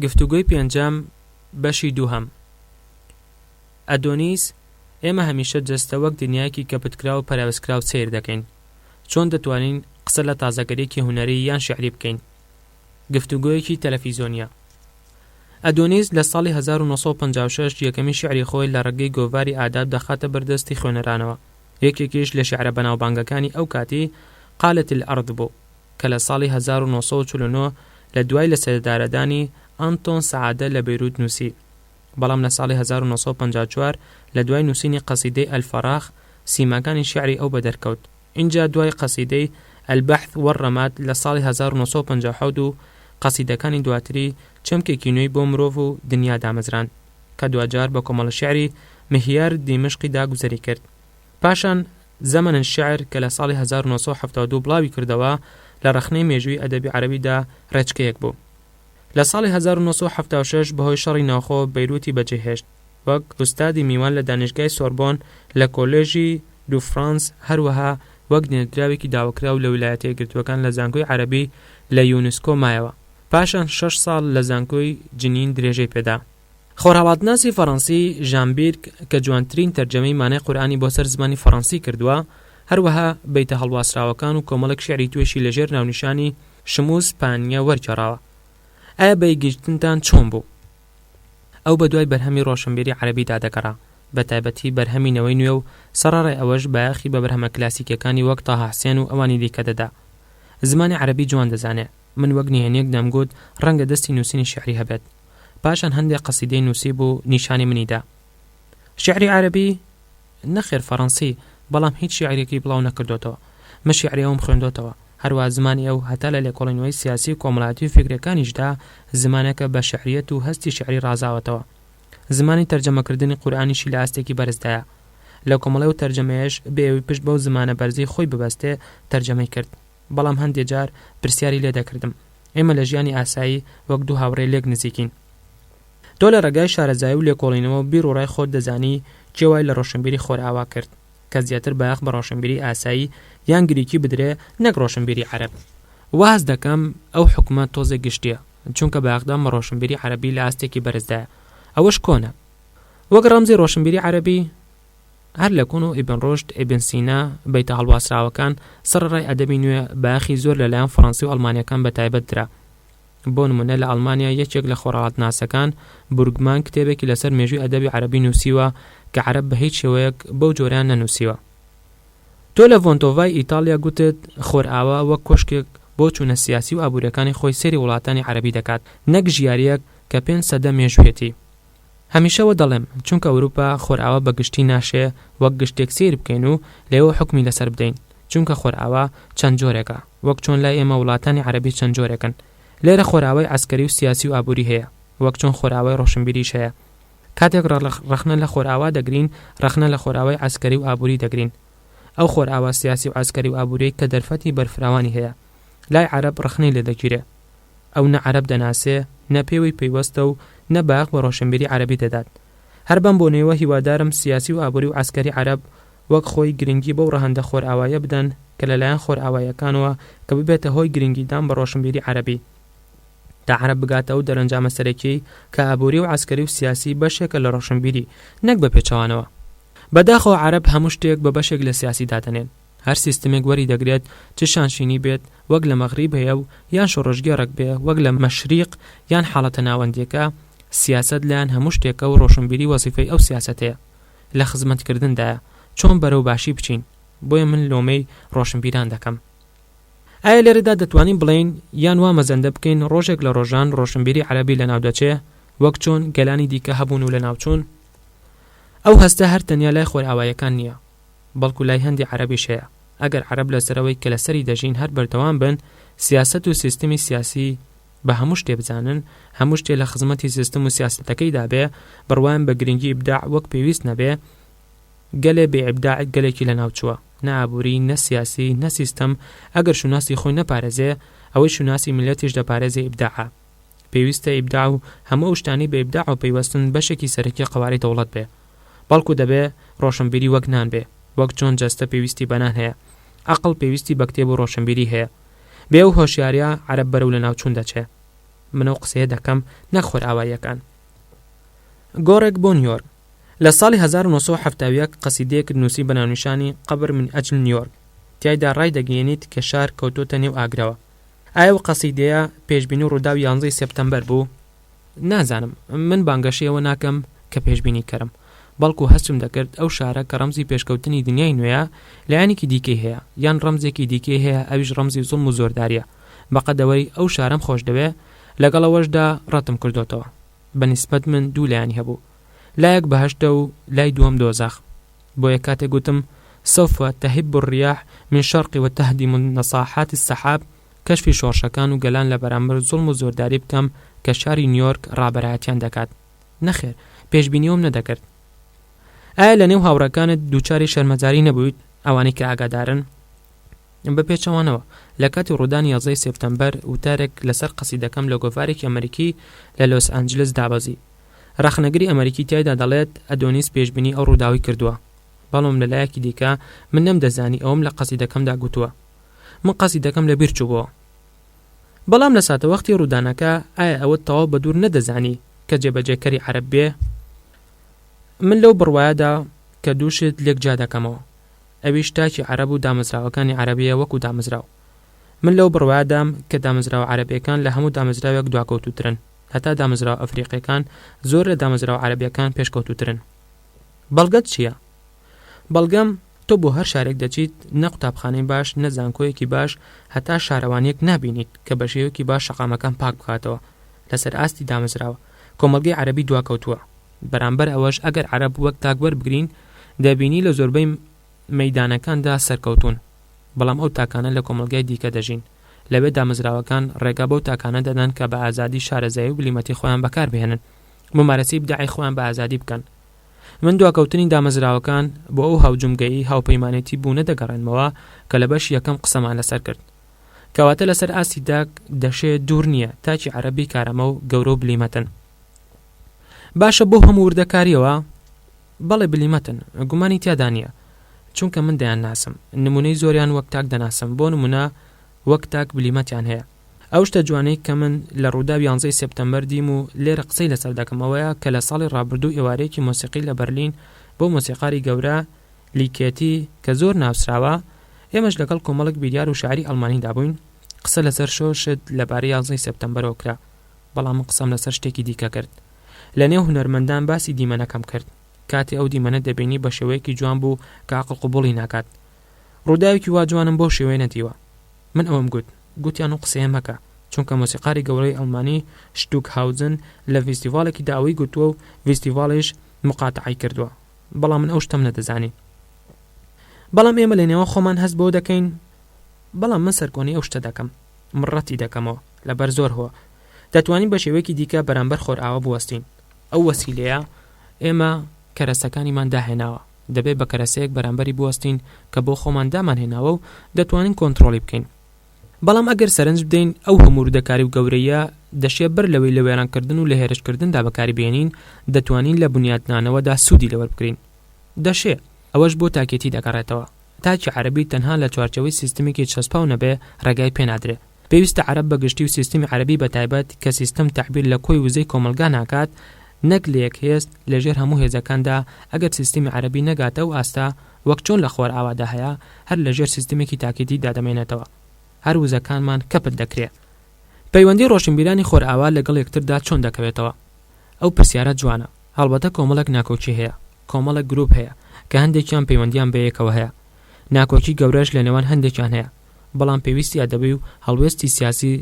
گفتوگۆی پێنجەم، بەشی دووهەم. ئەدۆنیس، ئێمە هەمیشە جەستە وەک دنیایەکی کەپتکراو و پەراوێزکراو سەیر دەکەین. چۆن دەتوانین قسە لە تازەگەرییەکی هونەری یان شیعری بکەین؟ گفتوگۆیەکی تەلەفیزۆنییە. ئەدۆنیس لە ساڵی 1956 یەکەمین شیعری خۆی لە ڕێگەی گۆڤاری ئاداب دەخاتە بەردەستی خوێنەرانەوە. یەکێکیش لە شیعرە بەناوبانگەکانی ئەو کاتی قالت الارض بوو. کە لە ساڵی 1949 لە دوای لەسێدارەدانی ئەنتۆن سەعادە لە بەیروت نووسی. بەڵام لە ساڵی 1954 لە دوای نووسینی قەسیدەی الفراغ سیماکانی شیعری ئەو بەدەرکەوت. ئینجا دوای قەسیدەی البحث والرماد لە ساڵی 1957 و قەسیدەکانی دواتری چەمکێکی نوێی بۆ مرۆڤ و دنیا دامەزراند کە دواجار بە کۆمەڵە شیعری مهیار دیمەشقی دا گوزەری کرد. پاشان زمن الشعر کە لە ساڵی 1972 بڵاوی کردەوە، لە ڕەخنەی مێژووی ئەدەبی عەرەبیدا ڕێچکەیەک بوو. لە ساڵی 1976 بەهۆی شەڕی ناوخۆ بەیروتی بەجێهێشت، وەک ئوستادی میوان لە دانیشگای سۆربۆن لە کۆلێژی دو فرانس، هەروەها وەک نێردراوێکی داواکراو لە ویلایەتە یەکگرتووەکان لە زانکۆی عەرەبی لە یونسکۆ مایەوە. پاشان شەش ساڵ لە زانکۆی جنین درێژەی پێدا. خۆرهەڵاتناسی فەڕەنسی ژان بیرک کە جوانترین تەرجەمەی مانای قورئانی بۆ سەر زمانی فەڕەنسی کردووە، هەروەها بەیتە هەڵواسراوەکان و کۆمەڵێک شیعری توێشی لە ژێر ناونیشانی شموس پانیە وەرگێڕاوە. ئایا بەیەکگیرتنتان چۆن بوو؟ ئەو بە دوای بەرهەمی ڕۆشنبیری عەرەبیدا دەگەڕا، بە تایبەتی بەرهەمی نەوەی نوێ و سەڕەڕای ئەوەش بایەخی بە بەرهەمە کلاسیکیەکانی وەک تاها حسێن و ئەوانی دیکە دەدا. زمانی عەرەبی جوان دەزانێ. من وەک نهێنیەک دەمگوت ڕەنگە دەستی نووسینی شیعری هەبێت. پاشان هەندێ قەسیدەی نووسیبوو نیشانی منی دا. شیعری عەرەبی؟ نەخێر فەڕەنسی، بەڵام هیچ شیعرێکی بڵاو نەکردۆتەوە. من شیعری ئەوم خوێندۆتەوە. هەروا زمانی ئەو هەتا لە لێکۆڵینەوەی سیاسی و کۆمەڵایەتی و فیکرەکانیشدا زمانێکە بە شیعریەت و هەستی شیعری ڕازاوەتەوە. زمانی تەرجەمەکردنی قورئانیشی لە ئاستێکی بەرزدایە. لە کۆمەڵەی ئەو تەرجەمەیەش بێ ئەوەی پشت بەو زمانە بەرزەی خۆی ببەستێ تەرجەمەی کرد. بەڵام هەندێ جار پرسیاری لێ دەکردم. ئێمە لە ژیانی ئاسایی وەک دوو هاوڕێ لێک نزیکین. تۆ لە ڕێگای شارەزایی و لێکۆڵینەوە و بیر و ڕای خۆت دەزانی کێ وای لە ڕۆشنبیری خۆرئاوا کرد کە زیاتر بایەخ بە ڕۆشنبیری ئاسایی یان گریکی بدرێ نەک ڕۆشنبیری عەرەب؟ وا هەست دەکەم ئەو حوکمە تۆزێک گشتییە، چونکە بایەخدان بە ڕۆشنبیری عەرەبی لە ئاستێکی بەرزدایە. ئەوەش کۆنە. وەک ڕەمزی ڕۆشنبیری عەرەبی، هەر لە کۆن و ئیبن ڕوشد، ئیبن سینا، بەیتە هەڵواسراوەکان، سەڕەڕای ئەدەبی نوێ، بایەخی زۆر لە لایەن فەڕەنسی و ئەڵمانییەکان بە تایبەت درا. بۆ نموونە لە ئەڵمانیا یەکێک لە خۆرهەڵاتناسەکان، بورگمان، کتێبێکی لەسەر مێژووی ئەدەبی عەرەبی نووسیوە کە عەرەب بە هیچ شێوەیەک بەو جۆرەیان نەنووسیوە. تۆ لە ڤۆنتۆڤای ئیتاڵیا گوتت خۆرئاوا وەک کۆشکێک بۆ چوونە سیاسی و ئابوورییەکانی خۆی سەیری وڵاتانی عەرەبی دەکات، نەک ژیارییەک کە پێنج سەدە مێژوویەتی. هەمیشە وە دەڵێم، چونکە ئەوروپا خۆرئاوا بە گشتی ناشێ وەک گشتێک سەیر بکەین و لێوە حوکمی لەسەر بدەین، چونکە خۆرئاوا چەند جۆرێکە، وەک چۆن لای ئێمە وڵاتانی عەرەبی چەند جۆرێکن. لێرە خۆرئاوای عەسکەری و سیاسی و ئابووری هەیە، وەک چۆن خۆرئاوای ڕۆشنبیریش هەیە. کاتێک ڕەخنە لە خۆرئاوا دەگرین، ڕەخنە لە خۆرئاوای عەسکەری و ئابووری دەگرین. ئەو خۆرئاوا سیاسی و عەسکەری و ئابووریەی کە دەرفەتی بەرفراوانی هەیە. لای عەرەب ڕەخنەی لێ دەگیرێ. ئەو نە عەرەب دەناسێ، نە پێوەی پەیوەستە و نە بایەخ بە ڕۆشنبیری عەرەبی دەدات. هەر بەم بۆنەیەوە هیوادارم سیاسی و ئابووری و عەسکەری عەرەب وەک خۆی گرنگی بەو ڕەهەندە خۆرئاواییە بدەن کە لەلایەن خۆرئاواییەکانەوە کە ببێتە هۆی گرنگیدان بە ڕۆشنبیری عەرەبی تا عەرەب بگاتە ئەو دەرەنجامە سەرەکیەی کە ئابووری و عەسکەری و سیاسی بەشێکە لە ڕۆشنبیری نەک بە پێچەوانەوە. بەداخەوە عەرەب هەموو شتێک بە بەشێک لە سیاسی دادەنێن. هەر سیستمێک وەری دەگرێت چ شانشینی بێت وەک لە مەغریب هەیە و یان شۆڕشگێڕێک بێ وەک لە مەشریق یان حاڵەتە ناوەندیەکە، سیاسەت لایان هەموو شتێکە و ڕۆشنبیری وەزیفەی ئەو سیاسەتەیە لە خزمەتکردندایە چۆن بەرەو باشی بچین بۆیە من لۆمەی ڕۆشنبیران دەکەم. ئایا لێرەدا دەتوانین بڵێین یان وا مەزەندە بکەین ڕۆژێک لە ڕۆژان ڕۆشنبیری عەرەبی لەناودەچێ وەک چۆن گەلانی دیکە هەبوون و لەناوچوون؟ ئەو هەستە هەر تەنیا لای خۆرئاواییەکان نییە. بەڵکو لای هەندێ عەرەبیش هەیە، ئەگەر عەرەب لەسەر ئەوەی کە لەسەری دەژین هەر بەردەوام بن، سیاسەت و سیستمی سیاسی بە هەموو شتێ بزانن، هەموو شتێ لە خزمەتی سیستم و سیاسەتەکەیدا بێ، بڕوایان بە گرنگی ئیبداع وەک پێویست نەبێ، گەلێ بێ ئیبداع گەلێکی لەناوچووە، نە ئابووری، نە سیاسی، نە سیستم، ئەگەر شوناسی خۆی نەپارێزێ، ئەوەی شوناسی میللەتیش دەپارێزێ ئیبداعە. پێویستە ئیبداع و هەموو ئەو شتانەی بە ئیبداعەوە پەیوەستن بەشێکی سەرەکی قەوارەی دەوڵەت بێ. بەڵکو دەبێ ڕۆشنبیری وەک نان بێ، وەک چۆن جەستە پێویستی بە نان هەیە، عەقڵ پێویستی بە کتێب و ڕۆشنبیری هەیە. بێ ئەو هۆشیاریە عەرەب بەرەو لەناوچوون دەچێ. من ئەو قسەیە دەکەم نەک خۆرئاواییەکان. گۆڕێک بۆ نیۆرک. لە ساڵی 1971 قەسیدەیەکت نووسی بە ناونیشانی قبر من اجل نیۆرک تیایدا ڕایدەگەیەنیت کە شار کەوتۆتە نێو ئاگرەوە. ئایا ئەو قەسیدەیە پێشبینی ڕووداوی یانزەی سێپتەمبەر بوو؟ نازانم، من بانگەشەی ئەوە ناکەم کە پێشبینیکەرم، بەڵکو هەستم دەکرد ئەو شارە کە ڕەمزی پێشکەوتنی دنیای نوێیە، لایەنێکی دیکەی هەیە، یان ڕەمزێکی دیکەی هەیە ئەویش ڕەمزی زوڵم و زۆردارییە. بەقەد ئەوەی ئەو شارەم خۆشدەوێ، لەگەڵ ئەوەشدا ڕەتم کردۆتەوە. بە نیسبەت من دوو لایەنی هەبوو. لایەک بەهەشتە و لای دووەم دۆزەخ. بۆیە کاتێک گوتم، سوف تهب الریاح من شرق و تهدم نصاحات السحاب، کەشفی شۆڕشەکان و گەلان لە بەرامبەر زوڵم و زۆرداری بکەم کە شاری نیۆرک ڕابەرایەتیان دەکات. نەخێر، پێشبینی ئەوەم نەدەکرد. ئایا لە نێو هاوڕێکانت دووچاری شەرمەزاری نەبوویت، ئەوانەی کە ئاگادارن؟ بە پێچەوانەوە، لە کاتی ڕوودانی یازدەی سێپتەمبەر وتارێک لەسەر قەسیدەکەم لە گۆڤارێکی ئەمەریکی لە لۆس ئەنجلس دابەزی. ڕەخنەگری ئەمەریکی تیایدا دەڵێت ئەدۆنیس پێشبینی ئەو ڕووداوەی کردووە. بەڵام لە لایەکی دیکە من نەمدەزانی ئەوەم لە قەسیدەکەمدا گوتووە. من قەسیدەکەم لە بیر چووبۆوە. بەڵام لە ساتەوەختی ڕوودانەکە ئایا ئەوەت تەواو بە دوور نەدەزانی کە جێبەجێکەری عەرەب بێ؟ من لەو بڕوایەدا کە دوو شت لێک جیا دەکەمەوە. ئەویش تاکی عەرەب و دامەزراوەکانی عەرەبیە وەکو دامەزراو. من لەو بڕوایەدام کە دامەزراوە عەرەبیەکان لە هەموو دامەزراوێک دواکەوتووترن، هەتا دامەزراوە ئەفریقیەکان زۆر لە دامەزراوە عەرەبیەکان پێشکەوتووترن. بەڵگەت چیە؟ بەڵگەم، تۆ بۆ هەر شارێک دەچیت نە قوتابخانەی باش نە زانکۆیەکی باش هەتا شارەوانیەک نابینیت کە بە شێوەیەکی باش شەقامەکان پاک بکاتەوە لەسەر ئاستی دامەزراوە کۆمەڵگەی عەرەبی دواکەوتووە. بەرامبەر ئەوەش ئەگەر عەرەب وەک تاک وەربگرین دەبینی لە زۆربەی مەیدانەکاندا سەرکەوتوون، بەڵام ئەو تاکانە لە کۆمەڵگای دیکە دەژین، لەوێ دامەزراوەکان ڕێگا بەو تاکانە دەدەن کە بە ئازادی شارەزایی و بلیمەتی خۆیان بەکار بهێنن، مومارەسەی ئیبداعی خۆیان بە ئازادی بکەن. من دواکەوتنی دامەزراوەکان بۆ ئەو هاوجومگەیی هاوپەیمانێتی بوونە دەگەڕێنمەوە کە لە بەشی یەکەم قسەمان لەسەر کرد. کەواتە لەسەر ئاستی تاک دەشێ دوور نییە تاکی عەرەبی کارامە و گەورە و بلیمەتن. باشە بەو هەموو وردەکاریەوە؟ بەڵێ بلیمەتن، گومانی تیادا نییە. چونکە من دەیانناسم. نموونەی زۆریان وەک تاک دەناسم، بۆ نموونە وەک تاک بلیمەتیان هەیە. ئەو شتە جوانەی کە من لە ڕووداوی یانزەی سێپتەمبەر دیم و لێرە قسەی لەسەر دەکەم ئەوەیە کە لە ساڵی ڕابردوو ئێوارەیەکی مۆسیقی لە بەرلین بۆ مۆسیقاری گەورە لیکێتی کە زۆر ناسراوە ئێمەش لەگەڵ کۆمەڵێک بیریار و شاعیری ئەڵمانیدا بووین قسە لەسەر شۆ شت لەبارەی یانزەی سێپتەمبەرەوە کرا بەڵام من قسەم لەسەر شتێکی دیکە کرد. لە نێو هونەرمەندان باسی دیمەنەکەم کرد. کاتێ ئەو دیمەنە دەبینی بە شێوەیەکی جوان بوو کە عەقڵ قبوڵی ناکات. ڕووداوێکی وا جوانم بەو شێوەیە نەدیوە. من ئەوەم گوت. گوتیان ئەو قسەیە مەکە، چونکە مۆسیقاری گەورەی ئەڵمانی شتوکهاوزن لە ڤیستیڤاڵێکیدا ئەوەی گوتووە و ڤیستیڤاڵیش موقاتەعەی کردووە. بەڵام من ئەو شتەم نەدەزانی. بەڵام ئێمە لە نێوان خۆمان هەست بەوە دەکەین. بەڵام من سەرکۆنەی ئەو شتە دەکەم. من ڕەتی دەکەمەوە. لەبەر زۆر هۆ. دەتوانین بە شێوەیەکی دیکە بەرامبەر خۆرئاوا بوەستین. ئەو وەسیلەیە ئێمە کەرەسەکانیمان داهێناوە، دەبێت بە کەرەسەیەک بەرامبەری بوەستین کە بۆ خۆمان دامانهێناوە و دەتوانین کۆنترۆڵی بکەین. بەڵام ئەگەر سەرنج بدەین ئەو هەموو وردەکاری و گەورەییە دەشێ بەر لەوەی لە وێرانکردن و لە هێرشکردندا بەکاری بهێنین، دەتوانین لە بنیاتنانەوەدا سوودی لێوەربگرین. دەشێ. ئەوەش بۆ تاکێتی دەگەڕێتەوە. تاکی عەرەبی تەنها لە چوارچێوەی سیستمێکی چەسپاو نەبێ ڕێگای پێنادرێ. پێویستە عەرەب بە گشتی و سیستمی عەرەبی بە تایبەت کە سیستم تەعبیر لە کۆی وزەی کۆمەڵگا ناکات نەک لە یەک هێز لە ژێر هەموو هێزەکاندا ئەگەر سیستمی عەرەبی نەگاتە ئەو ئاستە وەک چۆن لە خۆرئاوادا هەیە هەر لە ژێر سیستمێکی تاکێتیدا دەمێنێتەوە هەر وزەکانمان کەپت دەکرێ. پەیوەندی ڕۆشنبیرانی خۆرئاوا لەگەڵ یەکتردا چۆن دەکەوێتەوە؟ ئەو پرسیارە جوانە. هەڵبەتە کۆمەڵێک ناکۆکی هەیە، کۆمەڵێک گروپ هەیە کە هەندێکیان پەیوەندیان بەیەکەوە هەیە، ناکۆکی گەورەش لە نێوان هەندێکیان هەیە، بەڵام پێویستی ئەدەبی و هەڵوێستی سیاسی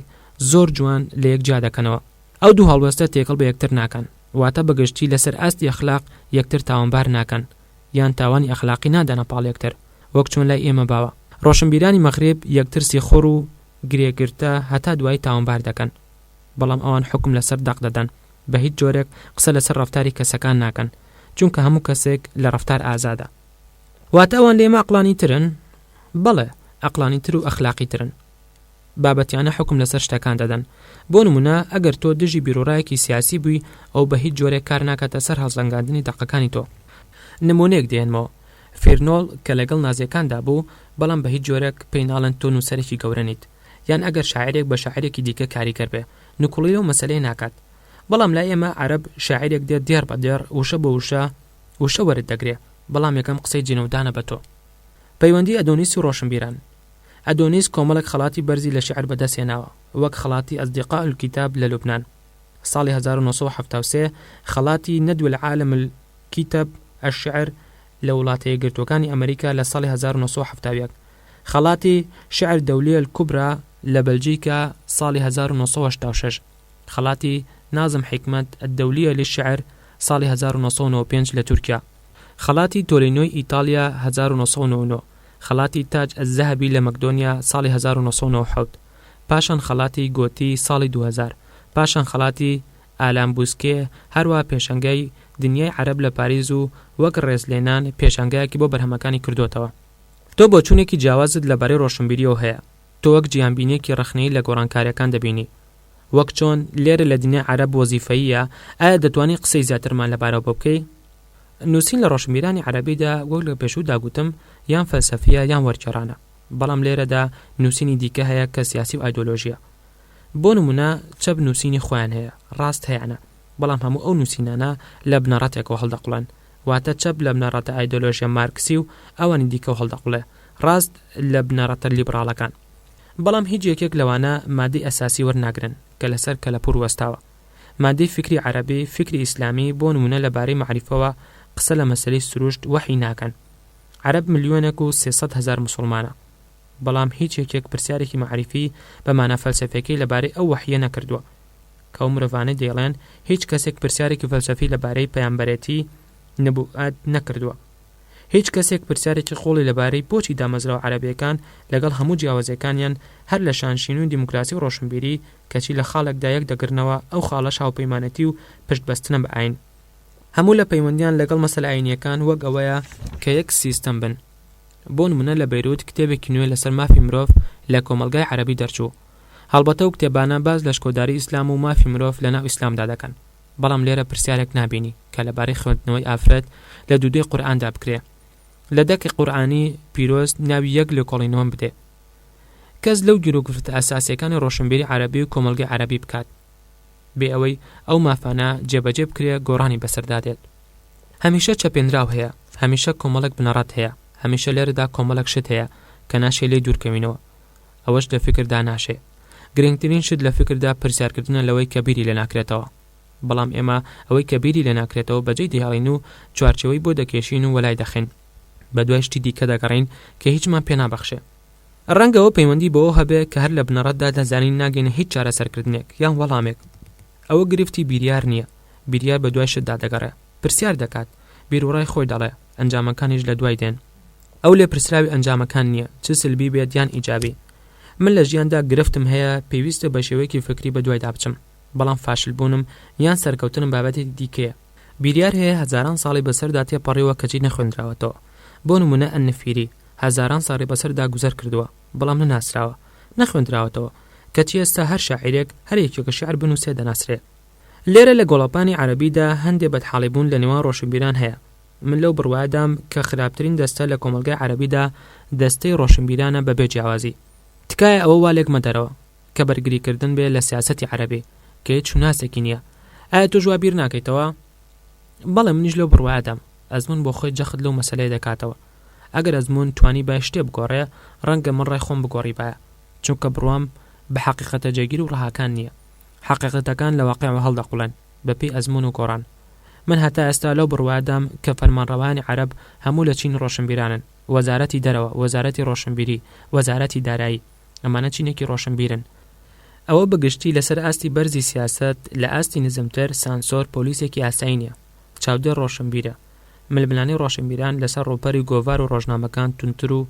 زۆر جوان لە یەک جیا دەکەنەوە. ئەو دوو هەڵوێستە تێکەڵ بە یەکتر ناکەن، واتە بە گشتی لەسەر ئاستی ئەخلاق یەکتر تاوانبار ناکەن، یان تاوانی ئەخلاقی نادەنە پاڵ یەکتر، وەک چۆن لای ئێمە باوە. ڕۆشنبیرانی مەغریب یەکتر سیخوڕ و گرێگرتە هەتا دوایی تاوانبار دەکەن، بەڵام ئەوان حوکم لەسەر دەق دەدەن، بە هیچ جۆرێک قسە لەسەر ڕەفتاری کەسەکان ناکەن، چونکە هەموو کەسێک لە ڕەفتار ئازادە. واتە ئەوان لە ئێمە ئەقڵانی ترن؟ بەڵێ، ئەقڵانی تر و ئەخلاقی ترن. بابەتیانە حوکم لەسەر شتەکان دەدەن. بۆ نموونە ئەگەر تۆ دژی بیروڕایەکی سیاسی بووی، ئەو بە هیچ جۆرێک کار ناکاتە سەر هەڵسەنگاندنی دەقەکانی تۆ. نموونەیەک دێنمەوە، فیرنۆڵ کە لەگەڵ نازییەکاندا بوو، بەڵام بە هیچ جۆرێک پێی ناڵێن تۆ نووسەرێکی گەورە نیت. یان ئەگەر شاعیرێک بە شاعیرێکی دیکە کاریگەر بێ. نکوڵی لەو مەسەلەیە ناکات. بەڵام لای ئێمە عەرەب شاعیرێک دێت دێڕ بە دێڕ، وشە بۆ وشە، وشە وەرت دەگرێ، بەڵام یەکەم قسەی جنێودانە بە تۆ. پەیوەندی ئەدۆنیس و ڕۆشنبیران. ئەدۆنیس کۆمەڵێک خەڵاتی بەرزی لە شیعر بەدەست هێناوە، وەک خەڵاتی اصدقاء الکتاب لە لوبنان، ساڵی 1973 خەڵاتی ندوە العالم الکتب الشعر لە وڵاتە یەکگرتووەکانی ئەمریکا لە ساڵی 1971، خەڵاتی شعر دولیە الکبری لە بەلجیکا ساڵی 1986، خەڵاتی نازم حیکمەت الدولیە للشعر ساڵی 1995 لە تورکیا، خەڵاتی تۆرینۆی ئیتاڵیا 1999، خەڵاتی تاج الذهبی لە مەکدۆنیا ساڵی 1997، پاشان خەڵاتی گۆتی ساڵی 2000، پاشان خەڵاتی ئالان بوسکێ، هەروەها پێشانگای دنیای عەرەب لە پاریس و وەک ڕێزلێنان پێشانگایەکی بۆ بەرهەمەکانی کردۆتەوە. تۆ بۆچوونێکی جیاوازت لەبارەی ڕۆشنبیرییەوە هەیە، تۆ وەک جیهانبینییەکی ڕەخنەیی لە گۆڕانکارییەکان دەبینی، وەک چۆن لێرە لە دنیای عەرەب وەزیفەییە، ئایا دەتوانی قسەی زیاترمان لەبارەوە بۆ بکەی؟ نووسین لە ڕۆشنبیرانی عەرەبیدا وەک لە پێشوودا گوتم یان فەلسەفییە یان وەرگێڕانە، بەڵام لێرەدا نووسینی دیکە هەیە کە سیاسی و ئایدۆلۆژییە. بۆ نموونە چەپ نووسینی خۆیان هەیە، ڕاست هەیانە، بەڵام هەموو ئەو نووسینانە لە بنەڕەتێکەوە هەڵدەقوڵێن، واتە چەپ لە بنەڕەتە ئایدۆلۆژیە مارکسی و ئەوانی دیکەوە هەڵدەقوڵێ، ڕاست لە بنەڕەتە لیبڕاڵەکان. بەڵام هیچ یەکێک لەوانە مادەی ئەساسی وەرناگرن کە لەسەر کەلەپوور وەستاوە. مادەی فیکری عەرەبی، فیکری ئیسلامی، بۆ نموونە لە بارەی مەعریفەوە قسە لە مەسەلەی سروشت، وەحی ناکەن. عەرەب ملیۆنێک و 300 هەزار موسوڵمانە. بەڵام هیچ یەکێک پرسیارێکی مەعریفی بە مانا فەلسەفیەکەی لە بارەی ئەو وەحییە نەکردووە. کە ئەو مرۆڤانەی دەیڵێن هیچ کەسێک پرسیارێکی فەلسەفی لە بارەی پەیامبەرێتی، نبوئەت، نەکردووە. هیچ کەسێک پرسیارێکی قوڵی لە بارەی بۆچی دامەزراوە عەرەبیەکان لەگەڵ هەموو جیاوازیەکانیان هەر لە شانشین و دیموکراسی و ڕۆشنبیری کەچی لە خاڵێکدا یەک دەگرنەوە ئەو خاڵەش هاوپەیمانێتی و پشت بەستنە بە ئاین هەموو لە پەیوەندیان لەگەڵ مەسەلە ئاینیەکان وەک ئەوەیە کە یەک سیستەم بن بۆ نمونە لە بەیروت کتێبێکی نوێ لەسەر مافی مرۆڤ لە کۆمەڵگای عەرەبی دەرچوو هەڵبەتە ئەو کتێبانە باس لە شکۆداری ئیسلام و مافی مرۆڤ لەناو ئیسلامدا دەکەن بەڵام لێرە پرسیارێک نابینی کە لەبارەی خوێندنەوەی ئافرەت لە دوودۆی قورئاندا بکرێ لە دەقی قورئانی پیرۆز ناوی یەک لێکۆڵینەوەم بدێ کەس لەو گیروگرفتە ئەساسیەکانی ڕۆشنبیری عەرەبی و کۆمەڵگەی عەرەبی بکات بێ ئەوەی ئەو مافانە جێبەجێ بکرێ گۆڕانی بەسەردا دێت هەمیشە چەپێنراو هەیە هەمیشە کۆمەڵێک بنەڕەت هەیە هەمیشە لێرەدا کۆمەڵێک شت هەیە کە ناشێ لێی دوورکەوینەوە ئەوەش لە فیکردا ناشێ. گرنگترین شت لە فیکردا پرسیارکردنە لەوەی کە بیری لێ ناکرێتەوە. بەڵام ئێمە ئەوەی کە بیری لێ ناکرێتەوە بەجێی دەهێڵین و چوارچێوەی بۆ دەکێشین و وەلای دەخەین. بەدوای شتی دیکە دەگەڕێین کە هیچمان پێ نابەخشێ. ڕەنگە ئەوە پەیوەندی بەوە هەبێ کە هەر لە بنەڕەتدا دەزانین ناگەینە هیچ چارەسەرکردنێک یان وەڵامێک. ئەوە گرفتی بیریار نییە. بیریار بەدوای شتدا دەگەڕێ. پرسیار دەکات. بیروڕای خۆی دەڵێ. ئەنجامەکانیش لە دوای دێن. ئەو لێپرسراوی ئەنجامەکان نییە، چ سلبی بێت یان ئیجابی. من لە ژیاندا گرفتم هەیە، پێویستە بە شێوەیەکی فکری بەدوایدا بچم، بەڵام فاشلبوونم یان سەرکەوتنم بابەتێکی دیکەیە. بیریار هەیە هەزاران ساڵی بەسەردا تێپەڕیوە کەچی نەخوێندراوەتەوە. بۆ نموونە ئەلنفیری، هەزاران ساڵی بەسەردا گوزەر کردووە، بەڵام نەناسراوە، نەخوێندراوەتەوە. کەچی ئێستا هەر شاعیرێک، هەر یەکێک شیعر بنووسێ دەناسرێ. لێرە لە گۆڵەپانی عەرەبیدا هەندێ بەدحاڵیبوون لە نێوان ڕۆشنبیران هەیە. من لەو بڕوایەدام کە خراپترین دەستە لە کۆمەڵگای عەرەبیدا دەستەی ڕۆشنبیرانە بەبێ جیاوازی. تکایە ئەوە وا لێک مەدەرەوە کە بەرگریکردن بێ لە سیاسەتی عەرەبی کە هیچ شوناسێکی نییە. ئایا تۆش وا بیر ناکەیتەوە؟ بەڵێ منیش لەو بڕوایەدام. ئەزموون بۆ خۆی جەخت لەو مەسەلەیە دەکاتەوە. ئەگەر ئەزموون توانیبای شتێ بگۆڕێ، ڕەنگە من ڕای خۆم بگۆڕیبایە. چونکە بڕوام بە حەقیقەتە جێگیر و ڕەهاکان نییە. حەقیقەتەکان لە واقیعەوە هەڵدەقوڵێن بەپێی ئەزموون و گۆڕان. من هەتا ئێستا لەو بڕوایەدام کە فەرمانڕەوایانی عەرەب هەموو لە چینی ڕۆشنبیرانن، وەزارەتی دەرەوە، وەزارەتی ڕۆشنبیری، وەزارەتی دارایی، ئەمانە چینێکی ڕۆشنبیرن. ئەوە بە گشتی لەسەر ئاستی بەرزی سیاسەت، لە ئاستی نزمتر سانسۆر پۆلیسێکی ئاسایی نییە، چاودێر ڕۆشنبیرە. ململانێی ڕۆشنبیران لەسەر ڕووپەری گۆڤار و ڕۆژنامەکان توندتر و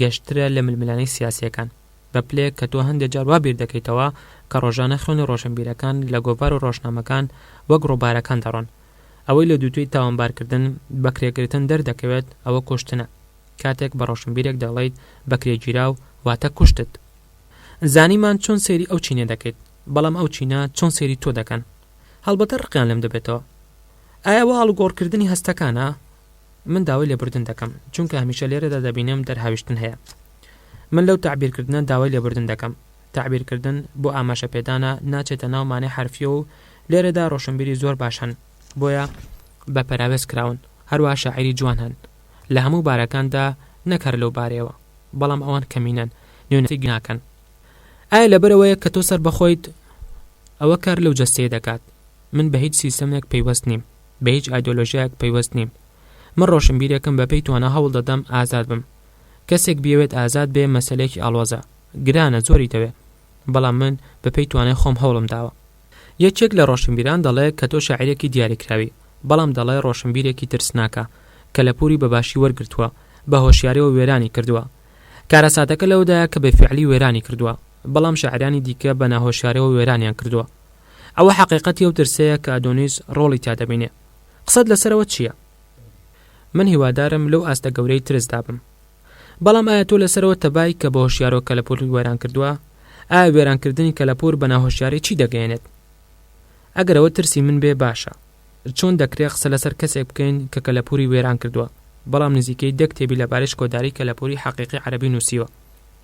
گەشترە لە ململانێی سیاسییەکان. بە پلەیەک کە تۆ هەندێ جار وا بیر دەکەیتەوە کە ڕۆژانە خوێنی ڕۆشنبیرەکان لە گۆڤار و ڕۆژنامەکان وەک ڕووبارەکان دەڕۆن. ئەوەی لە دووتوێی تاوانبارکردن، بەکرێگرتن دەردەکەوێت ئەوە کوشتنە. کاتێک بە ڕۆشنبیرێک دەڵێیت بەکرێگیراو، واتە کوشتت. زانیمان چۆن سەیری ئەو چینە دەکەیت، بەڵام ئەو چینە چۆن سەیری تۆ دەکەن؟ هەڵبەتە ڕقیان لێم دەبێتەوە. ئایا ئەوە ئاڵوگۆڕکردنی هەستەکانە؟ من داوای لێبوردن دەکەم، چونکە هەمیشە لێرەدا دەبینم دەرهاویشتن هەیە. من لەو تەعبیرکردنە داوای لێبوردن دەکەم. تەعبیرکردن بۆ ئاماژەپێدانە ناچێتە ناو مانای حەرفیەوە و لێرەدا ڕۆشنبیری زۆر باش هەن بۆیە بە پەراوێز کراون هەروەها شاعیری جوان هەن لە هەموو بارەکاندا نەک هەر لەو بارەیەوە بەڵام ئەوان کەمینەن نوێنەرایەتی ناکەن. ئایا لەبەرئەوەیە کە تۆ سەربەخۆیت؟ ئەوە کار لەو جەستەیە دەکات. من بە هیچ سیستەمێک پەیوەست نیم، بە هیچ ئایدۆلۆژیایەک پەیوەست نیم. من ڕۆشنبیرێکم بەپێی توانا هەوڵ دەدەم ئازاد بم. کەسێک بیەوێت ئازاد بێ مەسەلەیەکی ئاڵۆزە، گرانە، زۆری دەوێ. بەڵام من بەپێی توانای خۆم هەوڵم داوە. یەکێک لە ڕۆشنبیران دەڵێ کە تۆ شاعیرێکی دیاریکراوی، بەڵام دەڵێ ڕۆشنبیرێکی ترسناکە، کەلەپووری بە باشی وەرگرتووە، بە هۆشیاریەوە وێرانی کردووە. کارەساتەکە لەوەدایە کە بە فیعلی وێرانی کردووە، بەڵام شاعیرانی دیکە بە ناهۆشیاریەوە وێرانیان کردووە. ئەوە حەقیقەتی ئەو ترسەیە کە ئەدۆنیس ڕۆڵی تیا دەبینێ. قسەت لەسەر ئەوە چییە؟ من هیوادارم لەو ئاستە گەورەی ترسدا بم. بەڵام ئایا تۆ لەسەر ئەوە تەبای کە بە هۆشیارەوە کەلەپوورت وێران کردووە؟ ئایا وێرانکردنی کەلەپوور بە ناهۆشیاری چی دەگەیەنێت؟ ئەگەر ئەوە ترسی من بێ باشە. چۆن دەکرێ قسە لەسەر کەسێک بکەین کە کەلەپووری وێران کردووە، بەڵام نزیکەی دە کتێبی لەبارەی شکۆداری کەلەپووری حەقیقی عەرەبی نووسیوە؟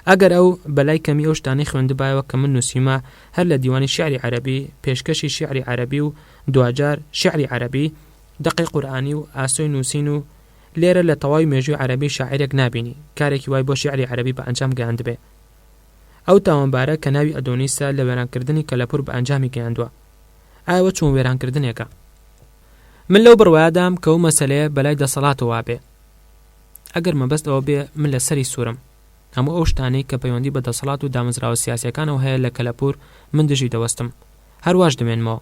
ئەگەر ئەو بەلای کەمی ئەو شتانەی خوێندبایەوە کە من نووسیومە هەر لە دیوانی شیعری عەرەبی، پێشکەشی شیعری عەرەبی و دواجار شیعری عەرەبی، دەقی قورئانی و ئاسۆی نووسین و لێرە لە تەواوی مێژووی عەرەبی شاعیرێک نابینی کارێکی وای بۆ شیعری عەرەبی بە ئەنجام گەیاندبێ. ئەو تاوانبارە کە ناوی ئەدۆنیسە لە وێرانکردنی کەلەپوور بە ئەنجامی گەیاندووە. ئایا ئەوە چۆن وێرانکردنێکە؟ من لەو بڕوایەدام کە ئەو مەسەلەیە بەلای دەسەڵاتەوە وابێ. ئەگەر مەبەست ئەوە بێ من لە سەری سوورم. هەموو ئەو شتانەی کە پەیوەندی بە دەسەڵات و دامەزراوە سیاسییەکانەوە هەیە لە کەلەپوور من دژی دەوەستم. هەر واش دەمێنمەوە.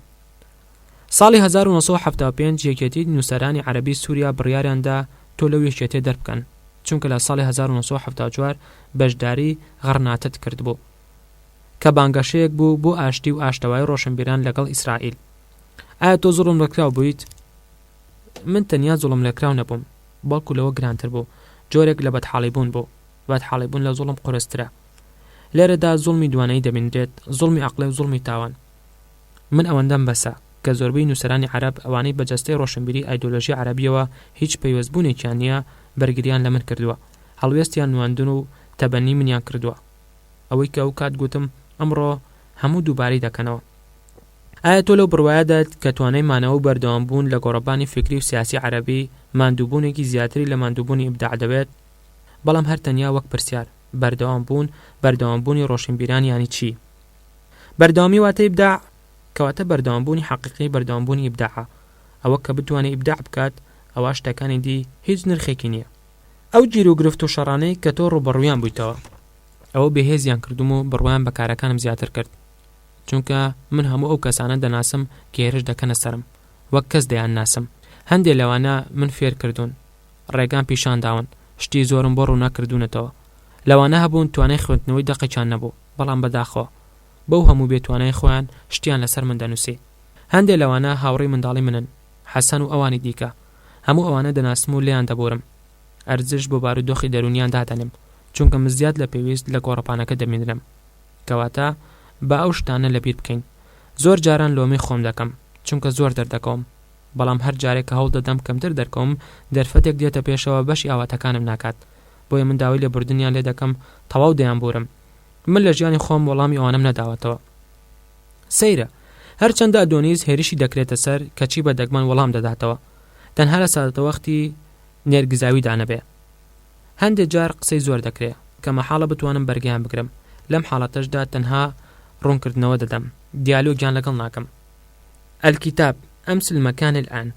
ساڵی 1975 یەکێتی نووسەرانی عەرەبی سووریا بڕیاریان دا تۆ لەو یەکێتیە دەربکەن، چونکە لە ساڵی 1974 بەشداری غەڕناتەت کردبوو، کە بانگەشەیەک بوو بۆ ئاشتی و ئاشتەوایی ڕۆشنبیران لەگەڵ ئیسرائیل. ئایا تۆ زوڵملێکراو بوویت؟ من تەنیا زوڵملێکراو نەبووم، بەڵکو لەوە گرانتر بوو، جۆرێک لە بەدحاڵیبوون بوو. بەدحاڵیبوون لە زوڵم قورسترە. لێرەدا زوڵمی دوانەیی دەبینرێت، زوڵمی عەقڵی و زوڵمی تاوان. من ئەوەندەم بەسە، کە زۆربەی نووسەرانی عەرەب، ئەوانەی بە جەستەی ڕۆشنبیری ئایدۆلۆژی عەرەبییەوە هیچ پەیوەستبوونێکیان نییە، بەرگرییان لە من کردووە، هەڵوێستیان نواندن و تەبەنی منیان کردووە. ئەوەی کە ئەوکات گوتم، ئەمڕۆ هەموو دووبارەی دەکەنەوە. ئایا تۆ لەو بڕوایەدایت کە توانای مانەوە و بەردەوامبوون لە گۆڕەپانی فیکری و سیاسی عەرەبی، ماندووبوونێکی زیاتری لە ماندووبوونی ئیبداع دەوێت؟ بەڵام هەر تەنیا وەک پرسیار، بەردەوامبوون، بەردەوامبوونی ڕۆشنبیران یانی چی؟ بەردەوامی واتە ئیبداع، کەواتە بەردەوامبوونی حەقیقی بەردەوامبوونی ئیبداعە، ئەوە کە بتوانێ ئیبداع بکات ئەوا شتەکانی دی هیچ نرخێکی نییە. ئەو گیروگرفت و شەڕانەی کە تۆ ڕووبەڕوویان بوویتەوە، ئەوە بێهێزیان کردووم و بڕوایان بە کارەکانم زیاتر کرد، چونکە من هەموو ئەو کەسانە دەناسم کە هێرش دەکەنە سەرم، وەک کەس دەیانناسم، هەندێ لەوانە من فێر کردوون، ڕێگام پیشان داون، شتی زۆرم بۆ ڕووناک کردوونەتەوە. لەوانە هەبوون توانای خوێندنەوەی دەقێکیان نەبوو، بەڵام بەداخەوە بەو هەموو بێ توانای خۆیان شتیان لەسەر من دەنووسی. هەندێ لەوانە هاوڕێی منداڵی منن، حەسەن و ئەوانی دیکە. هەموو ئەوانە دەناسم و لێیان دەبوورم. ئەرزش بۆ بارودۆخی دەروونیان دادەنێم، چونکە من زیاد لە پێویست لە گۆڕەپانەکە دەبینرێم. کەواتە با ئەو شتانە لەبیر بکەین. زۆر جاران لۆمەی خۆم دەکەم، چونکە زۆر دەردەکەوم. بەڵام هەر جارێک کە هەوڵ دەدەم کەمتر دەرکەوم، دەرفەتێک دێتە پێشەوە بەشی ئاواتەکانم ناکات. بۆیە من داوای لێبوردنیان لێ دەکەم، تەواو دەیانبوورم. من لە ژیانی خۆم وەڵامی ئەوانەم نەداوەتەوە. سەیرە، هەرچەندە ئەدۆنیس هێرشی دەکرێتە سەر، کەچی بە دەگمەن وەڵام دەداتەوە. تەنها لە ساتەوەختی نێرگزاویدا نەبێ. هەندێ جار قسەی زۆر دەکرێ، کە مەحاڵە بتوانم بەرگەیان بگرم. لەم حاڵەتەشدا تەنها ڕوونکردنەوە دەدەم، دیالۆگیان لەگەڵ ناکەم. الکتاب، امس المکان الان.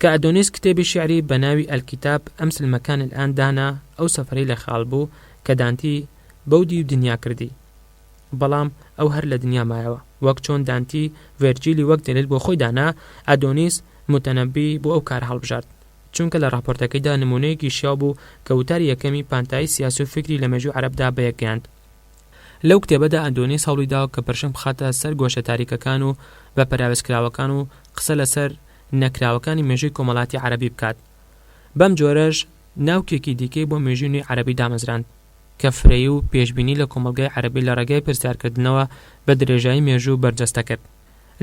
کە ئەدۆنیس کتێبی شیعری بە ناوی الکتاب امس المکان الان دانا، ئەو سەفەرەی لە خەیاڵ بوو کە دانتی بەو دیو دنیا کردی. بەڵام ئەو هەر لە دنیا مایەوە. وەک چۆن دانتی ڤێرجیلی وەک دەلیل بۆ خۆی دانا، ئەدۆنیس موتەنەبی بۆ ئەو کارە هەڵبژارد. چونکە لە ڕاپۆرتەکەیدا نموونەیەکی شیاو بوو کە وتاری یەکەمی پانتایی سیاسی و فیکری لە مێژووی عەرەبدا بەیەک گەیاند. لەو کتێبەدا ئەدۆنیس هەوڵی داوە کە پرشنگ بخاتە سەر گۆشە تاریکەکان و بە پەراوێزکراوەکان و قسە لەسەر نەکراوەکانی مێژووی کۆمەڵاتی عەرەبی بکات. بەم جۆرەش ناوکێکی دیکەی بۆ مێژووی نوێی عەرەبی دامەزراند کە فرەیی و پێشبینی لە کۆمەڵگای عەرەبی لە ڕێگای پرسیارکردنەوە بە درێژایی مێژوو بەرجەستە کرد.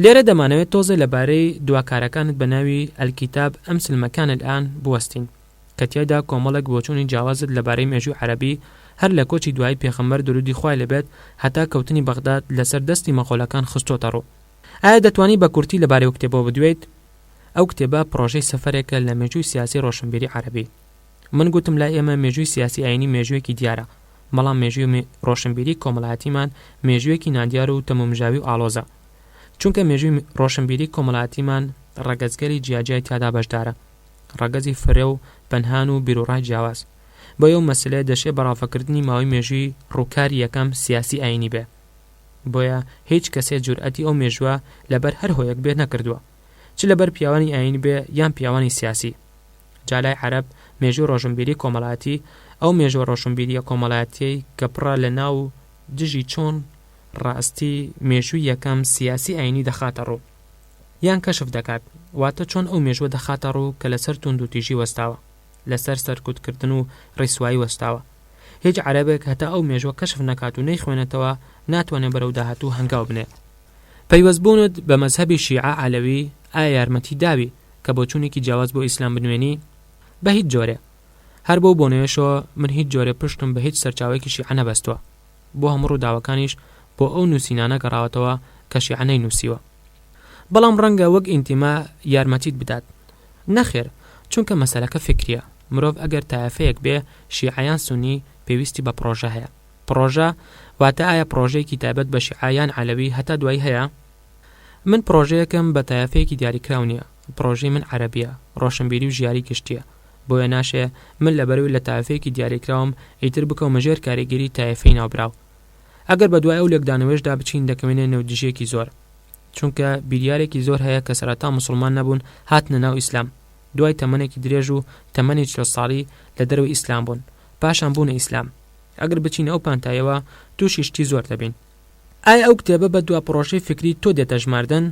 لێرە دەمانەوێت تۆزێ لەبارەی دوا کارەکانت بە ناوی الکتاب امس المکان الان بوەستین کە تیایدا کۆمەڵێک بۆچوونی جیاوازت لەبارەی مێژووی عەرەبی هەر لە کۆچی دوایی پێخەمبەر درودی خوای لێ بێت هەتا کەوتنی بەغداد لەسەر دەستی مەغۆلەکان خستۆتە ڕوو. ئایا دەتوانی بە کورتی لەبارەی ئەو کتێبەوە بدوێیت؟ ئەو کتێبە پڕۆژەی سەفەرێکە لە مێژووی سیاسی ڕۆشنبیری عەرەبی. من گوتم لای ئێمە مێژووی سیاسی ئایینی مێژوویەکی دیارە، بەڵام مێژووی ڕۆشنبیری کۆمەڵایەتیمان مێژوویەکی نادیار و تەمومژاوی و ئاڵۆزە. چونکە مێژووی ڕۆشنبیری کۆمەڵایەتیمان ڕەگەزگەلی جیاجیای تیادا بەشدارە، ڕەگەزی فرە و پەنهان و بیروڕای جیاواز. بۆیە ئەو مەسەلەیە دەشێ بە ڕاڤەکردنی ماوەی مێژووی ڕووکاری یەکەم سیاسی ئایینی بێ. بۆیە هیچ کەسێ جورئەتی ئەو مێژووە لەبەر هەر هۆیەک بێ نەکردووە. چ لەبەر پیاوانی ئایین بێ یان پیاوانی سیاسی. جا لای عەرەب مێژووی ڕۆشنبیری کۆمەڵایەتی ئەو مێژووە ڕۆشنبیرییە کۆمەڵایەتییەی کە پڕە لە ناو و دژی چۆن ڕاستی مێژووی یەکەم سیاسی ئایینی دەخاتە ڕوو یان کەشف دەکات واتە چۆن ئەو مێژووە دەخاتە ڕوو کە لەسەر توندوتیژی وەستاوە لەسەر سەرکوتکردن و ڕیسوایی وەستاوە هیچ عەرەبێک هەتا ئەو مێژووە کەشف نەکات و نەیخوێنێتەوە ناتوانێت بەرەو داهاتوو هەنگاو بنێت. پەیوەستبوونت بە مەزهەبی شیعە عەلەوی ئایا یارمەتی داوی کە بۆچوونێکی جیاواز بۆ ئیسلام بنوێنی؟ بە هیچ جۆرێ. هەر بەو بۆنەیەشەوە من هیچ جۆرێ پشتم بە هیچ سەرچاوەیەکی شیعە نەبەستووە. بۆ هەموو ڕووداوەکانیش بۆ ئەو نووسینانە گەڕاوەتەوە کە شیعە نەینووسیوە. بەڵام ڕەنگە وەک ئینتیما یارمەتیت بدات. نەخێر، چونکە مەسەلەکە فیکرییە. مرۆڤ ئەگەر تایەفەیەک بێ، شیعە یان سوننی، پێویستی بە پڕۆژە هەیە. پڕۆژە، واتە ئایا پڕۆژەیەکی تایبەت بە شیعە یان عەلەوی هەتا دوایی هەیە؟ من پڕۆژەیەکم بە تایەفەیەکی دیاریکراو نییە، پڕۆژەی من عەرەبییە، ڕۆشنبیری و ژیاری گشتییە، بۆیە ناشێ من لەبەرئەوەی لە تایەفەیەکی دیاریکراوم ئیتر بکەومە ژێر کاریگەری تایەفەی ناوبراو. ئەگەر بەدوای ئەو لێکدانەوەیشدا بچین دەکەوینە نێودژییەکی زۆر. چونکە بیریارێکی زۆر هەیە کە سەرەتا موسڵمان نەبوون هاتنە ناو ئیسلام، دوای تەمەنێکی درێژ و تەمەنی 40 ساڵی لە دەرەوەی ئیسلام بوون، پاشان بوونە ئیسلام. ئەگەر بچینە ئەو پانتایەوە تووشی شتی زۆر دەبین. ئایا ئەو کتێبە بە دوا پڕۆژەی فیکری تۆ دێتە ژماردن؟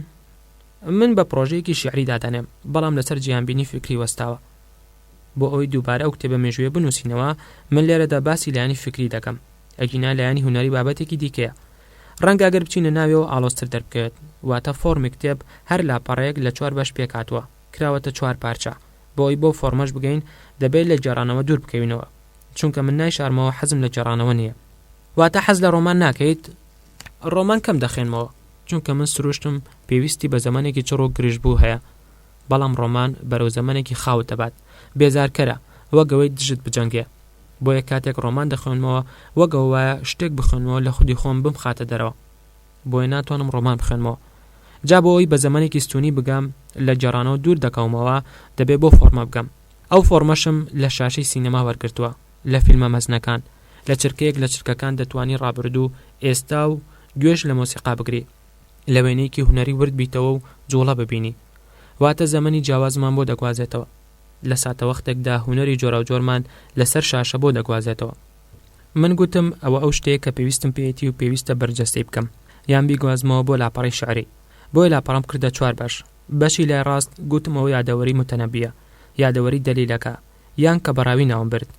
من بە پڕۆژەیەکی شیعری دادەنێم، بەڵام لەسەر جیهانبینی فیکری وەستاوە. بۆ ئەوەی دووبارە ئەو کتێبە مێژوویە بنووسینەوە، من لێرەدا باسی لایەنی فیکری دەکەم، ئەگینا لایەنی هونەری بابەتێکی دیکەیە. ڕەنگە ئەگەر بچینە ناویەوە ئاڵۆزتر دەربکەوێت. واتە فۆرمی کتێب هەر لاپەڕەیەک لە چوار بەش پێکهاتووە، کراوەتە چوار پارچە. بۆ ئەوەی بەو فۆرمەش بگەین، دەبێت لە گێڕانەوە دوور بکەوینەوە. چونکە من نایشارمەوە حەزم لە گێڕانەوە نییە. واتە حەز لە ڕۆمان ناکەیت؟ ڕۆمان کەم دەخوێنمەوە، چونکە من سروشتم پێویستی بە زەمەنێکی چڕ و گرژبوو هەیە، بەڵام ڕۆمان بەرەو زەمەنێکی خاوت دەبات، بێزارکەرە، وەک ئەوەی دژت بجەنگێ. بۆیە کاتێک ڕۆمان دەخوێنمەوە وەک ئەوە وایە شتێک بخوێنمەوە لە خودی خۆم بمخاتە دەرەوە. بۆیە ناتوانم ڕۆمان بخوێنمەوە. جا بۆ ئەوەی بە زەمەنێکی ستوونی بگەم، لە گێڕانەوە دوور دەکەومەوە، دەبێ بەو فۆرمە بگەم. ئەو فۆرمەشم لە شاشەی سینەما وەرگرتووە، لە فیلمە مەزنەکان، لە چرکەیەک لە چرکەکان دەتوانی ڕابردوو، ئێستا و گوێش لە مۆسیقا بگری، لە وێنەیەکی هونەری ورد بیتەوە و جووڵە ببینی. واتە زەمەنی جیاوازمان بۆ دەگوازێتەوە. لە ساتەوەختێکدا هونەری جۆراوجۆرمان لەسەر شاشە بۆ دەگوازێتەوە. من گوتم ئەوە ئەو شتەیە کە پێویستم پێیەتی و پێویستە بەرجەستەی بکەم، یان بیگوازمەوە بۆ لاپەڕەی شیعری. بۆیە لاپەڕەم کردە چوار بەش. بەشی لای ڕاست گوتم ئەوە یادەوەری موتەنەبییە، یادەوەری دەلیلەکە، یان کە بە ڕاوی ناوم برد.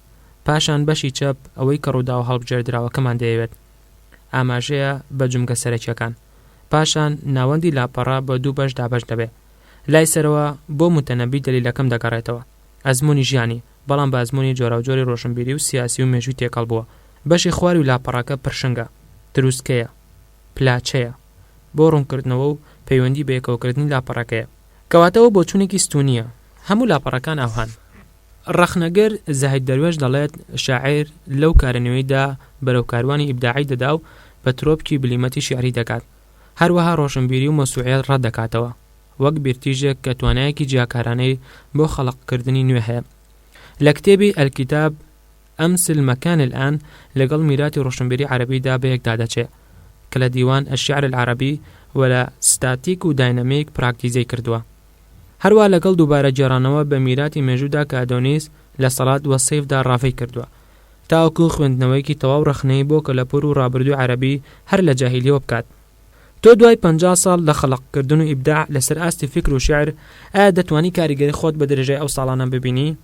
پاشان بەشی چەپ ئەوەی کە ڕووداوە هەڵبژێردراوەکەمان دەیەوێت. ئاماژەیە بە جومگە سەرەکییەکان. پاشان ناوەندی لاپەڕە بە دوو بەش دابەش دەبێ. لای سەرەوە بۆ موتەنەبی دەلیلەکەم دەگەڕێتەوە. ئەزموونی ژیانی، بەڵام بە ئەزموونی جۆراوجۆری ڕۆشنبیری و سیاسی و مێژووی تێکەڵ بووە. بەشی خواروی لاپەڕەکە پرشنگە، تروسکەیە، پلاچەیە. بۆ ڕوونکردنەوە و پەیوەندی بەیەکەوەکردنی لاپەڕەکەیە. کەواتە ئەوە بۆچوونێکی ستوونییە. هەموو لاپەڕەکان ئاوهان. ڕەخنەگر زاهید دەروێش دەڵێت، شاعیر لەو کارە نوێیدا بەرەو کاروانی ئیبداعی دەدا و بە ترۆپکی بلیمەتی شیعری دەگات. هەروەها ڕۆشنبیری و مەوسوعیەت ڕەت دەکاتەوە، وەک بیرتیژێک کە توانایەکی جیاکارانەی بۆ خەڵقکردنی نوێ هەیە. لە کتێبی، الکتاب امس المکان الآن، لەگەڵ میراتی ڕۆشنبیری عەرەبیدا بەیەکدا دەچێ، کە لە دیوان الشعر العربی و لە ستاتیک و داینامیک پراکتیزەی کردووە. هەروا لەگەڵ دووبارە گێڕانەوە بە میراتی مێژوودا کە ئەدۆنیس لە سەڵات والسیف دا ڕاڤەی کردووە. تاوەکو خوێندنەوەیەکی تەواو ڕەخنەیی بۆ کەلەپوور و ڕابردووی عەرەبی هەر لە جاهیلیەوە بکات. تۆ دوای 50 ساڵ لە خەڵقکردن و ئیبداع لەسەر ئاستی فیکر و شیعر، ئایا دەتوانی کاریگەری خۆت بە درێژای ئەو ساڵانە ببینی؟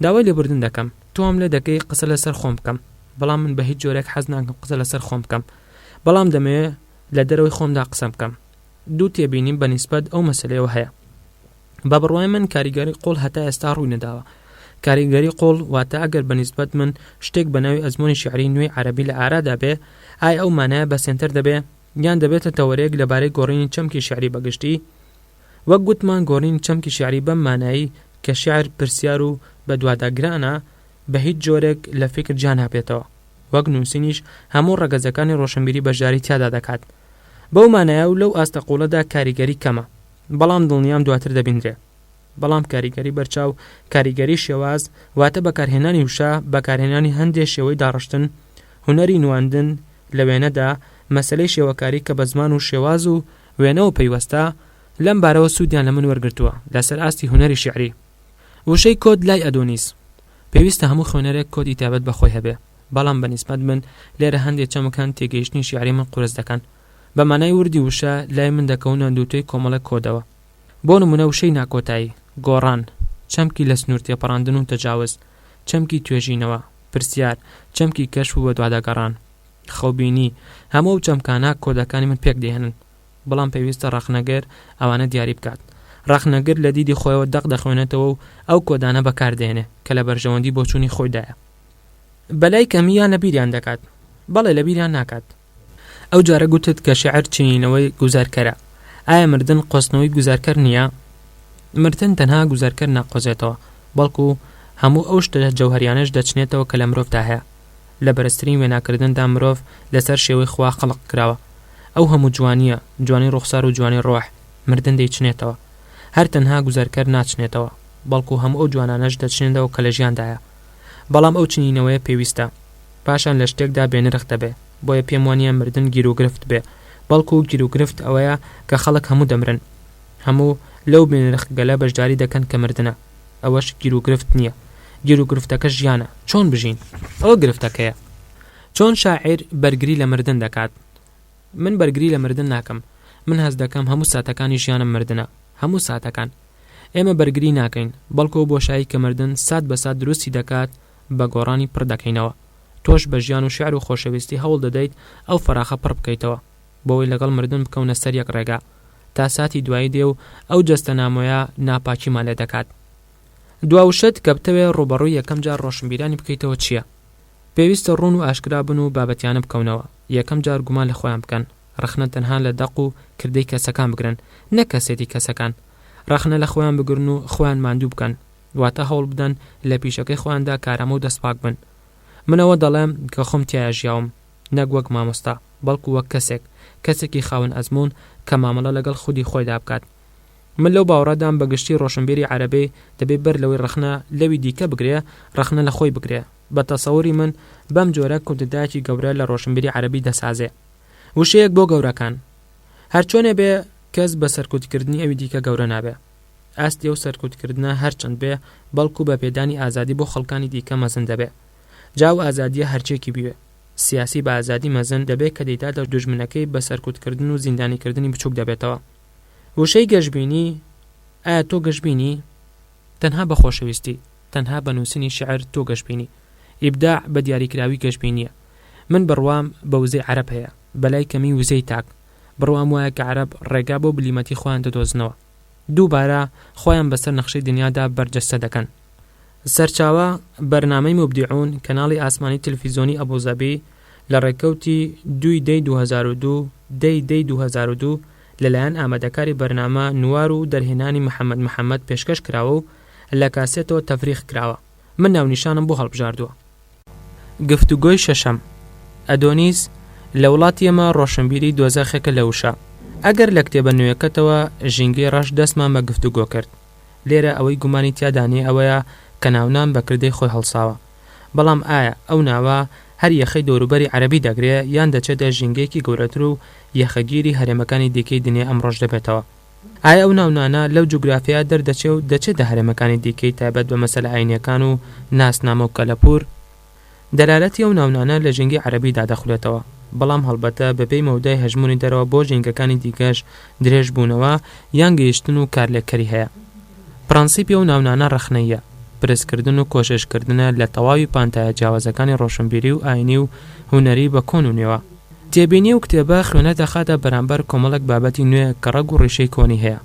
داوای لێبوردن دەکەم، تۆ وام لێ دەکەی قسە لەسەر خۆم بکەم، بەڵام من بە هیچ جۆرێک حەز ناکەم قسە لەسەر خۆم بکەم، بەڵام دەمەوێ لە دەرەوەی خۆمدا قسە بکەم. دوو تێبینیم بە نیسبەت ئەو مەسەلەیەوە هەیە. بە بڕوای من کاریگەری قوڵ هەتا ئێستا ڕووی نەداوە. کاریگەری قووڵ، واتە ئەگەر بە نیسبەت من شتێک بە ناوی ئەزموونی شیعریی نوێی عەرەبی لە ئارادا بێ، ئایا ئەو مانایە بەسێنتر دەبێ؟ یان دەبێتە تەوەرەیەک لەبارەی گۆڕینی چەمکی شیعری بە گشتی؟ وەک گوتمان گۆڕینی چەمکی شیعری بەم مانایەی کە شیعر پرسیار و بەدواداگرانە، بە هیچ جۆرێک لە فیکر جیا نابێتەوە. وەک نووسینیش هەموو ڕەگەزەکانی ڕۆشنبیری بەشداری تیادا دەکات. بەو مانایە و لەو ئاستە قووڵەدا کاریگەری کەمە، بەڵام دڵنیام دواتر دەبیندرێ. بەڵام کاریگەری بەرچاو، کاریگەری شێواز، واتە بەکارهێنانی وشە، بەکارهێنانی هەندێ شێوەی داڕشتن، هونەری نواندن لە وێنەدا، مەسەلەی شێوەکاری کە بە زمان و شێواز و وێنەوە پەیوەستە، لەم بارەوە سوودیان لە من وەرگرتووە لەسەر ئاستی هونەری شیعری. وشەی کۆد لای ئەدۆنیس. پێویستە هەموو خوێنەرێک کۆدی تایبەت بە خۆی هەبێ، بەڵام بە نیسبەت من لێرە هەندێ چەمک هەن تێگەیشتنی شیعری من قورس دەکەن. بە مانای وردی وشە لای من دەکەونە دووتوێی کۆمەڵێک کۆدەوە. بۆ نموونە وشەی ناکۆتایی، گۆڕان، چەمکی لە سنوور تێپەڕاندن و تەجاوز، چەمکی توێژینەوە، پرسیار، چەمکی کەشف و بەدواداگەڕان، خەوبینی، هەموو ئەو چەمکانە کۆدەکانی من پێک دەهێنن. بەڵام پێویستە ڕەخنەگر ئەوانە دیاری بکات. ڕەخنەگر لە دیدی خۆیەوە دەق دەخوێنێتەوە و ئەو کۆدانە بەکار دێنێ کە لە بەرژەوەندی بۆچوونی خۆیدایە. بەلای کەمی یان لەبیریان دەکات. بەڵێ لەبیریان ناکات. ئەو جارە گوتت کە شیعر چنینەوەی گوزارکەرە. ئایا مردن قۆستنەوەی گوزارکەر نییە؟ مردن تەنها گوزارکەر ناقۆزێتەوە، بەڵکو هەموو ئەو شتە جەوهەریانەش دەچنێتەوە کە لە مرۆڤدا هەیە. لە بەرزترین وێناکردندا مرۆڤ لەسەر شێوەی خوا خەڵق کراوە. ئەو هەموو جوانییە، جوانی ڕوخسار و جوانی ڕۆح، مردن دەیچنێتەوە. هەر تەنها گوزەرکەر ناچنێتەوە، بەڵکو هەموو ئەو جوانانەش دەچنێتەوە کە لە ژیاندایە. بەڵام ئەو چنینەوەیە پێویستە. پاشان لە شتێکدا بێنرخ دەبێ. بۆیە پێم وانییە مردن گیروگرفت بێ، بەڵکو گیروگرفت ئەوەیە کە خەڵک هەموو دەمرن. هەموو لەو بێنرخگەلە بەشداری دەکەن کە مردنە. ئەوەش گیروگرفت نییە. گیروگرفتەکە ژیانە. چۆن بژین؟ ئەوە گرفتەکەیە. چۆن شاعیر بەرگری لە مردن دەکات؟ من بەرگری لە مردن ناکەم. من هەست دەکەم هەموو ساتەکانی ژیانم مردنە. هەموو ساتەکان. ئێمە بەرگری ناکەین، بەڵکو ئەو بۆشایی کە مردن سات بە سات دروستی دەکات بە گۆڕانی پڕ دەکەینەوە. تۆش بە ژیان و شیعر و خۆشەویستی هەوڵ دەدەیت ئەو فەراخە پڕ بکەیتەوە. بۆوەی لەگەڵ مردن بکەونە سەر یەک ڕێگا. تا ساتی دوایی دێ و ئەو جەستە نامۆیە ناپاکیمان لێ دەکات. دوا وشەت کە بتەوێ ڕووبەڕووی یەکەم جار ڕۆشنبیرانی بکەیتەوە چییە؟ پێویستە ڕوون و ئاشکرا بن و بابەتیانە بکەونەوە. یەکەم جار گومان لە خۆیان بکەن. ڕەخنە تەنها لە دەق و کردەی کەسەکان بگرن، نەک کەسێتی کەسەکان. ڕەخنە لە خۆیان بگرن و خۆیان ماندوو بکەن. واتە هەوڵ بدەن لە پیشەکەی خۆیاندا کارامە و دەستپاک بن. من ئەوە دەڵێم کە خۆم تیایا ژیاوم. نەک وەک مامۆستا، بەڵکو وەک کەسێک، کەسێکی خاوەن ئەزموون کە مامەڵە لەگەڵ خودی خۆیدا بکات. من لەو باوەڕەدام بە گشتی ڕۆشنبیری عەرەبی دەبێ بەر لەوەی ڕەخنە لەوی دیکە بگرێ، ڕەخنە لە خۆی بگرێ. بە تەسەوری من بەم جۆرە کودتایەکی گەورە لە ڕۆشنبیری عەرەبی دەسازێ. وشەیەک بۆ گەورەکان. هەرچۆنێ بێ کەس بە سەرکوتکردنی ئەوی دیکە گەورە نابێ. ئاستی ئەو سەرکوتکردنە هەرچەند بێ، بەڵکو بە پێدانی ئازادی بۆ خەڵکانی دیکە مەزن دەبێ. جا ئەو ئازادییە هەرچییەکی بوێ. سیاسی بە ئازادی مەزن دەبێ کە دەیداتە دوژمنەکەی بە سەرکوتکردن و زیندانیکردنی بچووک دەبێتەوە. وشەی گەشبینی، ئایا تۆ گەشبینی؟ تەنها بە خۆشەویستی، تەنها بە نووسینی شیعر تۆ گەشبینی. ئیبداع بە دیاریکراوی گەشبینییە. من بڕوام بە وزەی عەرەب هەیە، بەلای کەمی وزەی تاک. بڕوام وایە کە عەرەب ڕێگا بۆ بلیمەتی خۆیان دەدۆزنەوە. دووبارە خۆیان بەسەر نەخشەی دنیادا بەرجەستە دەکەن. سەرچاوە، بەرنامەی موبدیعون، کەناڵی ئاسمانی تلفیزۆنی ئەبوزەبی، لە ڕێکەوتی دووی دەی 2002، دەی دەی 2002، لەلایەن ئامادەکاری بەرنامە نوار و دەرهێنانی محەمەد محەمەد پێشکەش کراوە و لە کاسێتەوە تەفریغ کراوە. من ناونیشانم بۆ هەڵبژاردووە. گفتوگۆی شەشەم، ئەدۆنیس، لە وڵاتی ئێمە ڕۆشنبیری دۆزەخێکە لە وشە. ئەگەر لە کتێبە نوێیەکەتەوە ژینگەی ڕەش دەستمان بە گفتوگۆ کرد. لێرە ئەوەی گومانی تیادا نییە ئەوەیە کە ناونان بە کردەی خۆی هەڵساوە. بەڵام ئایا ئەو ناوە هەر یەخەی دەوروبەری عەرەبی دەگرێ یان دەچێتە ژینگەیەکی گەورەتر و یەخەگیری هەرێمەکانی دیکەی دنیای ئەمڕۆش دەبێتەوە؟ ئایا ئەو ناونانە لەو جوگرافیایە دەردەچێ و دەچێتە هەرێمەکانی دیکەی تایبەت بە مەسەلە ئاینییەکان و ناسنامە و کەلەپوور؟ دەلالەتی ئەو ناونانە لە ژینگەی عەرەبیدا دەخولێتەوە، بەڵام هەڵبەتە بەپێی مەودای هەژموونی دەرەوە بۆ ژینگەکانی دیکەش درێژبوونەوە یان گەیشتن و کارلێککەری هەیە. پرەنسیپی ئەو ناونانە ڕەخنەییە، پرسکردن و کۆششکردنە لە تەواوی پانتایە جیاوازەکانی ڕۆشنبیری و ئاینی و هونەری بە کۆن و نوێوە. تێبینی ئەو کتێبە خوێنەر دەخاتە بەرامبەر کۆمەڵێک بابەتی نوێ کە ڕەگ و ڕیشەی کۆنی هەیە،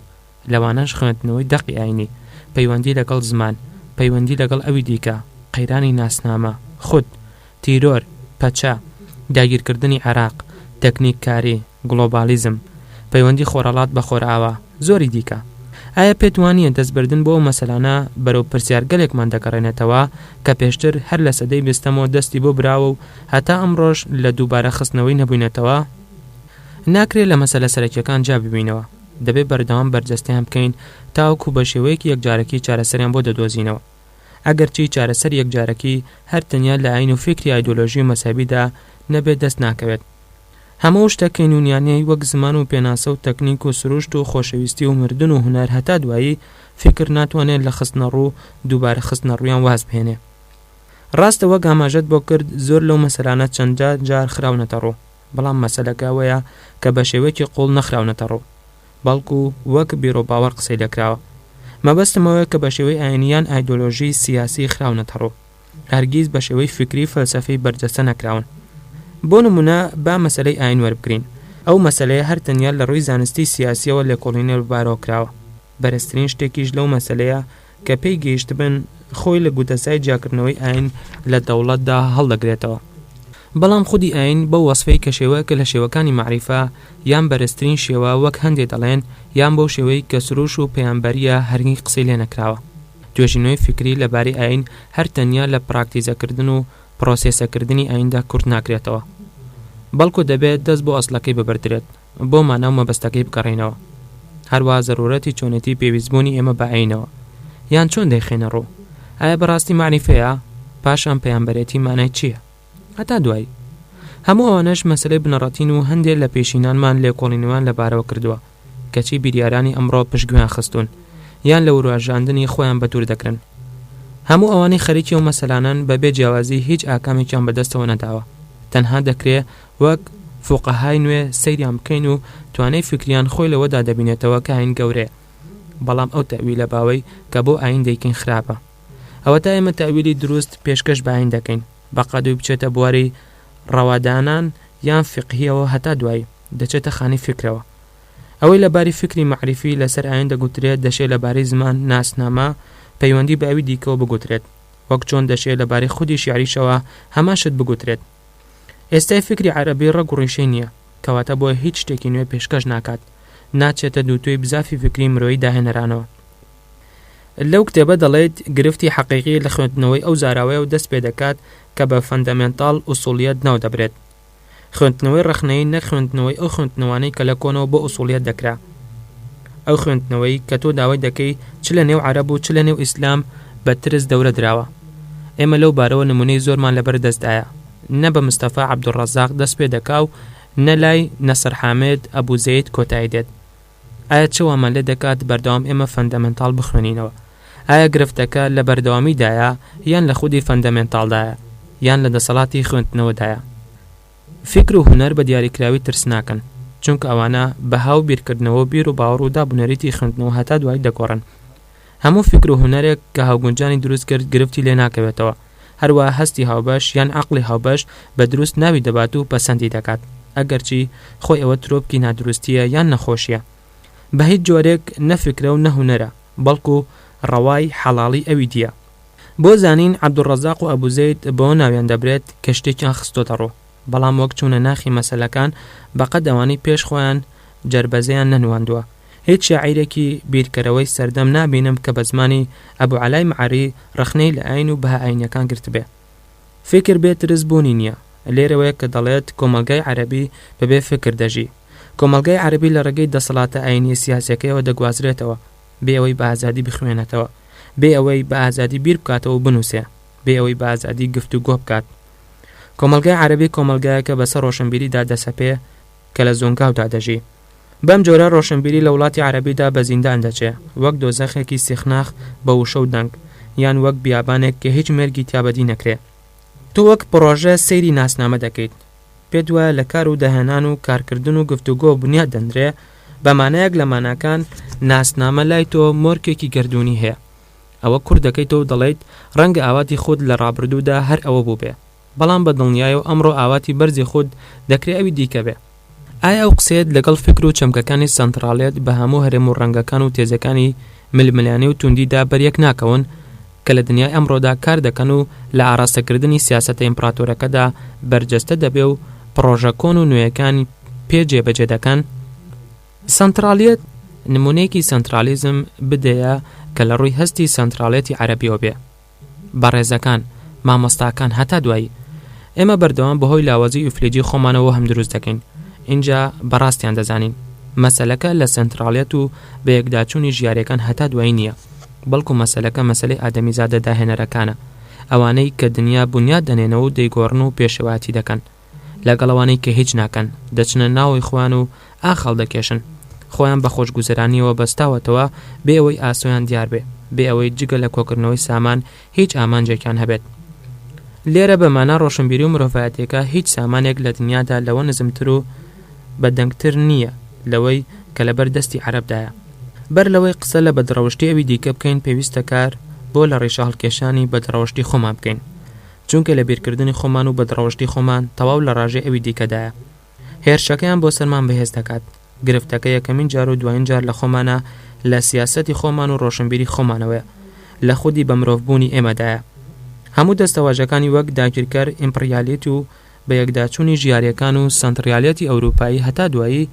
لەوانەش خوێندنەوەی دەقی ئاینی، پەیوەندی لەگەڵ زمان، پەیوەندی لەگەڵ ئەوی دیکە، قەیرانی ناسنامە، خود، تیرۆر، پەچە، داگیرکردنی عێراق، تەکنیککاری، گڵۆباڵیزم، پەیوەندی خۆرهەڵات بە خۆرئاوا، زۆری دیکە. ئایا پێت وانییە دەستبردن بۆ ئەو مەسەلانە بەرەو پرسیارگەلێکمان دەگەڕێنێتەوە کە پێشتر هەر لە سەدەی بیستەمەوە دەستی بۆ براوە و هەتا ئەمڕۆش لە دووبارە خستنەوەی نەبووینەتەوە؟ ناکرێ لە مەسەلە سەرەکییەکان جیا ببینەوە، دەبێ بەردەوام بەرجەستەیان بکەین تاوەکو بە شێوەیەکی یەکجارەکی چارەسەریان بۆ دەدۆزینەوە. ئەگەرچی چارەسەری یەکجارەکی هەر تەنیا لە ئایین و فیکری ئایدۆلۆژی و مەزهەبیدا نەبێت دەست ناکەوێت. هەموو ئەو شتە کەینونیانەی وەک زمان و پێناسە و تەکنیک و سروشت و خۆشەویستی و مردن و هونەر هەتا دوایی، فیکر ناتوانێت لە خستنەڕوو و دووبارە خستنەڕوویان واز بهێنێ. ڕاستە وەک ئاماژەت بۆ کرد زۆر لەو مەسەلانە چەندان جار خراونەتە ڕوو، بەڵام مەسەلەکە ئەوەیە کە بە شێوەیەکی قووڵ نەخراونەتە ڕوو. بەڵکو وەک بیروباوەڕ قسەی لێکراوە. مەبەستم ئەوەیە کە بە شێوەی ئایینی یان ئایدۆلۆژی سیاسی خراونەتە ڕوو. هەرگیز بە شێوەی فیکری فەلسەفی بەرجەستە نەکراون. بۆ نموونە با مەسەلەی ئایین وەربگرین. ئەو مەسەلەیە هەر تەنیا لە ڕووی زانستی سیاسییەوە لێکۆڵینەوەی لەبارەوە کراوە. بەرزترین شتێکیش لەو مەسەلەیە کە پێی گەیشتبن خۆی لە گوتەسای جیاکردنەوەی ئایین لە دەوڵەتدا هەڵدەگرێتەوە. بەڵام خودی ئایین بەو وەسفەی کە شێوەیەکە لە شێوەکانی مەعریفە یان بەرزترین شێوە وەک هەندێ دەڵێن یان بەو شێوەی کە سروش و پەیامبەرییە هەرگیز قسەی لێ نەکراوە. توێژینەوەی فیکری لە بارەی ئایین هەر تەنیا لە پراکتیزەکردن و پرۆسێسەکردنی ئاییندا کورت ناکرێتەوە. بەڵکو دەبێت دەست بۆ ئەسڵەکەی ببردرێت. بۆ مانا و مەبەستەکەی بگەڕێینەوە. هەروەها زەرورەتی چۆنێتی پێویستبوونی ئێمە بە ئایینەوە. یان چۆن دەیخەینە ڕوو؟ ئایا بەڕاستی مەعریفەیە؟ پاشان پەیامبەرێتی مانای چییە؟ هەتا دوایی. هەموو ئەوانەش مەسەلەی بنەڕەتین و هەندێ لە پێشینانمان لێکۆڵینەوەیان لەبارەوە کردووە، کەچی بیریارانی ئەمڕۆ پشتگوێیان خستوون، یان لە وروژاندنی خۆیان بەدوور دەگرن. هەموو ئەوانەی خەریکی ئەو مەسەلانەن بەبێ جیاوازی هیچ ئاکامێکیان بەدەستەوە نەداوە. تەنها دەکرێ وەک فوقەهای نوێ سەیریان بکەین و توانای فیکریان خۆی لەوەدا دەبینێتەوە کە ئاین گەورەیە بەڵام ئەو تەئویلە باوەی کە بۆ ئاین دەیکەین خراپە ئەوەتا ئێمە تەئویلی دروست پێشکەش بە ئاین دەکەین بە قەدوی بچێتە بواری ڕەوادانان یان فیقهیەوە هەتا دوایی دەچێتە خانەی فیکرەوە ئەوەی لە باری فیکری مەعریفی لەسەر ئاین دەگوترێت دەشێ لە بارەی زمان، ناسنامە، پەیوەندی بە ئەوی دیکەوە بگوترێت وەک چۆن دەشێ لە بارەی خودی شیعریشەوە هەمان شت بگوترێت. ئێستای فیکری عەرەبی ڕەگ و ڕیشەی نییە، کەواتە بۆیە هیچ شتێکی نوێ پێشکەش ناکات، ناچێتە دووتوێی بزافی فیکری مرۆیی داهێنەرانەوە. لەو کتێبە دەڵێیت گرفتی حەقیقی لە خوێندنەوەی ئەو زاراوەیەوە دەست پێدەکات کە بە فەندەمێنتاڵ ئوسوڵیەت ناو دەبرێت. خوێندنەوەی ڕەخنەیی نەک خوێندنەوەی ئەو خوێندنەوانەی کە لە کۆنەوە بۆ ئوسوڵیەت دەکرا. ئەو خوێندنەوەی کە تۆ داوای دەکەی چ لە نێو عەرەب و چ لە نێو ئیسلام بە ترس دەورە دراوە. ئێمە لەو بارەوە نموونەی زۆرمان لەبەر دەستدایە. نە بە مستەفا عەبدولڕەزاق دەست پێ دەکا و نە لای نەسر حامد ئەبوزەید کۆتایی دێت. ئایا چ وامان لێ دەکات بەردەوام ئێمە فەندەمێنتاڵ بخوێنینەوە؟ ئایا گرفتەکە لە بەردەوامیدایە یان لە خودی فەندەمێنتاڵدایە یان لە دەسەڵاتی خوێندنەوەدایە؟ فیکر و هونەر بە دیاریکراوی ترسناکن، چونکە ئەوانە بەها و بیرکردنەوە و بیر و باوەڕ و داب و نەریتی خوێندنەوە هەتا دوایی دەگۆڕن. هەموو فیکر و هونەرێک کە هاوگونجانی دروست کرد گرفتی لێ ناکەوێتەوە، هەروەها هەستی هاوبەش یان عەقڵی هاوبەش بە دروست ناوی دەبات و پەسەندی دەکات، ئەگەرچی خۆی ئەوە ترۆپکی نادروستییە یان نەخۆشییە. بە هیچ جۆرێک نە فیکرە و نە هونەرە، بەڵکو ڕەوای، حەڵاڵی، ئەوی دییە. بۆ زانین عەبدولڕەزاق و ئەبوزەید بەوە ناویان دەبرێت کە شتێکیان خستۆتە ڕوو، بەڵام وەک چوونە ناخی مەسەلەکان بەقەد ئەوانەی پێش خۆیان جەربەزەیان نەنواندووە. هیچ شاعیرێکی بیرکەرەوەی سەردەم نابینم کە بە زمانی ئەبو عەلای مەعەری ڕەخنەی لە ئایین و بەها ئایینیەکان گرتبێ. فیکر بێ ترس بوونی نییە. لێرەوەیە کە دەڵێت کۆمەڵگای عەرەبی بەبێ فیکر دەژی. کۆمەڵگای عەرەبی لە ڕێگەی دەسەڵاتە ئایینیە سیاسیەکەیەوە دەگوازرێتەوە، بێ ئەوەی بە ئازادی بخوێنێتەوە، بێ ئەوەی بە ئازادی بیر بکاتەوە و بنووسێ، بێ ئەوەی بە ئازادی گفتوگۆ بکات. کۆمەڵگای عەرەبی کۆمەڵگایەکە بەسەر ڕۆشنبیریدا دەسەپێ کە لە زۆنگاودا دەژی. بەم جۆرە ڕۆشنبیری لە وڵاتی عەرەبیدا بە زیندان دەچێ، وەک دۆزەخێکی سیخناخ بە وشە و دەنگ، یان وەک بیابانێک کە هیچ مێرگی تیا بەدی نەکرێ. تۆ وەک پڕۆژە سەیری ناسنامە دەکەیت. پێت وایە لە کار و داهێنان و کارکردن و گفتوگۆ بنیات دەنرێ، بە مانایەک لە ماناکان ناسنامە لای تۆ مۆرکێکی گەردوونی هەیە. ئەوە کورت دەکەیتەوە و دەڵێیت ڕەنگە ئاواتی خود لە ڕابردوودا هەر ئەوە بووبێ، بەڵام بە دڵنیایەوە ئەمڕۆ ئاواتی بەرزی خود دەکرێ ئەوی دیکە بێ. ئایا ئەو قسەیەت لەگەڵ فیکر و چەمکەکانی سەنتراڵیەت بە هەموو هەرێم و ڕەنگەکان و تێزەکانی ململانێ و توندیدا بەریەک ناکەون؟ کە لە دنیای ئەمڕۆدا کار دەکەن و لە ئاراستەکردنی سیاسەتە ئیمپڕاتۆرەکەدا بەرجەستە دەبێ و پڕۆژە کۆن و نوێیەکانی پێ جێبەجێ دەکەن؟ سەنترالیەت، نموونەیەکی سەنترالیزم بدەیە کە لە ڕووی هەستی سەنترالیەتی عەرەبیەوە بێ. بەڕێزەکان، مامۆستاکان، هەتا دوایی. ئێمە بەردەوام بەهۆی لاوازی ئیفلیجی خۆمانەوە وەهم دروست دەکەین، ئینجا بە ڕاستیان دەزانین. مەسەلەکە لە سەنتراڵیەت و بەیەکداچوونی ژیارەکان هەتا دوایی نییە، بەڵکو مەسەلەکە مەسەلەی ئادەمیزادە داهێنەرەکانە، ئەوانەی کە دنیا بونیاد دەنێنەوە و دەیگۆڕن و پێشەوایەتی دەکەن. لەگەڵ ئەوانەی کە هیچ ناکەن، دەچنە ناوەوەی خۆیان و ئاخ هەڵدەکێشن. خۆیان بە خۆشگوزەرانییەوە بەستاوەتەوە بێ ئەوەی ئاسۆیان دیار بێ، بێ ئەوەی جگە لە کۆکردنەوەی سامان هیچ ئامانجێکیان هەبێت. لێرە بە مانا ڕۆشنبیری و مرۆڤایەتییەکە هیچ سامانێک لە دنیادا لەوە نزمتر و بە دەنگتر نییە لەوەی کە لەبەر دەستی عەرەبدایە. بەر لەوەی قسە لە بەدڕەوشتی ئەوی دیکە بکەین پێویستە کار بۆ لە ڕیشە هەڵکێشانی بەدڕەوشتی خۆمان بکەین. چونکە لە بیرکردنی خۆمان و بەدڕەوشتی خۆمان تەواو لە ڕاژەی ئەوی دیکەدایە. هێرشەکەیان بۆ سەرمان بەهێز دەکات. گرفتەکە یەکەمین جار و دوایین جار لە خۆمانە، لە سیاسەتی خۆمان و ڕۆشنبیری خۆمانەوەیە. لە خودی بە مرۆڤ بوونی ئێمەدایە. هەموو دەستەواژەکانی وەک داگیرکەر، ئیمپڕیالیت و بەیەکداچوونی ژیارییەکان و سەنتڕیالیەتی ئەوروپایی هەتا دوایی،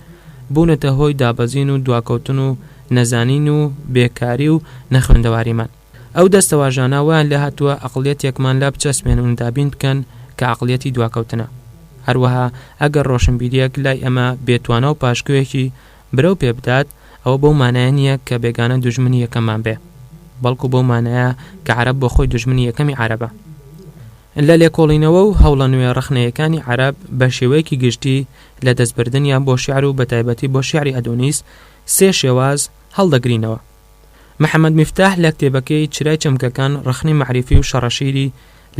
بوونەتە هۆی دابەزین و دواکەوتن و نەزانین و بێکاری و نەخوێندەواریمان. ئەو دەستەواژانە وایان لێهاتووە ئەقڵیەتێکمان لا بچەسپێنن و دابین بکەن کە ئەقڵیەتی دواکەوتنە. هەروەها ئەگەر ڕۆشنبیرییەک لای ئێمە بێتوانا و پاشکۆیەکی برەو پێ بدات، ئەوە بەو مانایە نییە کە بێگانە دوژمنی یەکەممان بێ، بەڵکو بەو مانایە کە عەرەب بۆ خۆی دوژمنی یەکەمی عەرەبە. لە لێکۆڵینەوە و هەوڵە نوێ ڕەخنەیەکانی عەرەب بە شێوەیەکی گشتی لە دەستبردنیان بۆ شیعر و بەتایبەتی بۆ شیعری ئەدۆنیس سێ شێواز هەڵدەگرینەوە. محەمەد میفتاح لە کتێبەکەی چرای چەمکەکان ڕەخنەی مەعریفی و شەڕەشیری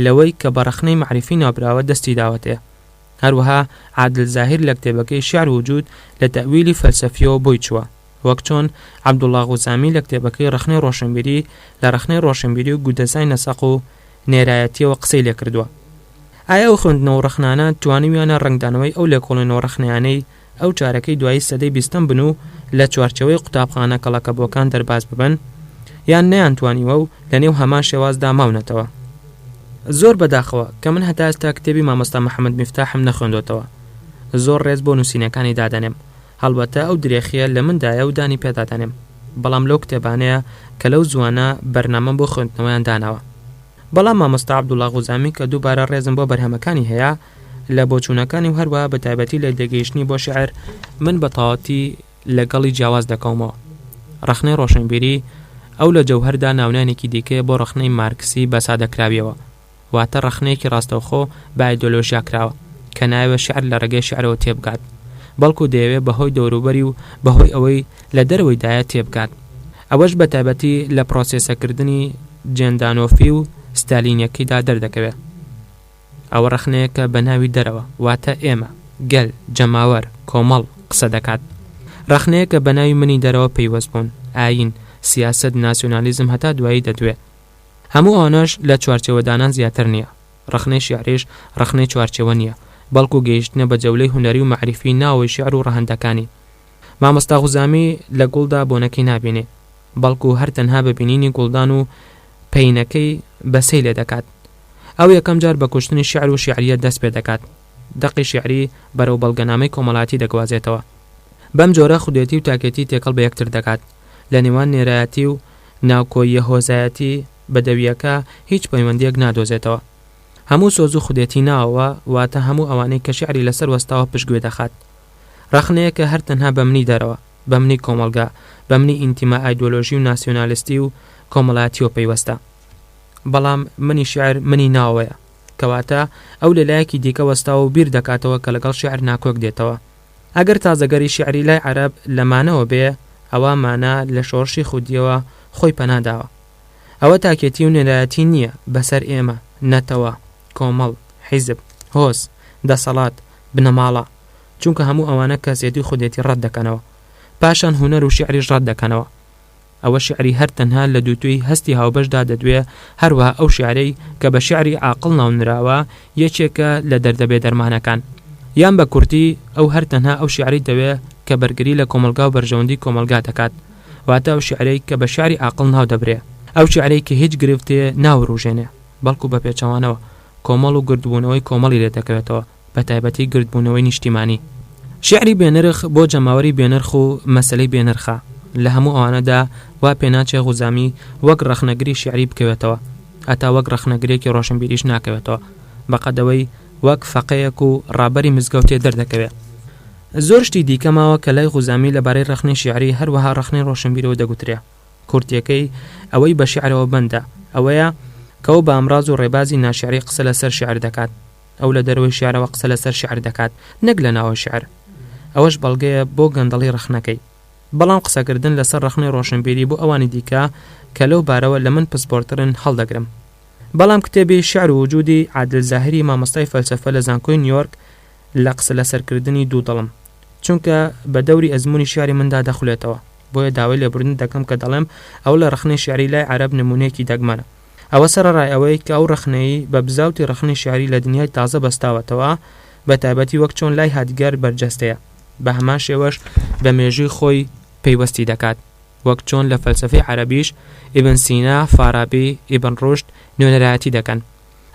لەوەی کە بە ڕەخنەی مەعریفی ناوبراوە دەستی داوەتێ. هەروەها عادل زاهیر لە کتێبەکەی شیعر وجود لە تەئویلی فەلسەفییەوە بۆی چووە. وەک چۆن عەبدوڵڵا غوزامی لە کتێبەکەی ڕەخنەی ڕۆشنبیری لە ڕەخنەی ڕۆشنبیری و گودەزای نەسەق و نێرایەتییەوە قسەی لێ کردووە. ئایا ئەو خوێندنەوە و ڕەخنانە توانیویانە ڕەنگدانەوەی ئەو لێکۆڵینەوە ڕەخنەیانەی ئەو چارەکەی دوایی سەدەی بیستەم بن و لە چوارچێوەی قوتابخانە کەڵەکەبووەکان دەرباز ببن، یان نەیانتوانیوە و لە نێو هەمان شێوازدا ماونەتەوە. زۆر بەداخەوە کە من هەتا ئێستا کتێبی مامۆستا محەمەد میفتاحم نەخوێندۆتەوە. زۆر ڕێز بۆ نووسینەکانی دادەنێم. هەڵبەتە ئەو درێخییە لە مندایە و دانی پێدا دەنێم. بەڵام لەو کتێبانەیە کە لەو زووانە بەرنامەم بۆ خوێندنەوەیان داناوە. بەڵام مامۆستا عەبدوڵا غوزامی کە دووبارە ڕێزم بۆ بەرهەمەکانی هەیە، لە بۆچوونەکانی و هەروەها بە تایبەتی لە تێگەیشتنی بۆ شیعر من بە تەواوەتی لەگەڵی جیاواز دەکەومەوە. ڕەخنەی ڕۆشنبیری، ئەو لە جەوهەردا ناونانێکی دیکەیە بۆ ڕەخنەی مارکسی بە سادەکراویەوە، واتە ڕەخنەیەکی ڕاستەوخۆ بە ئایدۆلۆژیا کراوە کە نایەوێ شیعر لە ڕێگەی شیعرەوە تێبگات، بەڵکو دەیەوێ بە هۆی دەوروبەری و بە هۆی ئەوەی لە دەرەوەیدایە تێبگات. ئەوەش بە تایبەتی لە پرۆسێسەکردنی جێندانۆفی و ستالینیەکەیدا دەردەکەوێ. ئەوە ڕەخنەیەکە بە ناوی دەرەوە، واتە ئێمە، گەل، جەماوەر، کۆمەڵ، قسە دەکات. ڕەخنەیەکە بە ناوی منی دەرەوە پەیوەستبوون، ئایین، سیاسەت، ناسیۆنالیزم هەتا دوایی دەدوێ. هەموو ئەوانەش لە چوارچێوەدانان زیاتر نییە. ڕەخنەی شیعریش ڕەخنەی چوارچێوە نییە، بەڵکو گەیشتنە بە جەولەی هونەری و مەعریفی ناوەوەی شیعر و ڕەهەندەکانی. مامۆستا غوزامی لە گوڵدا بۆنەکەی نابینێ، بەڵکو هەر تەنها بە بینینی گوڵدان و پەیینەکەی بەسەی لێ دەکات. ئەو یەکەم جار بە کوشتنی شیعر و شیعرییەت دەست پێ دەکات. دەقی شیعری بەرەو بەڵگەنامەی کۆمەڵایەتی دەگوازێتەوە. بەم جۆرە خودێتی و تاکێتی تێکەڵ بە یەکتر دەکات. لە نێوان نێرایەتی و ناوکۆییە هۆزایەتی بەدەوییەکە هیچ پەیوەندییەک نادۆزێتەوە. هەموو سۆز و خودێتی ناوەوە، واتە هەموو ئەوانەی کە شیعری لەسەر وەستاوە پشتگوێ دەخات. ڕەخنەیەکە هەر تەنها بە منی دەرەوە، بە منی کۆمەڵگا، بە منی ئینتیما ئایدۆلۆژی و ناسیۆنالستی و کۆمەڵایەتییەوە پەیوەستە. بەڵام منی شیعر منی ناوەوەیە. کەواتە ئەو لە لایەکی دیکە وەستاوە و بیر دەکاتەوە کە لەگەڵ شیعر ناکۆک دێتەوە. ئەگەر تازەگەری شیعری لای عەرەب لە مانەوە بێ، ئەوا مانا لە شۆڕشی خودییەوە خۆی پەنا داوە. ئەوە تاکێتی و نێرایەتی نییە بەسەر ئێمە، نەتەوە، کۆمەڵ، حیزب، هۆز، دەسەڵات، بنەماڵە. چونکە هەموو ئەوانە کەسێتی و خودێتی ڕەت دەکەنەوە. پاشان هونەر و شیعریش ڕەت دەکەنەوە. ئەوە شیعری هەر تەنها لە دووتوێی هەستی هاوبەشدا دەدوێ، هەروەها ئەو شیعرەی کە بە شیعری عاقڵ ناونراوە یەکێکە لە دەردە بێدەرمانەکان. یان بە کورتی ئەو هەر تەنها ئەو شیعرەی دەوێ کە بەرگری لە کۆمەڵگا و بەرژەوەندی کۆمەڵگا دەکات، واتە ئەو شیعرەی کە بە شیعری عاقڵ ناودەبرێ. ئەو شیعرەی کە هیچ گرفتێ ناوروژێنێ، بەڵکو بە پێچەوانەوە، کۆمەڵ و گردبوونەوەی کۆمەڵی لێ دەکەوێتەوە، بە تایبەتی گردبوونەوەی نیشتیمانی. شیعری بێنرخ بۆ جەماوەری بێنرخ و مەسەلەی بێنرخە. لە هەموو ئەوانەدا وا پێناچێ غوزامی وەک ڕەخنەگری شیعری بکەوێتەوە، هەتا وەک ڕەخنەگرێکی ڕۆشنبیریش ناکەوێتەوە، بە قەدەوەی وەک فەقێیەک و ڕابەری مزگەوتێ دەردەکەوێ. زۆر شتی دیکە ماوە کە لای غوزامی لەبارەی ڕەخنەی شیعری هەروەها ڕەخنەی ڕۆشنبیرەوە دەگوترێ. کورتیەکەی ئەوەی بە شیعرەوە بەندە ئەوەیە کە ئەو بە ئامراز و ڕێبازی ناشیعری قسە لەسەر شیعر دەکات. ئەو لە دەرەوەی شیعرەوە قسە لەسەر شیعر دەکات نەک لە ناوەوەی شیعر. ئەوەش بەڵگەیە بۆ گەندەڵی ڕەخنەکەی. بەڵام قسەکردن لەسەر ڕەخنەی ڕۆشنبیری بۆ ئەوانی دیکە کە لەو بارەوە لە من پسپۆرترن هەڵدەگرم. بەڵام کتێبی شیعر و وجودی عادل زاهیری مامۆستای فەلسەفە لە زانکۆی نیۆرک لە قسە لەسەرکردنی دوودڵم. چونکە بە دەوری ئەزموونی شیعری مندا دەخولێتەوە. بۆیە داوای لێبوردن دەکەم کە دەڵێم ئەو لە ڕەخنەی شیعری لای عەرەب نموونەیەکی دەگمەنە. ئەوە سەرەڕای ئەوەی کە ئەو ڕەخنەی بە بزاوتی ڕەخنەی شیعری لە دنیای تازە بەستاوەتەوە، بە تایبەتی وەک چۆن لای هایدگەر بەرجەستەیە، بە هەمان شێوەش بە مێژووی خۆی پەیوەستی دەکات، وەک چۆن لە فەلسەفەی عەرەبیش ئیبن سینا، فارابی، ئیبن ڕوشد نوێنەرایەتی دەکەن.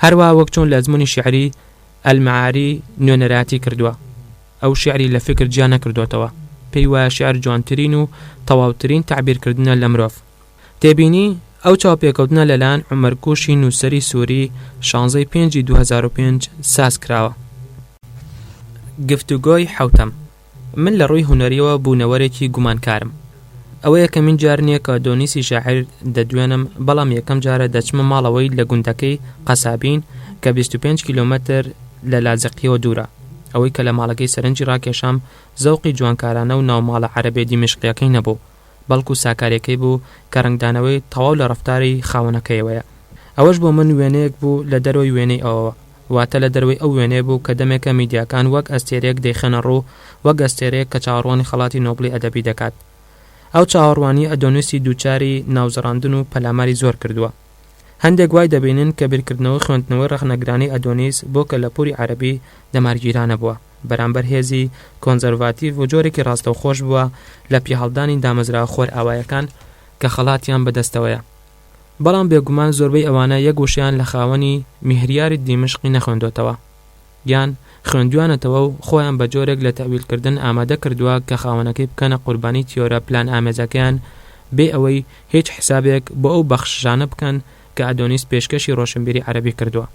هەروەها وەک چۆن لە ئەزموونی شیعری، المعاری، نوێنەرایەتی کردووە. ئەو شیعری لە فیکر جیا نەکردۆتەوە. پێی وایە شیعر جوانترین و تەواوترین تەعبیرکردنە لە مرۆڤ. تێبینی، ئەو چاوپێکەوتنە لەلایەن عومەر کوشی نووسەری سووری شانزەی پێنجی 2005 ساز کراوە. گفتوگۆی حەوتەم، من لە ڕووی هونەرییەوە بوونەوەرێکی گومانکارم. ئەوە یەکەمین جار نییە کە ئەدۆنیسی شاعیر دەدوێنم، بەڵام یەکەم جارە دەچمە ماڵەوەی لە گوندەکەی قەسابین کە 25 کیلۆمەتر لە لازقییەوە دوورە. ئەوەی کە لە ماڵەکەی سەرنجی ڕاکێشام زەوقی جوانکارانە و ناوماڵە عەرەبیە دیمەشقییەکەی نەبوو، بەڵکو ساکاریەکەی بوو کە ڕەنگدانەوەی تەواو لە ڕەفتاری خاوەنەکەیەوەیە. ئەوەش بۆ من وێنەیەک بوو لە دەرەوەی وێنەی ئەوەوە، واتە لە دەرەوەی ئەو وێنەیە بوو کە دەمێکە میدیاکان وەک ئەستێرەیەک دەیخەنە ڕوو، وەک ئەستێرەیەک کە چاوەڕوانی خەڵاتی نۆبڵی ئەدەبی دەکات. ئەو چاوەڕوانییە ئەدۆنیسی دووچاری ناوزڕاندن و پەلاماری زۆر کردووە. هەندێک وای دەبینن کە بیرکردنەوە و خوێندنەوەی ڕەخنەگرانەی ئەدۆنیس بۆ کەلەپووری عەرەبی دەمارگیرانە بووە بەرامبەر هێزی کۆنزەرڤاتیڤ و جۆرێکی ڕاستەوخۆش بووە لە پیاهەڵدانی دامەزراوە خۆرئاوایەکان کە خەڵاتیان بەدەستەوەیە. بەڵام بێگومان زۆربەی ئەوانە یەک وشەیان لە خاوەنی میهریاری دیمەشقی نەخوێندۆتەوە. یان خوێندویانەتەوە و خۆیان بە جۆرێک لە تەئویلکردن ئامادە کردووە کە خاوەنەکەی بکەنە قوربانی تیۆرە پلانئامێزەکەیان بێ ئەوەی هیچ حیسابێک بۆ ئەو بەخششانە بکەن کە ئەدۆنیس پێشکەشی ڕۆشنبیری عەرەبی کردووە.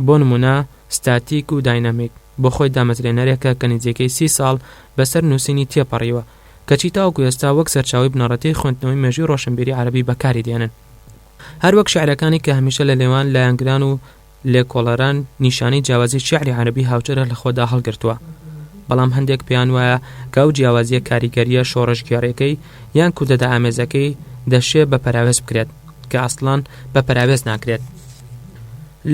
بۆ نموونە ستاتیک و داینامیک بۆ خۆی دامەزرێنەرێکە کە نزیکەی سی ساڵ بەسەر نووسینی تێپەڕیوە کەچی تاوەکو ئێستا وەک سەرچاوەی بنەڕەتیی خوێندنەوەی مێژووی ڕۆشنبیری عەرەبی بەکاری دێنن. هەروەک شیعرەکانی کە هەمیشە لە نێوان لایەنگران و لێکۆڵەران نیشانەی جیاوازی شیعری عەرەبی هاوچەرخ لە خۆدا هەڵگرتووە، بەڵام هەندێک پێیان وایە کە ئەو جیاوازییە کاریگەرییە شۆڕشگێڕیەکەی یان کودەتائامێزەکەی دەشێ بە پەراوێز بکرێت، کە ئەسڵەن بە پەراوێز ناکرێت.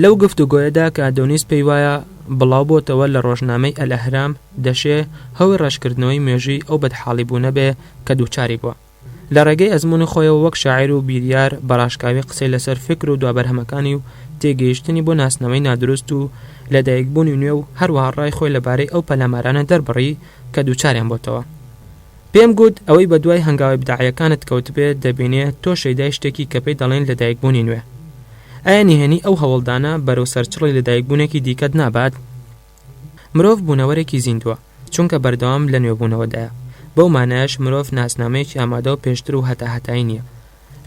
لەو گفتوگۆیەدا کە ئەدۆنیس پێی وایە بڵاوبۆتەوە لە ڕۆژنامەی ئەلئەهرام، دەشێ هۆی ڕەشکردنەوەی مێژووی ئەو بەدحاڵیبوونە بێ کە دووچاری بووە. لە ڕێگەی ئەزموونی خۆیەوە وەک شاعیر و بیریار بە ڕاشکاوی قسەی لەسەر فیکر و دوابەرهەمەکانی و تێگەیشتنی بۆ ناسنامەی نادروست و لەدایکبوونی نوێ و هەروەها ڕای خۆی لەبارەی ئەو پەلامارانە دەربڕی کە دووچاریان بۆتەوە. پێم گوت ئەوەی بەدوای هەنگاوە ئیبداعییەکانت کەوتبێ دەبینێ تۆ شەیدای شتێکی کە پێی دەڵێن لەدایکبوونی نوێ. ئایا نهێنی ئەو هەوڵدانە بەرەو سەرچڵی لەدایکبوونێکی دیکەت نابات؟ مرۆڤ بوونەوەرێکی زیندووە، چونکە بەردەوام لە نوێبوونەوەدایە. بەو مانایەش مرۆڤ ناسنامەیەکی ئامادە و پێشتر و هەتاهەتایی نییە.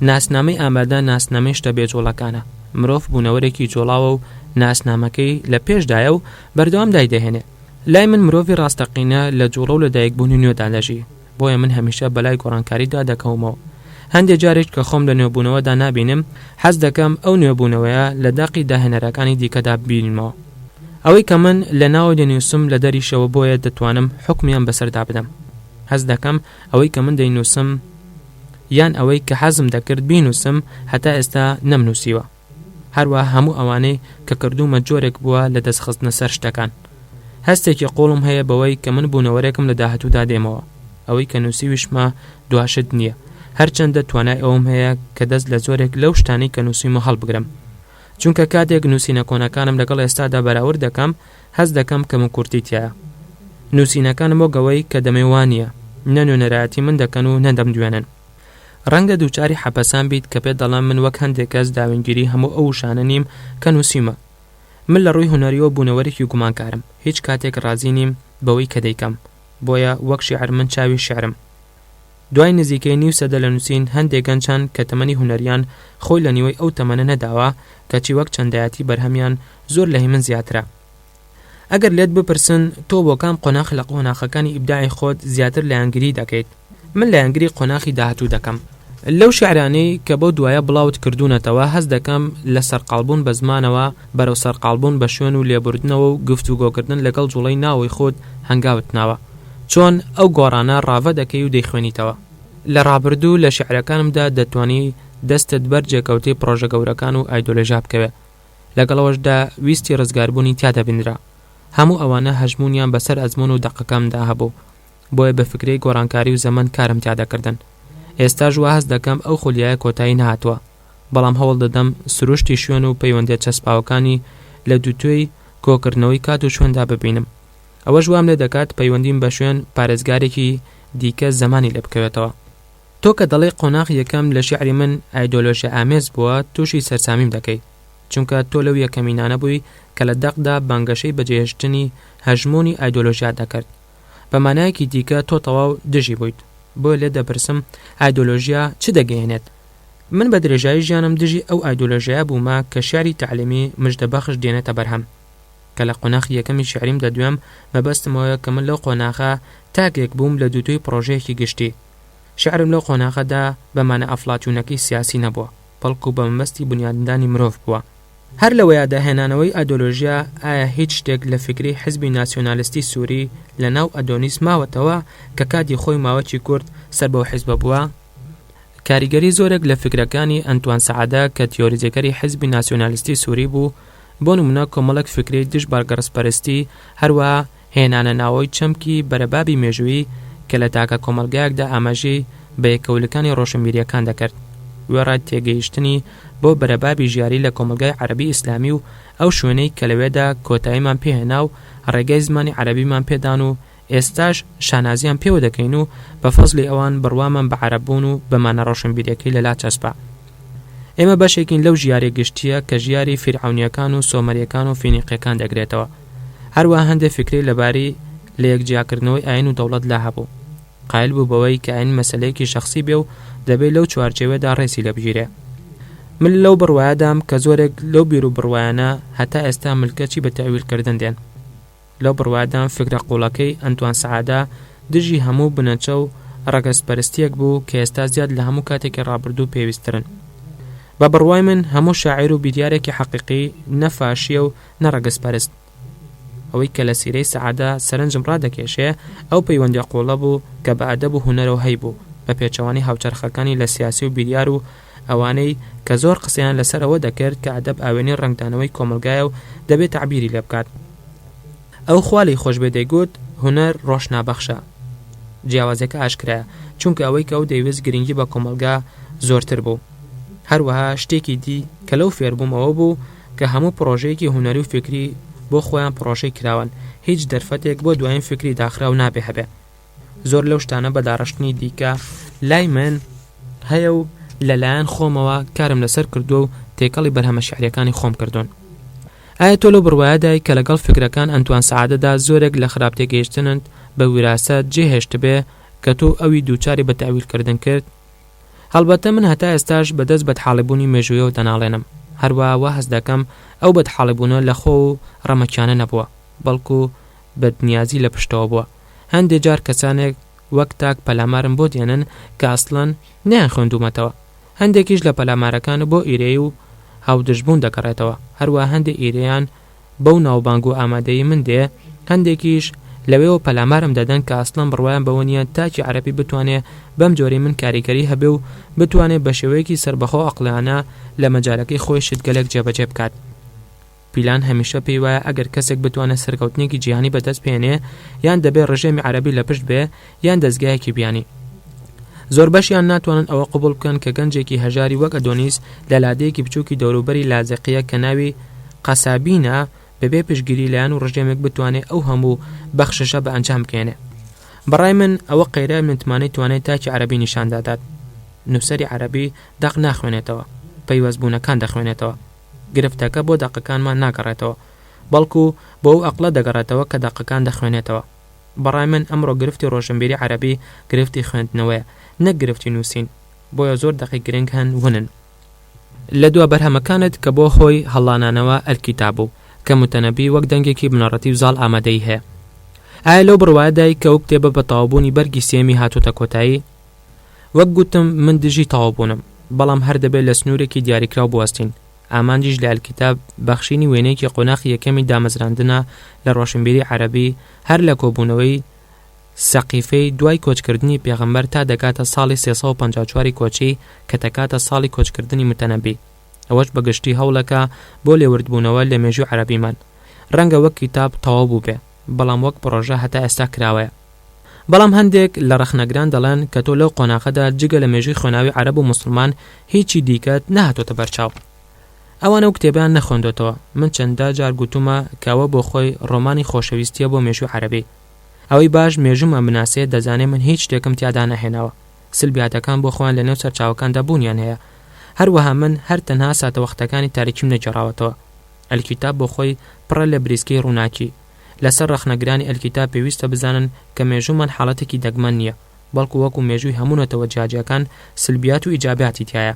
ناسنامەی ئامادە ناسنامەی شتە بێجووڵەکانە. مرۆڤ بوونەوەرێکی جووڵاوە و ناسنامەکەی لە پێشدایە و بەردەوام دایدەهێنێ. لای من مرۆڤی ڕاستەقینە لە جووڵە و لەدایکبوونی نوێدا دەژی. بۆیە من هەمیشە بەلای گۆڕانکاریدا دەکەومەوە. هەندێ جاریش کە خۆم لە نوێبوونەوەدا نابینم، حەز دەکەم ئەو نوێبوونەوەیە لە دەقی داهێنەرەکانی دیکەدا ببینمەوە. ئەوەی کە من لە ناوەوە دەینووسم لە دەریشەوە بۆیە دەتوانم حوکمیان بەسەردا بدەم. هەست دەکەم ئەوەی کە من دەینووسم یان ئەوەی کە حەزم دەکرد بینووسم هەتا ئێستا نەمنووسیوە. هەروەها هەموو ئەوانەی کە کردوومە جۆرێک بووە لە دەستخستنە سەر شتەکان. هەستێکی قووڵم هەیە بەوەی کە من بوونەوەرێکم لە داهاتوودا دێمەوە. ئەوەی کە نووسیویشمە دواشت نییە. هەرچەندە توانای ئەوەم هەیە کە دەست لە زۆرێک لەو شتانەی کە نووسیومە هەڵبگرم. چونکە کاتێک نووسینە کۆنەکانم لەگەڵ ئێستادا بەراورد دەکەم، هەست دەکەم کەموکورتی تیایە. نووسینەکانم وەک ئەوەی کە دەمەوێ وا نییە. نە نوێنەرایەتی من دەکەن و نە دەمدوێنن. ڕەنگە دووچاری حەپەسان بیت کە پێت دەڵێم من وەک هەندێک کەس داوێنگیری هەموو ئەو وشانە نیم کە نووسیومە. من لە ڕووی هونەرییەوە بوونەوەرێکی گومانکارم، هیچ کاتێک ڕازی نیم بەوەی کە دەیکەم، بۆیە وەک شیعر من چاوی شیعرم. دوای نزیکەی نیو سەدە لە نووسین، هەندێک گەنج هەن کە تەمەنی هونەرییان خۆی لە نیوەی ئەو تەمەنە نەداوە، کەچی وەک چەندایەتی بەرهەمیان زۆر لە هی من زیاترە. ئەگەر لێت بپرسن تۆ بۆ کام قۆناخ لە قۆناخەکانی ئیبداعی خۆت زیاتر لایەنگری دەکەیت؟ من لایەنگری قۆناخی داهاتوو دەکەم. لەو شیعرانەی کە بەو دوایە بڵاوت کردوونەتەوە هەست دەکەم لە سەرقاڵبوون بە زمانەوە بەرەو سەرقاڵبوون بە شوێن و لێبوردنەوە و گفتوگۆکردن لەگەڵ جوڵەی ناوەوەی خۆت هەنگاوت ناوە. چۆن ئەو گۆڕانە ڕاڤە دەکەی و دەیخوێنیتەوە؟ لە ڕابردوو لە شیعرەکانمدا دەتتوانی دەستت بەر جێکەوتەی پڕۆژە گەورەکان و ئایدۆلۆژیا بکەوێ. لەگەڵ ئەوەشدا ویستی ڕزگاربوونی تیا دەبینرا. هەموو ئەوانە هەژموونیان بەسەر ئەزموون و دەقەکەمدا هەبوو. بۆیە بە فکرەی گۆڕانکاری و زەمەن کارم تیا دەکردن. ئێستاش وا هەست دەکەم ئەو خولیایە کۆتایی نەهاتووە. بەڵام هەوڵ دەدەم سروشتی شوێن و پەیوەندییە چەسپاوەکانی لە دووتوێی کۆکردنەوەی کات و شوێندا ببینم. ئەوەش وام لێ دەکات پەیوەندیم بە شوێن پارێزگارێکی دیکە زەمانی لێ بکەوێتەوە. تۆ کە دەڵێی قۆناغی یەکەم لە شیعری من ئایدۆلۆژیائامێز بووە تووشی سەرسامیم دەکەی، چونکە تۆ لەو یەکەمینانە بووی کە لە دەقدا بانگەشەی بەجێهێشتنی هەژموونی ئایدۆلۆژیات دەکرد. بە مانایەکی دیکە تۆ تەواو دژی بوویت. بۆیە لێت دەپرسم ئایدۆلۆژیا چ دەگەیەنێت؟ من بە درێژایی ژیانم دژی ئەو ئایدۆلۆژیایە بوومە کە شیعری تەعلیمی مژدەبەخش دێنێتە بەرهەم. کە لە قۆناخی یەکەمی شیعریم دەدوێم مەبەستم ئەوەیە کە من لەو قۆناخە تاکێک بووم لە دووتوێی پڕۆژەیەکی گشتی. شیعرم لەو قۆناغەدا بە مانا ئەفلاتوونەکەی سیاسی نەبووە، بەڵکو بە مەبەستی بونیادنانی مرۆڤ بووە. هەر لەوەیا داهێنانەوەی ئایدۆلۆژیا، ئایا هیچ شتێک لە فیکرەی حزبی ناسیۆنالستی سوری لە ناو ئەدۆنیس ماوەتەوە کە کاتی خۆی ماوەکی کورت سەر بەو حزبە بووە؟ کاریگەری زۆرێک لە فیکرەکانی ئەنتوان سەعادە کە تیۆریزەکەری حزبی ناسیۆنالستی سوری بوو، بۆ نمونە کۆمەڵێک فیکرەی دژ بە ڕەگەزپەرستی، هەروەها هێنانە ناوەوەی چەمکی بەرەبابی مێژوویی کە لە تاکە کۆمەڵگایەکدا ئاماژەی بە یەکەولکانی ڕۆشنبیرییەکان دەکرد، وێڕای تێگەیشتنی بۆ بەرەبابی ژیاری لە کۆمەڵگای عەرەبی ئیسلامی و ئەو شوێنەی کە لەوێدا کۆتاییمان پێهێنا و ڕێگای زمانی عەرەبیمان پێدان و ئێستاش شانازیان پێوە دەکەین و بە فەزلی ئەوان بڕوامان بە عەرەب بوون و بە مانا ڕۆشنبیریەکەی لەلا چەسپا. ئێمە بەشێکین لەو ژیارە گشتییە کە ژیاری فیرعەونییەکان و سۆمەرییەکان و فینیقییەکان دەگرێتەوە. هەروەها هەندێ فیکرەی لەبارەی لەیەک جیاکردنەوەی ئایین و دەوڵەت لا هەبوو. قایل بوو بەوەی کە ئایین مەسەلەیەکی شەخسی بێ و دەبێ لەو چوارچێوەیەدا ڕێزی لێ بگیرێ. من لەو بڕوایەدام کە زۆرێک لەو بیروبڕوایانە هەتا ئێستا ملکەچی بە تەئویلکردن دێن. لەو بڕوایەدام فکرە قووڵەکەی ئەنتوان سەعادە دژی هەموو بنەچە و ڕەگەزپەرستییەک بوو کە ئێستا زیاد لە هەموو کاتێکی ڕابردوو پێویستترن. بە بڕوای من هەموو شاعیر و بیریارێکی حەقیقی نە فاشییە و نە ڕەگەزپەرست. ئەوەی کە لە سیرەی سەعادە سەرنجم ڕادەکێشێ ئەو پەیوەندییە قووڵە بوو کە بە ئەدەب و هونەرەوە هەیبوو، بە پێچەوانەی هاوچەرخەکانی لە سیاسی و بیریار و ئەوانەی کە زۆر قسەیان لەسەر ئەوە دەکرد کە ئەدەب ئاوێنەی ڕەنگدانەوەی کۆمەڵگایە و دەبێ تەعبیری لێ بکات. ئەو خوا لێی خۆش بێ دەیگوت هونەر ڕۆشنابەخشە. جیاوازیەکە ئاشکرایە، چونکە ئەوەی کە ئەو دەیویست گرنگی بە کۆمەڵگا زۆرتر بوو. هەروەها شتێکی دی کە لەو فێربووم ئەوە بوو کە هەموو پڕۆژەیەکی هونەری و فیکری بۆ خۆیان پڕۆژەی کراوەن، هیچ دەرفەتێک بۆ دوایین فیکری داخراو نابێ هەبێ. زۆر لەو شتانە بە داڕشتنی دیکە لای من هەیە و لەلایەن خۆمەوە کارم لەسەر کردووە و تێکەڵی بەرهەمە شیعریەکانی خۆم کردوون. ئایا تۆ لەو بڕوایەدای کە لەگەڵ فکرەکان ئەنتوان سەعادەدا زۆرێک لە خراپ تێگەیشتنت بە ویراسەت جێهێشتبێ کە تۆ ئەوی دووچاری بە تەئویل کردن کرد؟ هەڵبەتە من هەتا ئێستاش بە دەست بەدحاڵیبوونی مێژوویەوە دەناڵێنم، هەروا وا هەست دەکەم ئەو بەدحاڵیبوونە لە خۆ و ڕەمەکیانە نەبووە، بەڵکو بەدنیازی لە پشتەوە بووە. هەندێ جار کەسانێک وەک تاک پەلامارم بۆ دێنن کە ئەسڵەن نەیانخوێندوومەتەوە. هەندێکیش لە پەلامارەکان بۆ ئیرەیی و هاودژبوون دەگەڕێتەوە، هەروا هەندێ ئیرەیان بەو ناوبانگ و ئامادەیی من دێ، هەندێکیش لەوێوە پەلامارم دەدەن کە ئەسڵەن بڕوایان بەوە نییە تاکی عەرەبی بتوانێ بەم جۆرەی من کاریگەری هەبێ و بتوانێ بە شێوەیەکی سەربەخۆ ئەقڵیانە لە مەجالەکەی خۆی شتگەلێک جێبەجێ بکات. پیلان هەمیشە پێی وایە ئەگەر کەسێک بتوانێ سەرکەوتنێکی جیهانی بەدەست بهێنێ یان دەبێ ڕژێمی عەرەبی لە پشت بێ یان دەزگایەکی بیانی. زۆربەشیان ناتوانن ئەوە قبوڵ بکەن کە گەنجێکی هەژاری وەک ئەدۆنیس لە لادێیەکی بچووکی دەوروبەری لازقیە کە ناوی قەسابینە بەبێ پشتگیری لایەن و ڕژێمێک بتوانێ ئەو هەموو بەخششە بە ئەنجام بگەیەنێ. بەڕای من ئەوە قەیرای متمانەی توانای تاکی عەرەبی نیشان دادات. نووسەری عەرەبی دەق ناخوێنێتەوە، پەیوەستبوونەکان دەخوێنێتەوە. گرفتەکە بۆ دەقەکانمان ناگەڕێتەوە، بەڵکو بۆ ئەو ئەقڵە دەگەڕێتەوە کە دەقەکان دەخوێنێتەوە. بەڕای من ئەمڕۆ گرفتی ڕۆشنبیری عەرەبی گرفتی خوێندنەوەیە، نەک گرفتی نووسین. بۆیە زۆر دەقی گرنگ هەن ونن. لە دوا بەرهەمەکانت کە بۆ هۆی هەڵانانەوە الکتاب بوو، کە موتەنەبی وەک دەنگێکی بنەڕەتی و زاڵ ئامادەیی هەیە. ئایا لەو بڕوایەدای کە ئەو کتێبە بە تەواوبوونی بەرگی سێیەمی هاتۆتە کۆتایی؟ وەک گوتم من دژی تەواوبوونم، بەڵام هەر دەبێ لە سنوورێکی دیاریکراو بوەستین. ئامانجیش لە الکتاب بەخشینی وێنەیەکی قۆناخی یەکەمی دامەزراندنە لە ڕۆشنبیری عەرەبی هەر لە کۆبوونەوەی سەقیفەی دوای کۆچکردنی پێغەمبەر تا دەگاتە ساڵی 354 ی کۆچی کە دەکاتە ساڵی کۆچکردنی متەنەبی ئەوەش بە گشتی هەوڵێکە بۆ لێوردبوونەوە لە مێژووی عەرەبیمان ڕەنگە وەک کیتاب تەواو بووبێ بەڵام وەک پڕۆژە هەتا ئێستا کراوەیە. بەڵام هەندێک لە ڕەخنەگران دەڵێن کە تۆ لەو قۆناغەدا جگە لە مێژووی خوێناوی عەرەب و موسڵمان هیچی دیکەت نەهاتۆتە بەرچاو. ئەوان ئەو کتێبەیان نەخوێندۆتەوە، من چەندا جار گوتوومە کە ئەوە بۆ خۆی ڕۆمانی خۆشەویستییە بۆ مێژووی عەرەبی. ئەوەی باش مێژوومان بناسێ دەزانێ من هیچ شتێکم تیادا نەهێناوە. سلبیاتەکان بۆ خۆیان لەنێو سەرچاوەکاندا بوونیان هەیە. هەروەها من هەر تەنها ساتەوەختەکانی تاریکیم نەگێڕاوەتەوە. ئەلکیتاب بۆ خۆی پڕە لە بریسکەی ڕووناکی. لەسەر ڕەخنەگرانی ئەلکیتاب پێویستە بزانن کە مێژوومان حاڵەتێکی دەگمەن نییە، بەڵکو وەکو مێژووی هەموو نەتەوە جیاجیاکان سلبیات و ئیجابیاتی تیایە.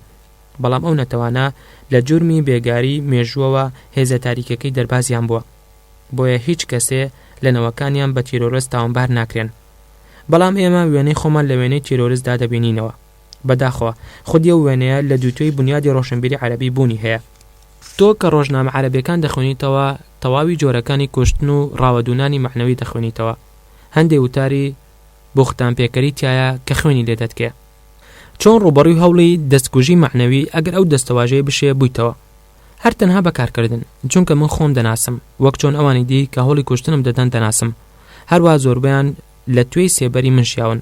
بەڵام ئەو نەتەوانە لە جورمی بێگاری مێژووەوە هێزە تاریکەکەی دەربازیان بووە. بۆیە هیچ کەسێ لە نەوەکانیان بە تیرۆرست تاوانبار ناکرێن. بەڵام ئێمە وێنەی خۆمان لە وێنەی تیرۆرستدا دەبینینەوە. بەداخەوە خودی ئەو وێنەیە لە دووتوێی بونیادی ڕۆشنبیری عەرەبی بوونی هەیە. تۆ کە ڕۆژنامە عەرەبیەکان دەخوێنیتەوە تەواوی جۆرەکانی کوشتن و ڕاوەدوونانی مەعنەوی دەخوێنیتەوە. هەندێ وتاری بوختانپێکەری تیایە کە خوێنی لێ دەتکێ. چۆن ڕووبەڕووی هەوڵی دەستکوژی مەعنەوی ئەگەر ئەو دەستەواژەیە بشێ بوویتەوە؟ هەر تەنها بە کارکردن، چونکە من خۆم دەناسم، وەک چۆن ئەوانی دی کە هەوڵی کوشتنم دەدەن دەناسم. هەروەها زۆربەیان لە توێی سێبەری من شیاون.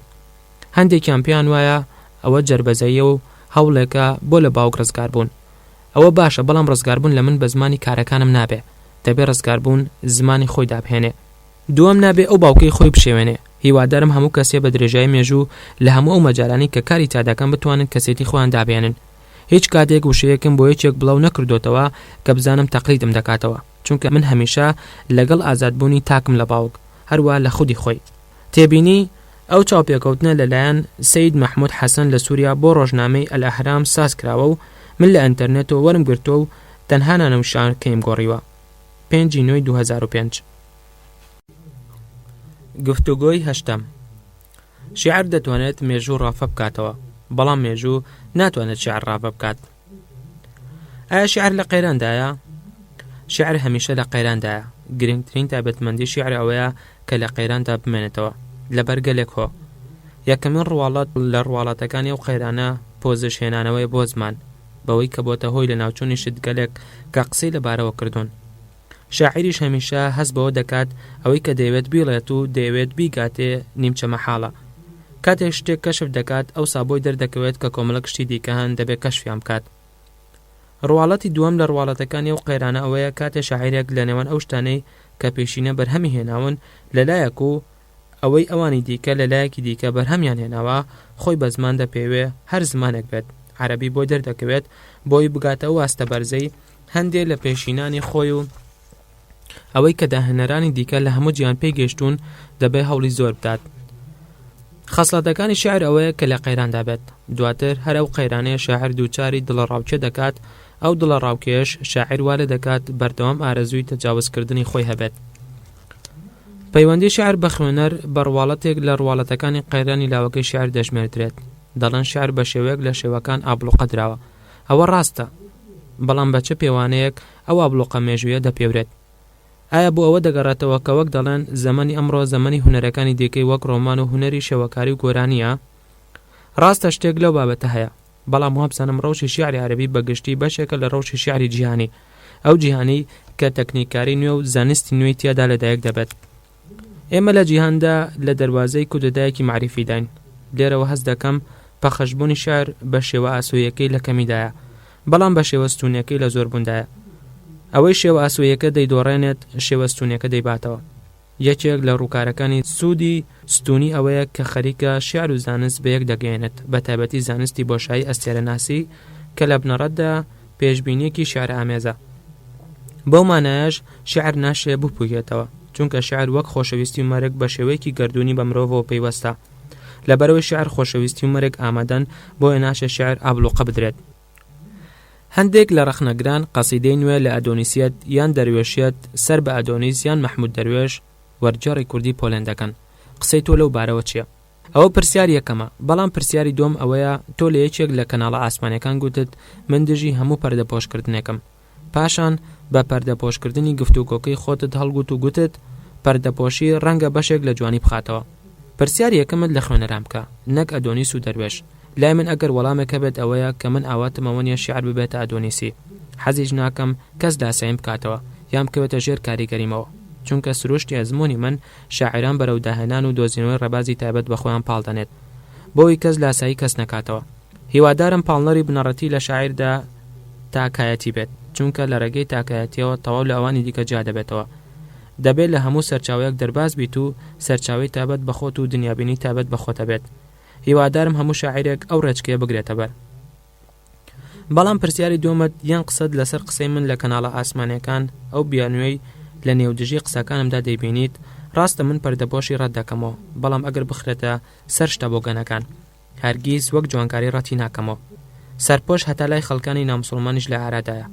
هەندێکیان پێیان وایە ئەوە جەربەزەییە و هەوڵێکە بۆ لە باوک ڕزگاربوون. ئەوە باشە بەڵام ڕزگاربوون لە من بە زمانی کارەکانم نابێ، دەبێ ڕزگاربوون زمانی خۆی دابهێنێ. دووەم نابێ ئەو باوکەی خۆی بشێوێنێ. هیوادارم هەموو کەسێ بە درێژایی مێژوو لە هەموو ئەو مەجالانەی کە کاری تیا دەکەن بتوانن کەسێتی خۆیان دابهێنن. هیچ کاتێک وشەیەکم بۆ یەکێک بڵاو نەکردۆتەوە کە بزانم تەقلیدم دەکاتەوە، چونکە من هەمیشە لەگەڵ ئازادبوونی تاکم لە باوک، هەروا لە خودی خۆی. تێبینی، ئەو چاوپێکەوتنە لە لایەن سەید مەحمود حەسەن لە سوریا بۆ ڕۆژنامەی ئەلئەهرام ساز کراوە و من لە ئەنتەرنێتەوە وەرم گرتووە و تەنها نانەوشانکەیم گۆڕیوە. پێنج ی نۆی 2005. گفتوگۆی هەشتەم، شیعر دەتوانێت مێژوو ڕاڤە بکاتەوە، بەڵام مێژوو ناتوانێت شیعر ڕاڤە بکات. ئایا شیعر لە قەیراندایە؟ شیعر هەمیشە لە قەیراندایە. گرنگترین تایبەتمەندی شیعر ئەوەیە کە لە قەیراندا بمێنێتەوە، لەبەر گەلێک هۆ. یەکەمین ڕواڵەت لە ڕواڵەتەکانی ئەو قەیرانە پۆزش هێنانەوەیە بۆ زمان، بەوەی کە بۆتە هۆی لەناوچوونی شتگەلێک کە قسەی لەبارەوە کردوون. شاعیریش هەمیشە هەست بەوە دەکات ئەوەی کە دەیەوێت بیڵێت و دەیەوێت بیگاتێ نیمچە مەحاڵە. کاتێک شتێک کەشف دەکات ئەوسا بۆی دەردەکەوێت کە کۆمەڵێک شتی دیکە هەن دەبێ کەشفیان بکات. ڕواڵەتی دووەم لە ڕواڵەتەکانی ئەو قەیرانە ئەوەیە کاتێ شاعیرێک لە نێوان ئەو شتانەی کە پێشینە بەرهەمی هێناون لە لایەک و ئەوەی ئەوانی دیکە لە لایەکی دیکە بەرهەمیان هێناوە خۆی بە زمان دەپێوێ هەر زمانێک بێت عەرەبی بۆی دەردەکەوێت بۆی بگاتە ئەو ئاستە بەرزەی هەندێ لە پێشینانی خۆی و ئەوەی کە داهێنەرانی دیکە لە هەموو جیهان پێی گەیشتوون دەبێ هەوڵی زۆر بدات. خەسڵەتەکانی شیعر ئەوەیە کە لە قەیراندا بێت، دواتر هەر ئەو قەیرانەیە شاعیر دووچاری دڵەڕاوکێ دەکات، ئەو دڵەڕاوکێیەش شاعیر وا لێ دەکات بەردەوام ئارەزووی تەجاوزکردنی خۆی هەبێت. پەیوەندی شیعر بە خوێنەر بە ڕواڵەتێک لە ڕواڵەتەکانی قەیرانی لاوەکەی شیعر دەژمێردرێت. دەڵێن شیعر بە شێوەیەک لە شێوەکان ئابڵوقە دراوە. ئەوە ڕاستە، بەڵام بە چ پێوانەیەک ئەو ئابڵوقە مێژوویە دەپێورێت؟ ئایا بۆ ئەوە دەگەڕێتەوە کە وەک دەڵێن زەمەنی ئەمڕۆ زەمەنی هونەرەکانی دیکەی وەک ڕۆمان و هونەری شێوەکاری و گۆرانییە؟ ڕاستە شتێک لەو بابەتە هەیە، بەڵام وابزانم ڕەوشی شیعری عەرەبی بە گشتی بەشێکە لە ڕەوشی شیعری جیهانی، ئەو جیهانەی کە تەکنیککاری نوێ و زانستی نوێی تیادا لەدایک دەبێت. ئێمە لە جیهاندا لە دەروازەی کودەتایەکی مەعریفیداین. لێرەوە هەست دەکەم پەخشبوونی شیعر بە شێوە ئاسۆییەکەی لە کەمیدایە، بەڵام بە شێوە ستوونیەکەی لە زۆربووندایە. ئەوەی شێوە ئاسۆییەکە دەیدۆڕێنێت، شێوە ستوونیەکە دەیباتەوە. یەکێک لە ڕووکارەکانی سوودی ستوونی ئەوەیە کە خەریکە شیعر و زانست بە یەک دەگەیەنێت، بە تایبەتی زانستی بۆشایی ئەستێرەناسی کە لە بنەڕەتدا پێشبینییەکی شیعرئامێزە. بەو مانایەش شیعر ناشێ بپووکێتەوە، چونکە شیعر وەک خۆشەویستی و مەرگ بە شێوەیەکی گەردوونی بە مرۆڤەوە پەیوەستە. لەبەرئەوەی شیعر، خۆشەویستی و مەرگ ئامادەن، بۆیە ناشێ شیعر ئابڵووقە بدرێت. هەندێک لە ڕەخنەگران قەسیدەی نوێ لە ئەدۆنیسیەت یان دەروێشیەت سەر بە ئەدۆنیس یان مەحموود دەروێش وەرگێڕی کوردی پۆلێن دەکەن. قسەی تۆ لەو بارەوە چییە؟ ئەوە پرسیاری یەکەمە، بەڵام پرسیاری دووەم ئەوەیە تۆ لە یەکێک لە کەناڵە ئاسمانیەکان گوتت من دژی هەموو پەردەپۆشکردنێکم، پاشان بە پەردەپۆشکردنی گفتوگۆکەی خۆتت هەڵگوت و گوتت پەردەپۆشی ڕەنگە بەشێک لە جوانی بخاتەوە. پرسیاری یەکەمت لە خوێنەران بکە نەک ئەدۆنیس و دەروێش. لای من ئەگەر وەڵامێک هەبێت ئەوەیە کە من ئاواتم ئەوە نیە شیعر ببێتە ئەدۆنیسی. حەزیش ناکەم کەس لاساییم بکاتەوە یان بکەوێتە ژێر کاریگەریمەوە. چونکە سروشتی ئەزموونی من شاعیران بەرەو داهێنان و دۆزینەوەی ڕێبازی تایبەت بە خۆیان پاڵ دەنێت. بۆوەی کەس لاسایی کەس نەکاتەوە. هیوادارم پاڵنەری بنەڕەتی لە شاعیردا تاکایەتی بێت، چونکە لە ڕێگەی تاکایەتییەوە تەواو لە ئەوانی دیکە جیا دەبێتەوە. دەبێت لە هەموو سەرچاوەیەک دەرباز بیت و سەرچاوەی تایبەت بە خۆت و دنیابینی تایبەت بە خۆت هەبێت. هیوادارم هەموو شاعیرێک ئەو ڕێچکەیە بگرێتە بەر. بەڵام پرسیاری دووەمت یان قسەت لەسەر قسەی من لە کەناڵە ئاسمانیەکان ئەو بیانوویەی لە نێودژی قسەکانمدا دەیبینیت، ڕاستە من پەردەپۆشی ڕەت دەکەمەوە، بەڵام ئەگەر بخرێتە سەر شتە بۆگەنەکان. هەرگیز وەک جوانکاری ڕەتی ناکەمەوە. سەرپۆش هەتا لای خەڵکانی ناموسوڵمانیش لە ئارادایە.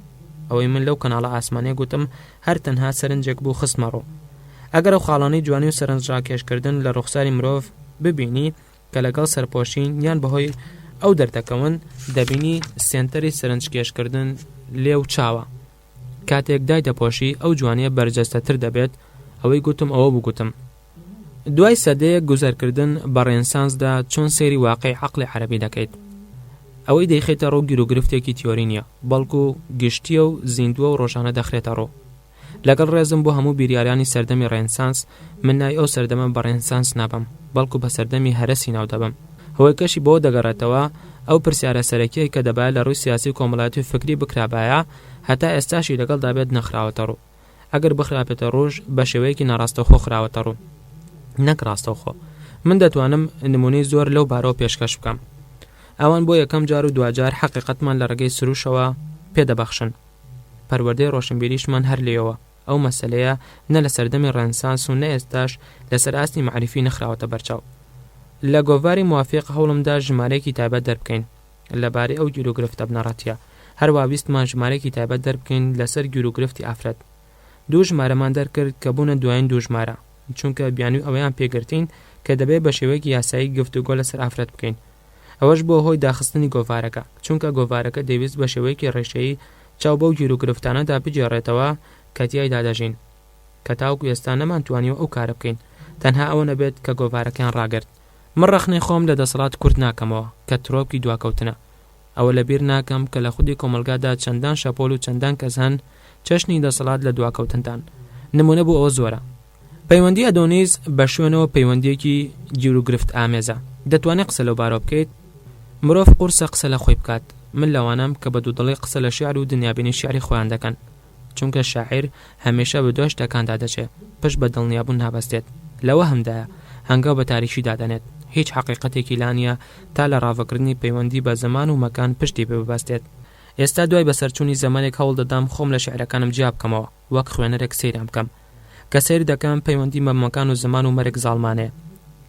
ئەوەی من لەو کەناڵە ئاسمانیە گوتم هەر تەنها سەرنجێک بوو خستمە ڕوو. ئەگەر ئەو خاڵانەی جوانی و سەرنجڕاکێشکردن لە ڕوخساری مرۆڤ ببینی کە لەگەڵ سەرپۆشین یان بەهۆی ئەو دەردەکەون، دەبینی سێنتەری سەرنجکێشکردن لێو چاوە. کاتێک دایدەپۆشی ئەو جوانیە بەرجەستەتر دەبێت، ئەوەی گوتم ئەوە بوو گوتم. دوای سەدەیەک گوزەرکردن بە ڕێنسانسدا چۆن سەیری واقعی عەقڵی عەرەبی دەکەیت؟ ئەوەی دەیخەیتە ڕوو گیروگرفتێکی تیۆری نییە، بەڵکو گشتییە و زیندووە و ڕۆژانە دەخرێتە ڕوو. لەگەڵ ڕێزم بۆ هەموو بیریارانی سەردەمی ڕێنسانس، من ناوی ئەو سەردەمە بە ڕێنسانس نابەم، بەڵکو بە سەردەمی هەرەسی ناو دەبەم. هۆیەکەشی بەوە دەگەڕێتەوە، ئەو پرسیارە سەرەکییەی کە دەبایە لە ڕووی سیاسی و کۆمەڵایەتی و فکری بکرابایە، هەتا ئێستاشی لەگەڵدا بێت نەخراوەتە ڕوو. ئەگەر بخرابێتە ڕووش بە شێوەیەکی ناڕاستەوخۆ خراوەتە ڕوو نەک ڕاستەوخۆ. من دەتوانم نموونەی زۆر لەو بارەوە پێشکەش بکەم. ئەوان بۆ یەکەم جار و دواجار حەقیقەتمان لە ڕێگەی سروشەوە پێ دەبەخشن. پەروەردەی ڕۆشنبیریشمان هەر لێیەوە. ئەو مەسەلەیە نە لە سەردەمی ڕێنسانس و نە ئێستاش لەسەر ئاستی مەعریفی نەخراوەتە بەرچاو. لە گۆڤاری موافیق هەوڵم دا ژمارەیەکی تایبەت دەربکەین لەبارەی ئەو گیروگرفتە بنەڕەتییە. هەروا ویستمان ژمارەیەکی تایبەت دەربکەین لەسەر گیروگرفتی ئافرەت. دوو ژمارەمان دەرکرد کە بوونە دوایین دوو ژمارە، چونکە بیانووی ئەوەیان پێگرتین کە دەبێ بە شێوەیەکی یاسایی گفتوگۆ لەسەر ئافرەت بکەین. ئەوەش بووە هۆی داخستنی گۆڤارەکە، چونکە گۆڤارەکە دەیویست بە شێوەیەکی ڕیشەیی چاو بەو گیروگرفتانەدا بگێڕێتەوە کە تیایدا دەژین، کە تاوەکو ئێستا نەمانتوانیوە ئەو کارە بکەین، تەنها ئەوە نەبێت کە گۆڤارەکەیان ڕاگرت. من ڕەخنەی خۆم لە دەسەڵات کورت ناکەمەوە کە ترۆپکی دواکەوتنە. ئەوە لەبیر ناکەم کە لە خودی کۆمەڵگادا چەندان شەپۆل و چەندان کەس هەن چەشنی دەسەڵات لە دواکەوتندان. نموونە بۆ ئەوە زۆرە. پەیوەندی ئەدۆنیس بە شوێنەوە پەیوەندییەکی گیروگرفتئامێزە. دەتوانی قسە لەو بارەوە بکەیت؟ مرۆڤ قورسە قسە لە خۆی بکات. من لەوانەم کە بە دوودڵی قسە لە شیعر و دنیابینی شیعری خۆیان دەکەن. چونکە شاعیر هەمیشە بە دوای شتەکاندا دەچێ، پشت بە دڵنیابوون نابەستێت، لە وەهمدایە، هەنگاو بە تاریکیدا دەنێت، هیچ حەقیقەتێکی لا نییە تا لە ڕاڤەکردنی پەیوەندی بە زەمان و مەکان پشتی پێ ببەستێت. ئێستا دوای بەسەرچوونی زەمەنێک هەوڵ دەدەم خۆم لە شیعرەکانم جیا بکەمەوە، وەک خوێنەرێک سەیریان بکەم. کە سەیر دەکەم پەیوەندیم بە مەکان و زەمان و مەرگ زاڵمانەیە.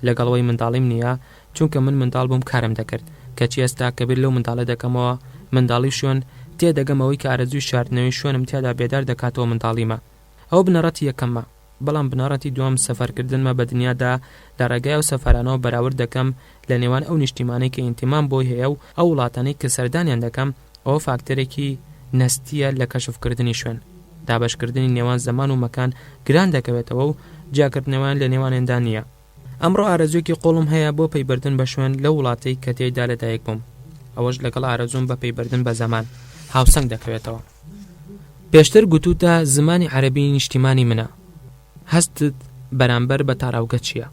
لەگەڵ ئەوەی منداڵیم نییە، چونکە من منداڵ بووم کارم دەکرد، کەچی ئێستا کە بیر لەو منداڵە دەکەمەوە، منداڵی و شوێن، تێدەگەم ئەوەی کە ئارەزووی شاردنەوەی شوێنم تیادا بێدار دەکاتەوە منداڵیمە. ئەوە بنەڕەتی یەکەممە. بەڵام بنەڕەتی دووەم سەفەرکردنمە بە دنیادا، لە ڕێگای ئەو سەفەرانەوە بەراورد دەکەم لە نێوان ئەو نیشتیمانەی کە ئینتیمام بۆی هەیە و ئەو وڵاتانەی کە سەردانیان دەکەم، ئەوە فاکتەرێکی نەستییە لە کەشفکردنی شوێن. دابەشکردنی نێوان زەمان و مەکان گران دەکەوێتەوە و جیاکردنەوەیان لە نێوانێندا نییە. ئەمڕۆ ئارەزوویەکی قووڵم هەیە بۆ پەیبردن بە شوێن لەو وڵاتەی کە تێیدا لەدایک بووم، ئەوەش لەگەڵ ئارەزووم بە پەیبردن بە زەمان هاوسەنگ دەکەوێتەوە. پێشتر گوتووتە زمانی عەرەبی نیشتیمانی منە، هەستت بەرامبەر بە تاراوگە چییە؟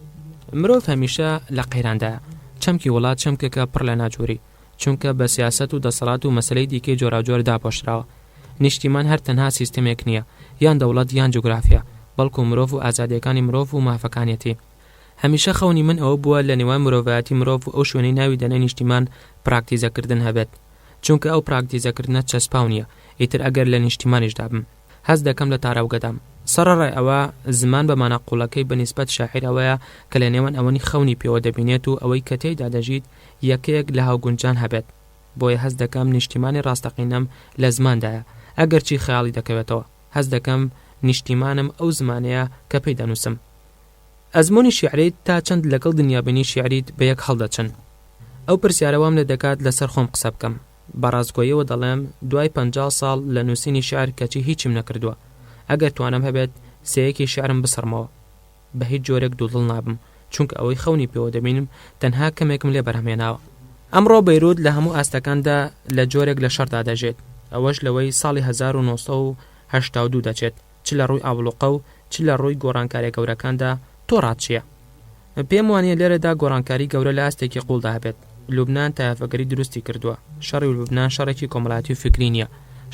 مرۆڤ هەمیشە لە قەیراندایە، چەمکی وڵات چەمکێکە پڕ لە ناجۆری، چونکە بە سیاسەت و دەسەڵات و مەسەلەی دیکەی جۆراوجۆر داپۆشراوە. نیشتیمان هەر تەنها سیستەمێک نییە، یان دەوڵەت یان جوگرافیا. بەڵکو مرۆڤ و ئازادییەکانی مرۆڤ و مافەکانیەتی. هەمیشە خەونی من ئەوە بووە لە نێوان مرۆڤایەتی مرۆڤ و ئەو شوێنەی ناوی دەنێ نیشتیمان پراکتیزەکردن هەبێت. چونکە ئەو پراکتیزەکردنە چەسپاو نییە، ئیتر ئەگەر لە نیشتیمانیشدا بم. هەست دەکەم لە تاراوگەدام. سەڕەڕای ئەوە، زمان بە مانا قووڵەکەی بە نیسبەت شاعیر ئەوەیە کە لە نێوان ئەوەنی خەونی پێوە دەبینێت و ئەوەی کە تێیدا دەژیت یەکەیەک لە هاوگونجان هەبێت. بۆیە هەست دەکەم نیشتیمانی ڕاستەقینەم لە زماندایە، ئەگەرچی خەیاڵی دەکەوێتەوە. هەست دەکەم نیشتیمانم ئەو زمانەیە کە پێی دەنووسم. ئەزموونی شیعریت تا چەند لەگەڵ دنیابینی شیعریت بە یەک هەڵدەچن؟ ئەو پرسیارە وام لێ دەکات لەسەر خۆم قسە بکەم. بە ڕاستگۆییەوە دەڵێم دوای 50 ساڵ لە نووسینی شیعر کەچی هیچیم نەکردووە. ئەگەر توانام هەبێت سێیەکی شیعرم بسڕمەوە. بە هیچ جۆرێک دوودڵ نابم، چونکە ئەوەی خەونی پێوە دەبینم تەنها کەمێکم لێ بەرهەمهێناوە. ئەمڕۆ بەیروت لە هەموو ئاستەکاندا لە جۆرێک لە شەڕدا دەژێت، ئەوەش لەوەی ساڵی 1982 دەچێت، چ لە ڕووی ئابڵوقە و چ لە ڕووی گۆڕانکاریە گەورەکاندا، تۆ ڕات چییە؟ پێم وانییە لێرەدا گۆڕانکاری گەورە لە ئاستێکی قووڵدا هەبێت. لوبنان تایەفەگەری دروستی کردووە. شەڕی لوبنان شەڕێکی کۆمەڵایەتی و فیکری نییە،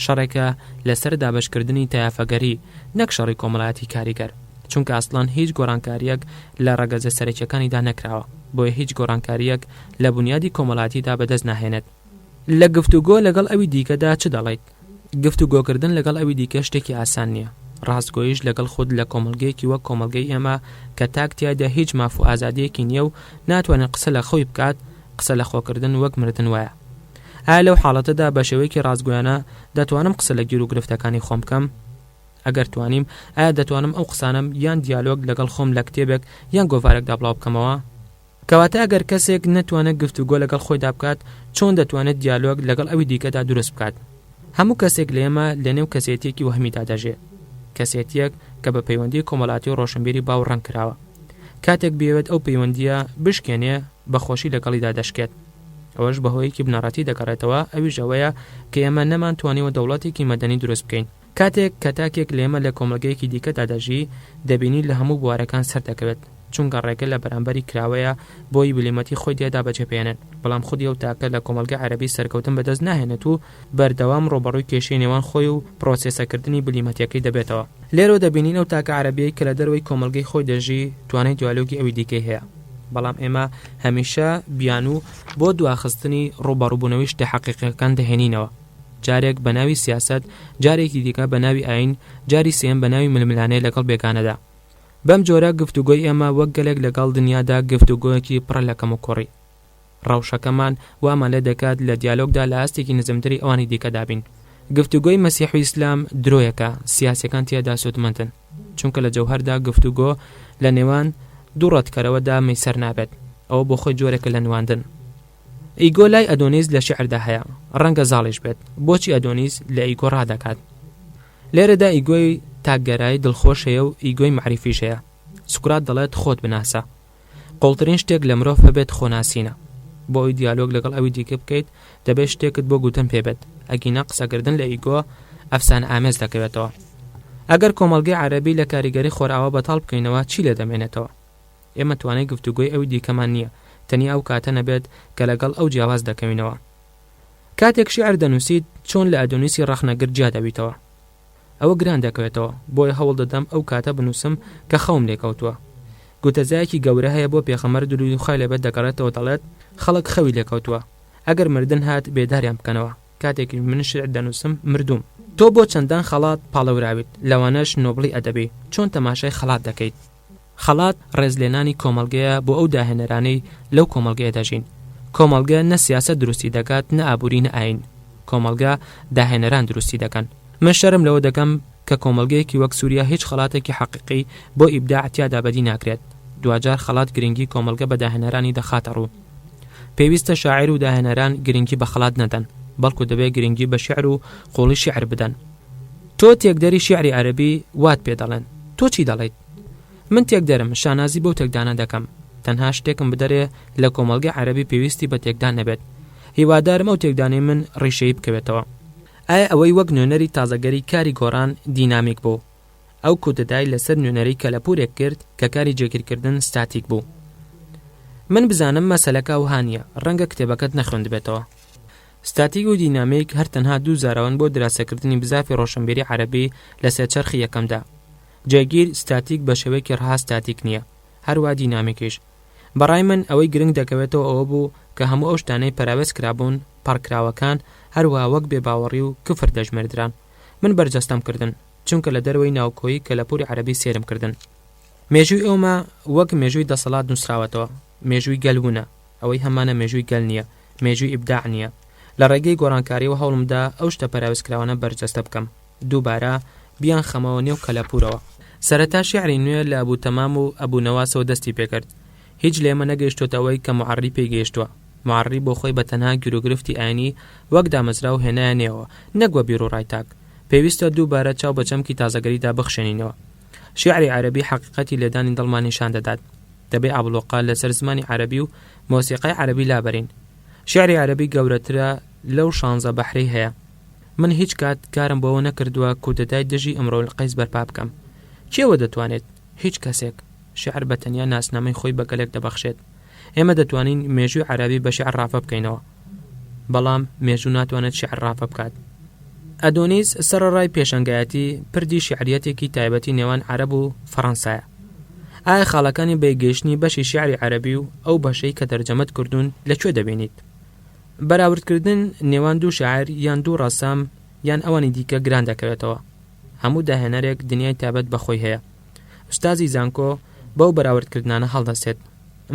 شەڕێکە لەسەر دابەشکردنی تایەفەگەری، نەک شەڕی کۆمەڵایەتی کاریگەر. چونکە ئەسڵەن هیچ گۆڕانکارییەک لە ڕەگەزە سەرەکییەکانیدا نەکراوە، بۆیە هیچ گۆڕانکارییەک لە بونیادی کۆمەڵایەتیدا بەدەست ناهێنێت. لە گفتوگۆ لەگەڵ ئەوی دیکەدا چ دەڵێیت؟ گفتوگۆکردن لەگەڵ ئەوی دیکە شتێکی ئاسان نییە، ڕاستگۆییش لەگەڵ خود لە کۆمەڵگەیەکی وەک کۆمەڵگەی ئێمە کە تاک تیایدا هیچ ماف و ئازادییەکی نییە و ناتوانێت قسە لە خۆی بکات، قسە لە خۆکردن وەک مردن وایە. ئایا لەو حاڵەتەدا بە شێوەیەکی ڕاستگۆیانە دەتوانم قسە لە گیروگرفتەکانی خۆم بکەم؟ ئەگەر توانیم، ئایا دەتوانم ئەو قسانەم یان دیالۆگ لەگەڵ خۆم لە کتێبێک یان گۆڤارێکدا بڵاو بکەمەوە؟ کەواتە ئەگەر کەسێک نەتوانێت گفتوگۆ لەگەڵ خۆیدا بکات، چۆن دەتوانێت دیالۆگ لەگەڵ ئەوی دیکەدا دروست بکات؟ هەموو کەسێک لە ئێمە لەنێو کەسێتییەکی وەهمیدا دەژێ، کەسێتییەک کە بە پەیوەندیی کۆمەڵاتی و ڕۆشنبیری باو ڕەنگ کراوە. کاتێک بیەوێت ئەو پەیوەندییە بشکێنێ، بە خۆشی لەگەڵیدا دەشکێت. ئەوەش بە هۆیەکی بنەڕەتی دەگەڕێتەوە، ئەویش ئەوەیە کە ئێمە نەمانتوانیوە دەوڵەتێکی مەدەنی دروست بکەین. کاتێک کە تاکێک لە ئێمە لە کۆمەڵگەیەکی دیکەدا دەژی، دەبینی لە هەموو بوارەکان سەردەکەوێت، چونکە ڕێگە لە بەرامبەری کراوەیە بۆی بلیمەتی خۆی تێدا بەجێ بهێنێت، بەڵام خودی ئەو تاکە لە کۆمەڵگەی عەرەبی سەرکەوتن بەدەست ناهێنێت و بەردەوام ڕووبەڕووی کێشەی نێوان خۆی و پرۆسێسەکردنی بلیمەتیەکەی دەبێتەوە. لێرەوە دەبینین ئەو تاکە عەرەبیەی کە لە دەرەوەی کۆمەڵگەی خۆی دەژی توانای دیالۆگی ئەوی دیکەی هەیە، بەڵام ئێمە هەمیشە بیانوو بۆ دواخستنی ڕووبەڕووبوونەوەی شتە حەقیقیەکان دەهێنینەوە. جارێک بە ناوی سیاسەت، جارێکی دیکە بە ناوی ئایین، جاری سێیەم بە ناوی ململانێ لەگەڵ بێگانەدا. بەم جۆرە گفتوگۆی ئێمە وەک گەلێک لەگەڵ دنیادا گفتوگۆیەکی پڕە لە کەموکوڕی. ڕەوشەکەمان وامان لێ دەکات لە دیالۆگدا لە ئاستێکی نزمتری ئەوانی دیکەدا بین. گفتوگۆی مەسیح و ئیسلام درۆیەکە، سیاسیەکان تیایدا سوودمەندن. چونکە لە جەوهەردا گفتوگۆ لە نێوان دوو ڕەتکەرەوەدا مەیسەر نابێت. ئەوە بۆ خۆی جۆرێکە لە نواندن. ئیگۆ لای ئەدۆنیس لە شیعردا هەیە، ڕەنگە زاڵیش بێت. بۆچی ئەدۆنیس لە ئیگۆ ڕادەکات؟ لێرەدا ئیگۆی تاکگەرایی دڵخۆش هەیە و ئیگۆی مەعریفیش هەیە. سوکرات دەڵێت خۆت بناسە. قوڵترین شتێک لە مرۆڤ هەبێت خۆناسینە. بۆ ئەوی دیالۆگ لەگەڵ ئەوی دیکە بکەیت، دەبێت شتێکت بۆ گوتن پێ بێت، ئەگینا قسەکردن لە ئیگۆ ئەفسانەئامێز دەکەوێتەوە. ئەگەر کۆمەڵگەی عەرەبی لە کاریگەری خۆرئاوا بەتاڵ بکەینەوە چی لێ دەمێنێتەوە؟ ئێمە توانای گفتوگۆی ئەوی دیکەمان نییە، تەنیا ئەو کاتە نەبێت کە لەگەڵ ئەو جیاواز دەکەوینەوە. کاتێک شیعر دەنووسیت چۆن لە ئەدۆنیسی ڕەخنەگر جیا دەبیتەوە؟ ئەوە گران دەکەوێتەوە، بۆیە هەوڵ دەدەم ئەو کاتە بنووسم کە خەوم لێ کەوتووە. گوتەزایەکی گەورە هەیە بۆ پێغەمبەر دروودی خوای لێ بێت دەگەڕێتەوە دەڵێت، خەڵک خەوی لێ کەوتووە، ئەگەر مردن هات بێداریان بکەنەوە. کاتێکیش من شیعر دەنووسم مردووم. تۆ بۆ چەندان خەڵات پاڵێوراویت، لەوانەش نۆبڵی ئەدەبی، چۆن تەماشای خەڵات دەکەیت؟ خەڵات ڕێزلێنانی کۆمەڵگەیە بۆ ئەو داهێنەرانەی لەو کۆمەڵگەیە دەژین. کۆمەڵگە نە سیاسەت دروستی دەکات نە ئابووری نە ئایین. کۆمەڵگە داهێنەران دروستی دەکەن. من شەرم لەوە دەکەم کە کۆمەڵگەیەکی وەک سوریا هیچ خەڵاتێکی حەقیقی بۆ ئیبداع تیادا بەدی ناکرێت. دواجار خەڵات گرنگی کۆمەڵگە بە داهێنەرانی دەخاتە ڕوو. پێویستە شاعیر و داهێنەران گرنگی بە خەڵات نەدەن، بەڵکو دەبێ گرنگی بە شیعر و قووڵی شیعر بدەن. تۆ تێکدەری شیعری عەرەبی وات پێ دەڵێن، تۆ چی دەڵێیت؟ من تێکدەرم، شانازی بەو تێکدانە دەکەم. تەنها شتێکم بدەرێ لە کۆمەڵگەی عەرەبی پێویستی بە تێکدان نەبێت. هیوادارم ئەو تێکدانەی من ڕیشەیی بکەوێتەوە. ئایا ئەوەی وەک نوێنەری تازەگەری کاری گۆڕان دینامیک بوو، ئەو کودەتای لەسەر نوێنەری کەلەپوورێک کرد کە کاری جێگیرکردن ستاتیک بوو؟ من بزانم مەسەلەکە ئەوها نییە، ڕەنگە کتێبەکەت نەخوێندبێتەوە. ستاتیک و دینامیک هەر تەنها دوو زاراوەن بۆ دراسەکردنی بزافی ڕۆشنبیری عەرەبی لە سێ چەرخی یەکەمدا. جێگیر، ستاتیک بە شێوەیەکی ڕەها ستاتیک نییە، هەروا دینامیکیش. بە ڕای من ئەوەی گرنگ دەکەوێتەوە ئەوە بوو کە هەموو ئەو شتانەی پەراوێز کرابوون، پەڕکراوەکان، هەروەها وەک بێباوەڕی و کفر دەژمێردران. من بەرجەستەم کردن، چونکە لە دەرەوەی ناوکۆیی کەلەپووری عەرەبی سەیرم کردن. مێژووی ئێمە وەک مێژووی دەسەڵات نووسراوەتەوە، مێژووی گەل ونە، ئەوەی هەمانە مێژووی گەل نییە، مێژووی ئیبداع نییە. لە ڕێگەی گۆڕانکارییەوە هەوڵم دا ئەو شتە پەراوێزکراوانە بەرجەستە بکەم، دووبارە بیانخەمەوە نێو کەلەپوورەوە. سەرەتا شیعری نوێ لە ئەبوو تەمام و ئەبوو نەواسەوە دەستی پێ کرد. هیچ لە ئێمە نەگەیشتۆتە ئەوەی کە موعەڕی پێی گەیشتووە. موعەڕی بۆ خۆی بە تەنها گیروگرفتی ئایینی وەک دامەزراو هێنایە نێوەوە، نەک وە بیروڕای تاک. پێویستە دووبارە چاو بە چەمکی تازەگەریدا بخشێنینەوە. شیعری عەرەبی حەقیقەتی لێدانی دڵمان نیشان دەدات. دەبێ ئابڵۆقە لەسەر زمانی عەرەبی و مۆسیقای عەرەبی لابەرین. شیعری عەرەبی گەورەترە لەو شانزە بەحرەی هەیە. من هیچ کات کارم بۆ ئەوە نەکردووە کودەتای دژی ئیمرۆلقەیس بەرپا بکەم. کێ ئەوە دەتوانێت؟ هیچ کەسێک. شیعر بە تەنیا ناسنامەی خۆی بە گەلێک دەبەخشێت. ئێمە دەتوانین مێژووی عەرەبی بە شیعر ڕاڤە بکەینەوە. بەڵام مێژوو ناتوانێت شیعر ڕاڤە بکات. ئەدۆنیس سەرەڕای پێشەنگایەتی، پردی شیعرییەتێکی تایبەتی نێوان عەرەب و فەڕەنسایە. ئایا خاڵەکانی بەیەکگەیشتنی بەشی شیعری عەرەبی و ئەو بەشەی کە تەرجەمەت کردوون لە کوێ دەبینیت؟ بەراوردکردن نێوان دوو شاعیر یان دوو ڕەسام یان ئەوانی دیکە گران دەکەوێتەوە. هەموو داهێنەرێک دنیای تایبەت بە خۆی هەیە. ئوستازی زانکۆ بەو بەراوردکردنانە هەڵدەستێت.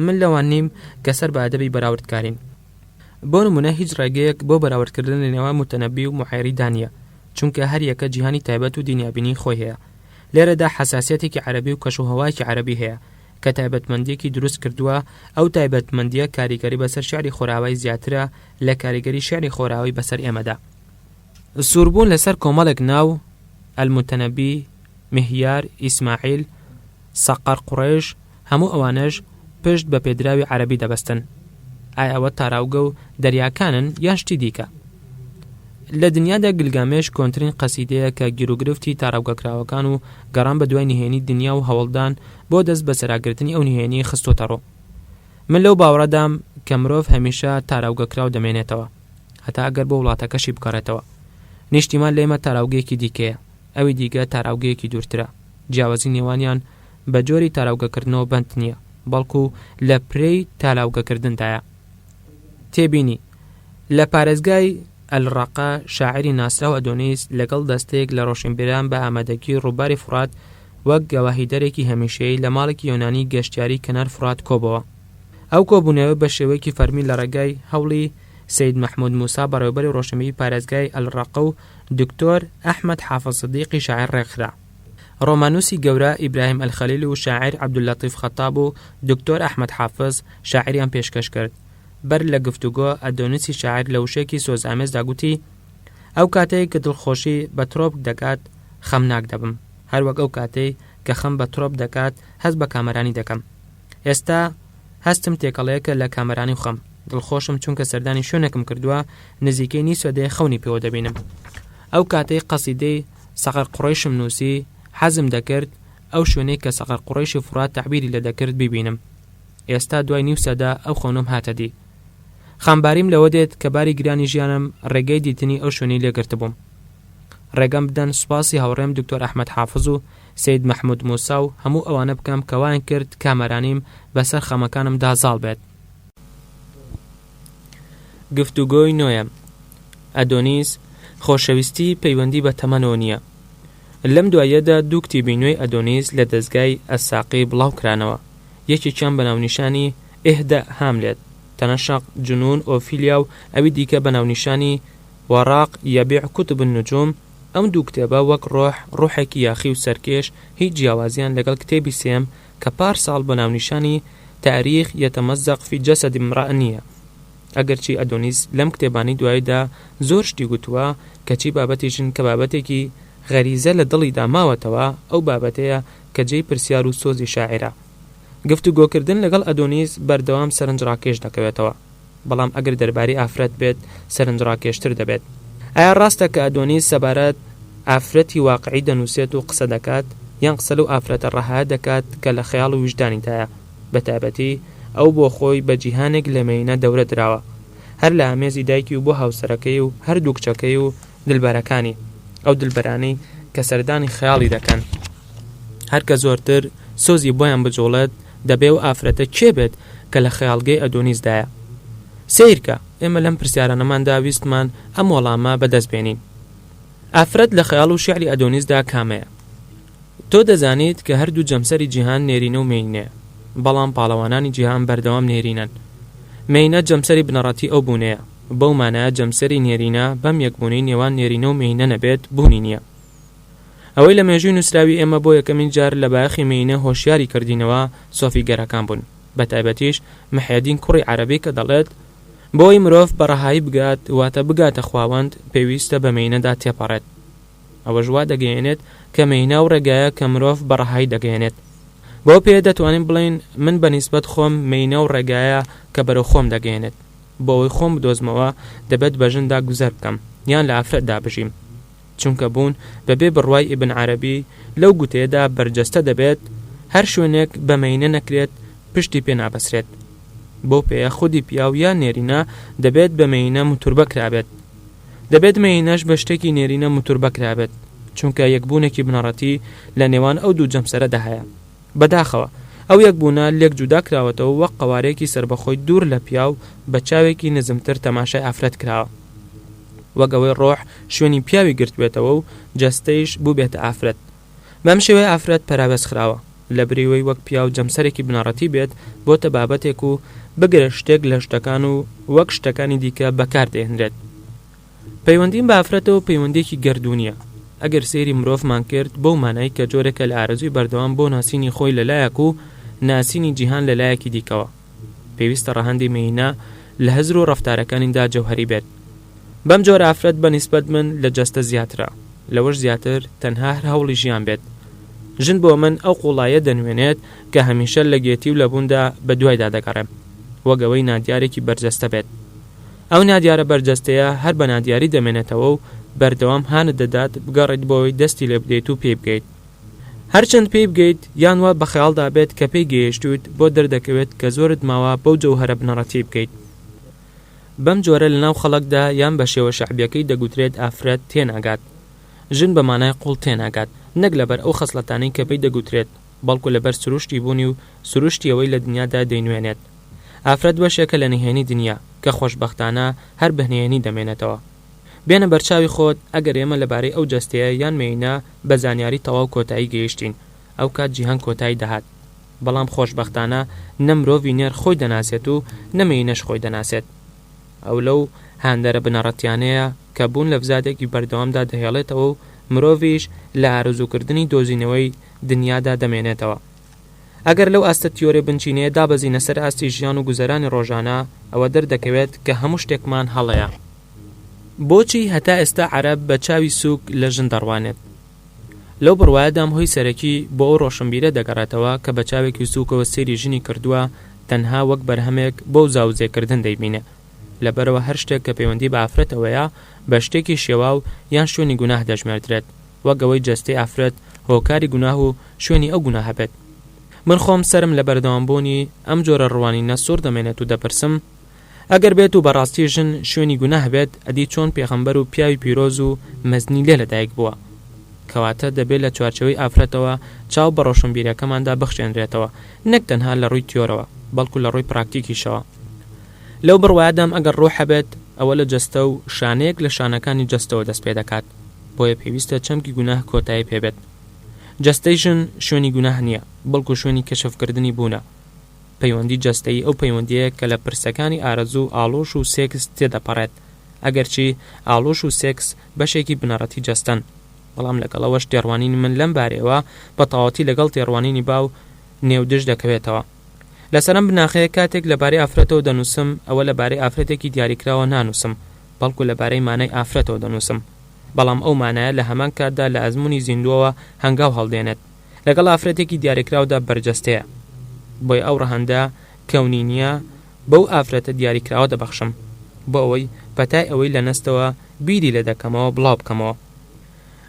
من لەوان نیم کە سەر بە ئەدەبی بەراوردکارین. بۆ نموونە هیچ ڕێگەیەک بۆ بەراوردکردن لە نێوان موتەنەبی و موعەیریدا نییە، چونکە هەر یەکە جیهانی تایبەت و دنیابینیی خۆی هەیە. لێرەدا حەساسیەتێکی عەرەبی و کەشوهەوایەکی عەرەبی هەیە کە تایبەتمەندییەکی دروست کردووە، ئەو تایبەتمەندییە کاریگەری بەسەر شیعری خۆراوای زیاترە لە کاریگەری شیعری خۆراوای بەسەر ئێمەدا. سووربوون لەسەر کۆمەڵێک ناو، ئەلموتەنەبی، مهیار، ئیسماعیل، سەقەر قوڕەیش، هەموو ئەوانەش پشت بە پێدراوی عەرەبی دەبەستن. ئایا ئەوە تاراوگە و دەریاکانن یان شتی دیکە؟ لە دنیادا گلگامێش کۆنترین قەسیدەیە کە گیروگرفتی تاراوگەکراوەکان و گەڕان بە دوای نهێنی دنیا و هەوڵدان بۆ دەست بەسەراگرتنی ئەو نهێنییەی خستۆتە ڕوو. من لەو باوەڕەدام کە مرۆڤ هەمیشە تاراوگەکراو دەمێنێتەوە، هەتا ئەگەر بۆ وڵاتەکەشی بگەڕێتەوە. نیشتیمان لە ئێمە تاراوگەیەکی دیکەیە، ئەوی دیگە تاراوگەیەکی دوورترە. جیاوازی نێوانیان بە جۆری تاراوگەکردنەوە بەند نییە، بەڵکو لە پرێی تاراوگەکردندایە. تێبینی، لە پارێزگای، الرقە، شاعیری ناسراو ئەدۆنیس لەگەڵ دەستەیەک لە ڕۆشنبیران بە ئامادەگی ڕووباری فوڕات وەک گەواهیدەرێکی هەمیشەیی لە ماڵێکی یۆنانی گەشتیاری کەنار فوڕات کۆبۆوە. ئەو کۆبوونەوە بە شێوەیەکی فەرمی لە ڕێگای هەوڵی سەید مەحمود موسا بەڕێوەبەری ڕۆشنبیری پارێزگای الرقە و دکتۆر ئەحمەد حافز سدیقی شاعیر ڕێکخرا. ڕۆماننووسی گەورە ئیبراهیم ئەلخەلیل و شاعیر عەبدوللەتیف خەتاب و دکتۆر ئەحمەد حافز شاعیریان پێشکەش کرد. بەر لە گفتوگۆ، ئەدۆنیسی شاعیر لە وشەیەکی سۆزئامێزدا گوتی، ئەو کاتەی کە دڵخۆشی بە ترۆپک دەگات، خەمناک دەبم، هەروەک ئەو کاتەی کە خەم بە ترۆپ دەگات، هەست بە کامەرانی دەکەم. ئێستا هەستم تێکەڵەیەکە لە کامەرانی و خەم. دڵخۆشم چونکە سەردانی شوێنێکم کردووە نزیکەی نیو سەدەیە خەونی پێوە دەبینم. ئەو کاتەی قەسیدەی سەقەر قوڕەیشم نووسی، حەزم دەکرد ئەو شوێنەی کە سەقەر قوڕەیشی فوڕات تەعبیری لێ دەکرد بیبینم. ئێستا دوای نیو سەدە ئەو خەونەم هاتە دی. خەمباریم لەوە دێت کە باری گرانی ژیانم ڕێگەی دیتنی ئەو شوێنەی لێ گرتبووم. ڕێگەم بدەن سوپاسی هاوڕێم دکتۆر ئەحمەد حافز و سەید مەحمود موسا و هەموو ئەوانە بکەم کە وایان کرد کامەرانیم بەسەر خەمەکانمدا زاڵ بێت. گفتوگۆی نۆیەم، ئەدۆنیس، خۆشەویستی پەیوەندی بە تەمەنەوە نییە. لەم دواییەدا دوو کتێبی نوێی ئەدۆنیس لە دەزگای ئەلساقی بڵاوکرانەوە، یەکێکیان بە ناونیشانی، اهدأ هاملێت، تنشق جنون ئۆفیلیا و ئەوی دیکە بە ناونیشانی، وراق یبیع کتب النجوم، ئەم دوو کتێبە وەک ڕۆح، ڕۆحێکی یاخی و سەرکێش، هیچ جیاوازییان لەگەڵ کتێبی سێیەم کە پار ساڵ بە ناونیشانی، تاریخ یتمزق فی جسد امرأە، نییە. ئەگەرچی ئەدۆنیس لەم کتێبانەی دواییدا زۆر شتی گوتووە، کەچی بابەتی ژن کە بابەتێکی غەریزە لە دڵیدا ماوەتەوە، ئەو بابەتەیە کە جێی پرسیار و سۆزی شاعیرە. گفتوگۆکردن لەگەڵ ئەدۆنیس بەردەوام سەرنجڕاکێش دەکەوێتەوە. بەڵام ئەگەر دەربارەی ئافرەت بێت سەرنجڕاکێشتر دەبێت. ئایا ڕاستە کە ئەدۆنیس سەبارەت ئافرەتی واقعی دەنووسێت و قسە دەکات، یان قسە لەو ئافرەتە ڕەهایە دەکات کە لە خەیاڵ و ویژدانیدایە، بە تایبەتی ئەو بۆ خۆی بە جیهانێک لە مێینە دەورە دراوە، هەر لە ئامێزی دایکی و بۆ هاوسەرەکەی و هەردوو کچەکەی و دلبەرەکانی، ئەو دلبەرانەی کە سەردانی خەیاڵی دەکەن. هەر کە زۆرتر سۆزی بۆیان بجوڵێت، دەبێ ئەو ئافرەتە کێ بێت کە لە خەیاڵگەی ئەدۆنیسدایە؟ سەیرکە، ئێمە لەم پرسیارانەماندا ویستمان ئەم وەڵامە بەدەست بێنین. ئافرەت لە خەیاڵ و شیعری ئەدۆنیسدا کامەیە؟ تۆ دەزانیت کە هەردوو جەمسەری جیهان نێرینە و مێینەیە، بەڵام پاڵەوانانی جیهان بەردەوام نێرینەن. مێینە جەمسەری بنەڕەتی ئەو بوونەیە، بەو مانایە جەمسەری نێرینە بەم یەکبوونەی نێوان نێرینە و مێینە نەبێت بوونی نییە. ئەوەی لە مێژووی نووسراوی ئێمە بۆ یەکەمین جار لە بایەخی مێینە هۆشیاری کردینەوە سۆفیگەرەکان بوون، بە تایبەتیش محێدین کوڕی عەرەبی کە دەڵێت، بۆ ئەوەی مرۆڤ بە ڕەهایی بگات، واتە بگاتە خواوەند، پێویستە بە مێینەدا تێپەڕێت. ئەوەش وا دەگەیەنێت کە مێینە ئەو ڕێگایە کە مرۆڤ بە ڕەهایی دەگەیەنێت. بەو پێیە دەتوانین بڵێین من بە نیسبەت خۆم مێینە ئەو ڕێگایە کە بەرەو خۆم دەگەیەنێت. بۆ ئەوەی خۆم بدۆزمەوە دەبێت بە ژندا گوزەر بکەم یان لە ئافرەتدا بژیم. چونکە بوون بە بێ بڕوای ئیبن عەرەبی لەو گوتەیەدا بەرجەستە دەبێت، هەر شوێنێک بە مێینە نەکرێت پشتی پێ نابەسرێت. بەو پێیە خودی پیاو یان نێرینە دەبێت بە مێینە موتوربە کرابێت. دەبێت مێینەش بە شتێکی نێرینە موتوربە کرابێت، چونکە یەکبوونێکی بنەڕەتی لە نێوان ئەو دوو جەمسەرەدا هەیە. بەداخەوە ئەو یەکبوونە لێک جودا کراوەتەوە وەک قەوارەیەکی سەربەخۆی دوور لە پیاو بە چاوێکی نزمتر تەماشای ئافرەت کراوە. وەک ئەوەی ڕۆح شوێنی پیاوی گرتبێتەوە و جەستەیش بووبێتە ئافرەت. بەم شێوەیە ئافرەت پەراوێز خراوە، لە بری وەی وەک پیاو جەمسەرێکی بنەڕەتی بێت، بۆتە بابەتێک و بگرە شتێک لە شتەکان و وەک شتەکانی دیکە بەکار دەهێنرێت. پەیوەندیم بە ئافرەتەوە پەیوەندییەکی گەردوونییە. ئەگەر سەیری مرۆڤمان کرد بەو مانای کە جۆرێکە لە ئارەزووی بەردەوام بۆ ناسینی خۆی لە لایەک و ناسینی جیهان لە لایەکی دیکەوە، پێویستە ڕەهەندی مێینە لە هزر و ڕەفتارەکانیدا جەوهەری بێت. بەم جۆرە ئافرەت بە نیسبەت من لە جەستە زیاترە، لەوەش زیاتر تەنها هەر هەوڵی ژیان بێت. ژن بۆ من ئەو قوڵاییە دەنوێنێت کە هەمیشە لە گێتی و لە بووندا بە دوایدا دەگەڕێم، وەک ئەوەی نادیارێکی بەرجەستە بێت. ئەو نادیارە بەرجەستەیە هەر بە نادیاری دەمێنێتەوە و بەردەوام هانت دەدات بگەڕێیت بۆ ئەوەی دەستی لێ بدەیت و پێی بگەیت. هەرچەند پێی بگەیت یان وا بە خەیاڵدا بێت کە پێی گەیشتوویت بۆت دەردەکەوێت کە زۆرت ماوە بەو جەوهەرە بنەڕەتیەی بگەیت. بەم جۆرە لەناو خەڵکدا یان بە شێوە شەعبیەکەی دەگوترێت ئافرەت تێناگات. ژن بە مانای قوڵ تێناگات، نەک لەبەر ئەو خەسڵەتانەی کە پێی دەگوترێت، بەڵکو لەبەر سروشتی بوونی و سروشتی ئەوەی لە دنیادا دەینوێنێت. ئافرەت بەشێکە لە نهێنی دنیا، کە خۆشبەختانە هەر بە نهێنی دەمێنێتەوە. بێنە بەرچاوی خۆت ئەگەر ئێمە لەبارەی ئەو جەستەیە یان مێینە بە زانیاری تەواو کۆتایی گەیشتین، ئەوکات جیهان کۆتایی دەهات. بەڵام خۆشبەختانە نە مرۆڤی نێر خۆی دەناسێت و نە مێینەش خۆی دەناسێت. ئەو لەو هاندەرە بنەڕەتیانەیە کە بوون لە فزادێکی بەردەوامدا دەهێڵێتەوە و مرۆڤیش لە ئارەزووکردنی دۆزینەوەی دنیادا دەمێنێتەوە. ئەگەر لەو ئاستە تیۆرێ بنچینەیە دابەزینە سەر ئاستی ژیان و گوزەرانی ڕۆژانە، ئەوە دەردەکەوێت کە هەموو شتێکمان هەڵەیە. بۆچی هەتا ئێستا عەرەب بە چاوی سووک لە ژن دەڕوانێت؟ لەو بڕوایەدام هۆی سەرەکی بۆ ئەو ڕۆشنبیرە دەگەڕێتەوە کە بە چاوێکی سووکەوە سەیری ژنی کردووە تەنها وەک بەرهەمێک بۆ زاوزێکردن دەیبینێ لەبەرئەوە هەر شتێک کە پەیوەندی بە ئافرەتەوەیە بە شتێکی شێواو یان شوێنی گوناه دەژمێردرێت وەک ئەوەی جەستەی ئافرەت هۆکاری گوناه و شوێنی ئەو گوناهە بێت من خۆم سەرم لە بەردەوامبوونی ئەم جۆرە ڕوانینە سوڕ دەمێنێت و دەپرسم ئەگەر بێت و بەڕاستی ژن شوێنی گوناه بێت ئەدی چۆن پێغەمبەر و پیاوی پیرۆز و مەزنی لێ لەدایک بووە؟ کەواتە دەبێ لە چوارچێوەی ئافرەتەوە چاو بە ڕۆشنبیرەکەماندا بخشێنرێتەوە نەک تەنها لە ڕووی تیۆرەوە بەڵکو لە ڕووی پراکتیکیشەوە. لەو بڕوایەدام ئەگەر ڕوح هەبێت ئەوە لە جەستە و شانەیەک لە شانەکانی جەستەوە دەست پێدەکات بۆیە پێویستە چەمکی گوناه کۆتایی پێبێت. جەستەی ژن شوێنی گوناه نییە بەڵکو شوێنی کەشفکردنی بوونە. پەیوەندی جەستەیی ئەو پەیوەندییەیە کە لە پرسەکانی ئارەزوو، ئاڵۆش و سێکس تێدەپەڕێت، ئەگەرچی ئاڵۆش و سێکس بەشێکی بنەڕەتی جەستەن، بەڵام لەگەڵ ئەوەش تێڕوانینی من لەم بارەیەوە بە تەواوەتی لەگەڵ تێڕوانینی باو نێودژ دەکەوێتەوە. لەسەر ئەم بناخەیە کاتێک لەبارەی ئافرەتەوە دەنووسم، ئەوە لەبارەی ئافرەتێکی دیاریکراوە نانووسم، بەڵکو لەبارەی مانای ئافرەتەوە دەنووسم. بەڵام ئەو مانایە لە هەمان کاتدا لە ئەزموونی زیندووەوە هەنگاو هەڵدێنێت. لەگەڵ ئافرەتێکی دیاریکراودا بەرجەستەیە، بۆیە ئەو ڕەهەندە کەونی نییە بەو ئافرەتە دیاریکراوە دەبەخشم، بۆ ئەوەی پەتای ئەوەی لە نەستەوە بیری لێ دەکەمەوە بڵاو بکەمەوە.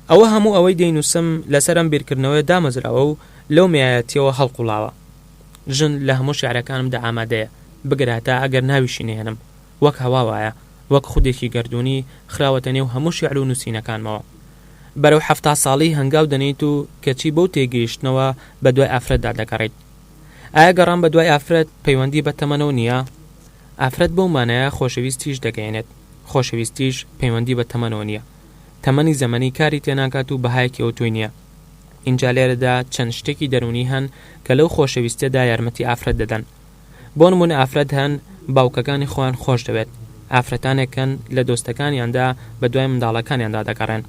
ئەوە هەموو ئەوەی دەینووسم لەسەر ئەم بیرکردنەوەیە دامەزراوە و لەو مێیایەتییەوە هەڵقوڵاوە. ژن لە هەموو شیعرەکانمدا ئامادەیە، بگرە هەتا ئەگەر ناویشی نەهێنم، وەک هەوا وایە، وەک خودێکی گەردوونی خراوەتە نێو هەموو شیعر و نووسینەکانمەوە. بەرەو 70 ساڵی هەنگاو دەنێیت و کەچی بەو تێگەیشتنەوە بە دوای ئافرەتدا دەگەڕێیت. ئایا گەڕان بە دوای ئافرەت پەیوەندی بە تەمەنەوە نییە؟ ئافرەت بەو مانایە خۆشەویستیش دەگەیەنێت، خۆشەویستیش پەیوەندی بە تەمەنەوە نییە. تەمەنی زەمەنی کاری تێناکات و بەهایەکی ئەوتۆی نییە. ئینجا لێرەدا چەند شتێکی دەروونی هەن کە لەو خۆشەویستیەدا یارمەتی ئافرەت دەدەن. بۆ نموونە ئافرەت هەن باوکەکانی خۆیان خۆش دەوێت، ئافرەتانێک هەن لە دۆستەکانیاندا بە دوای منداڵەکانیاندا دەگەڕێن.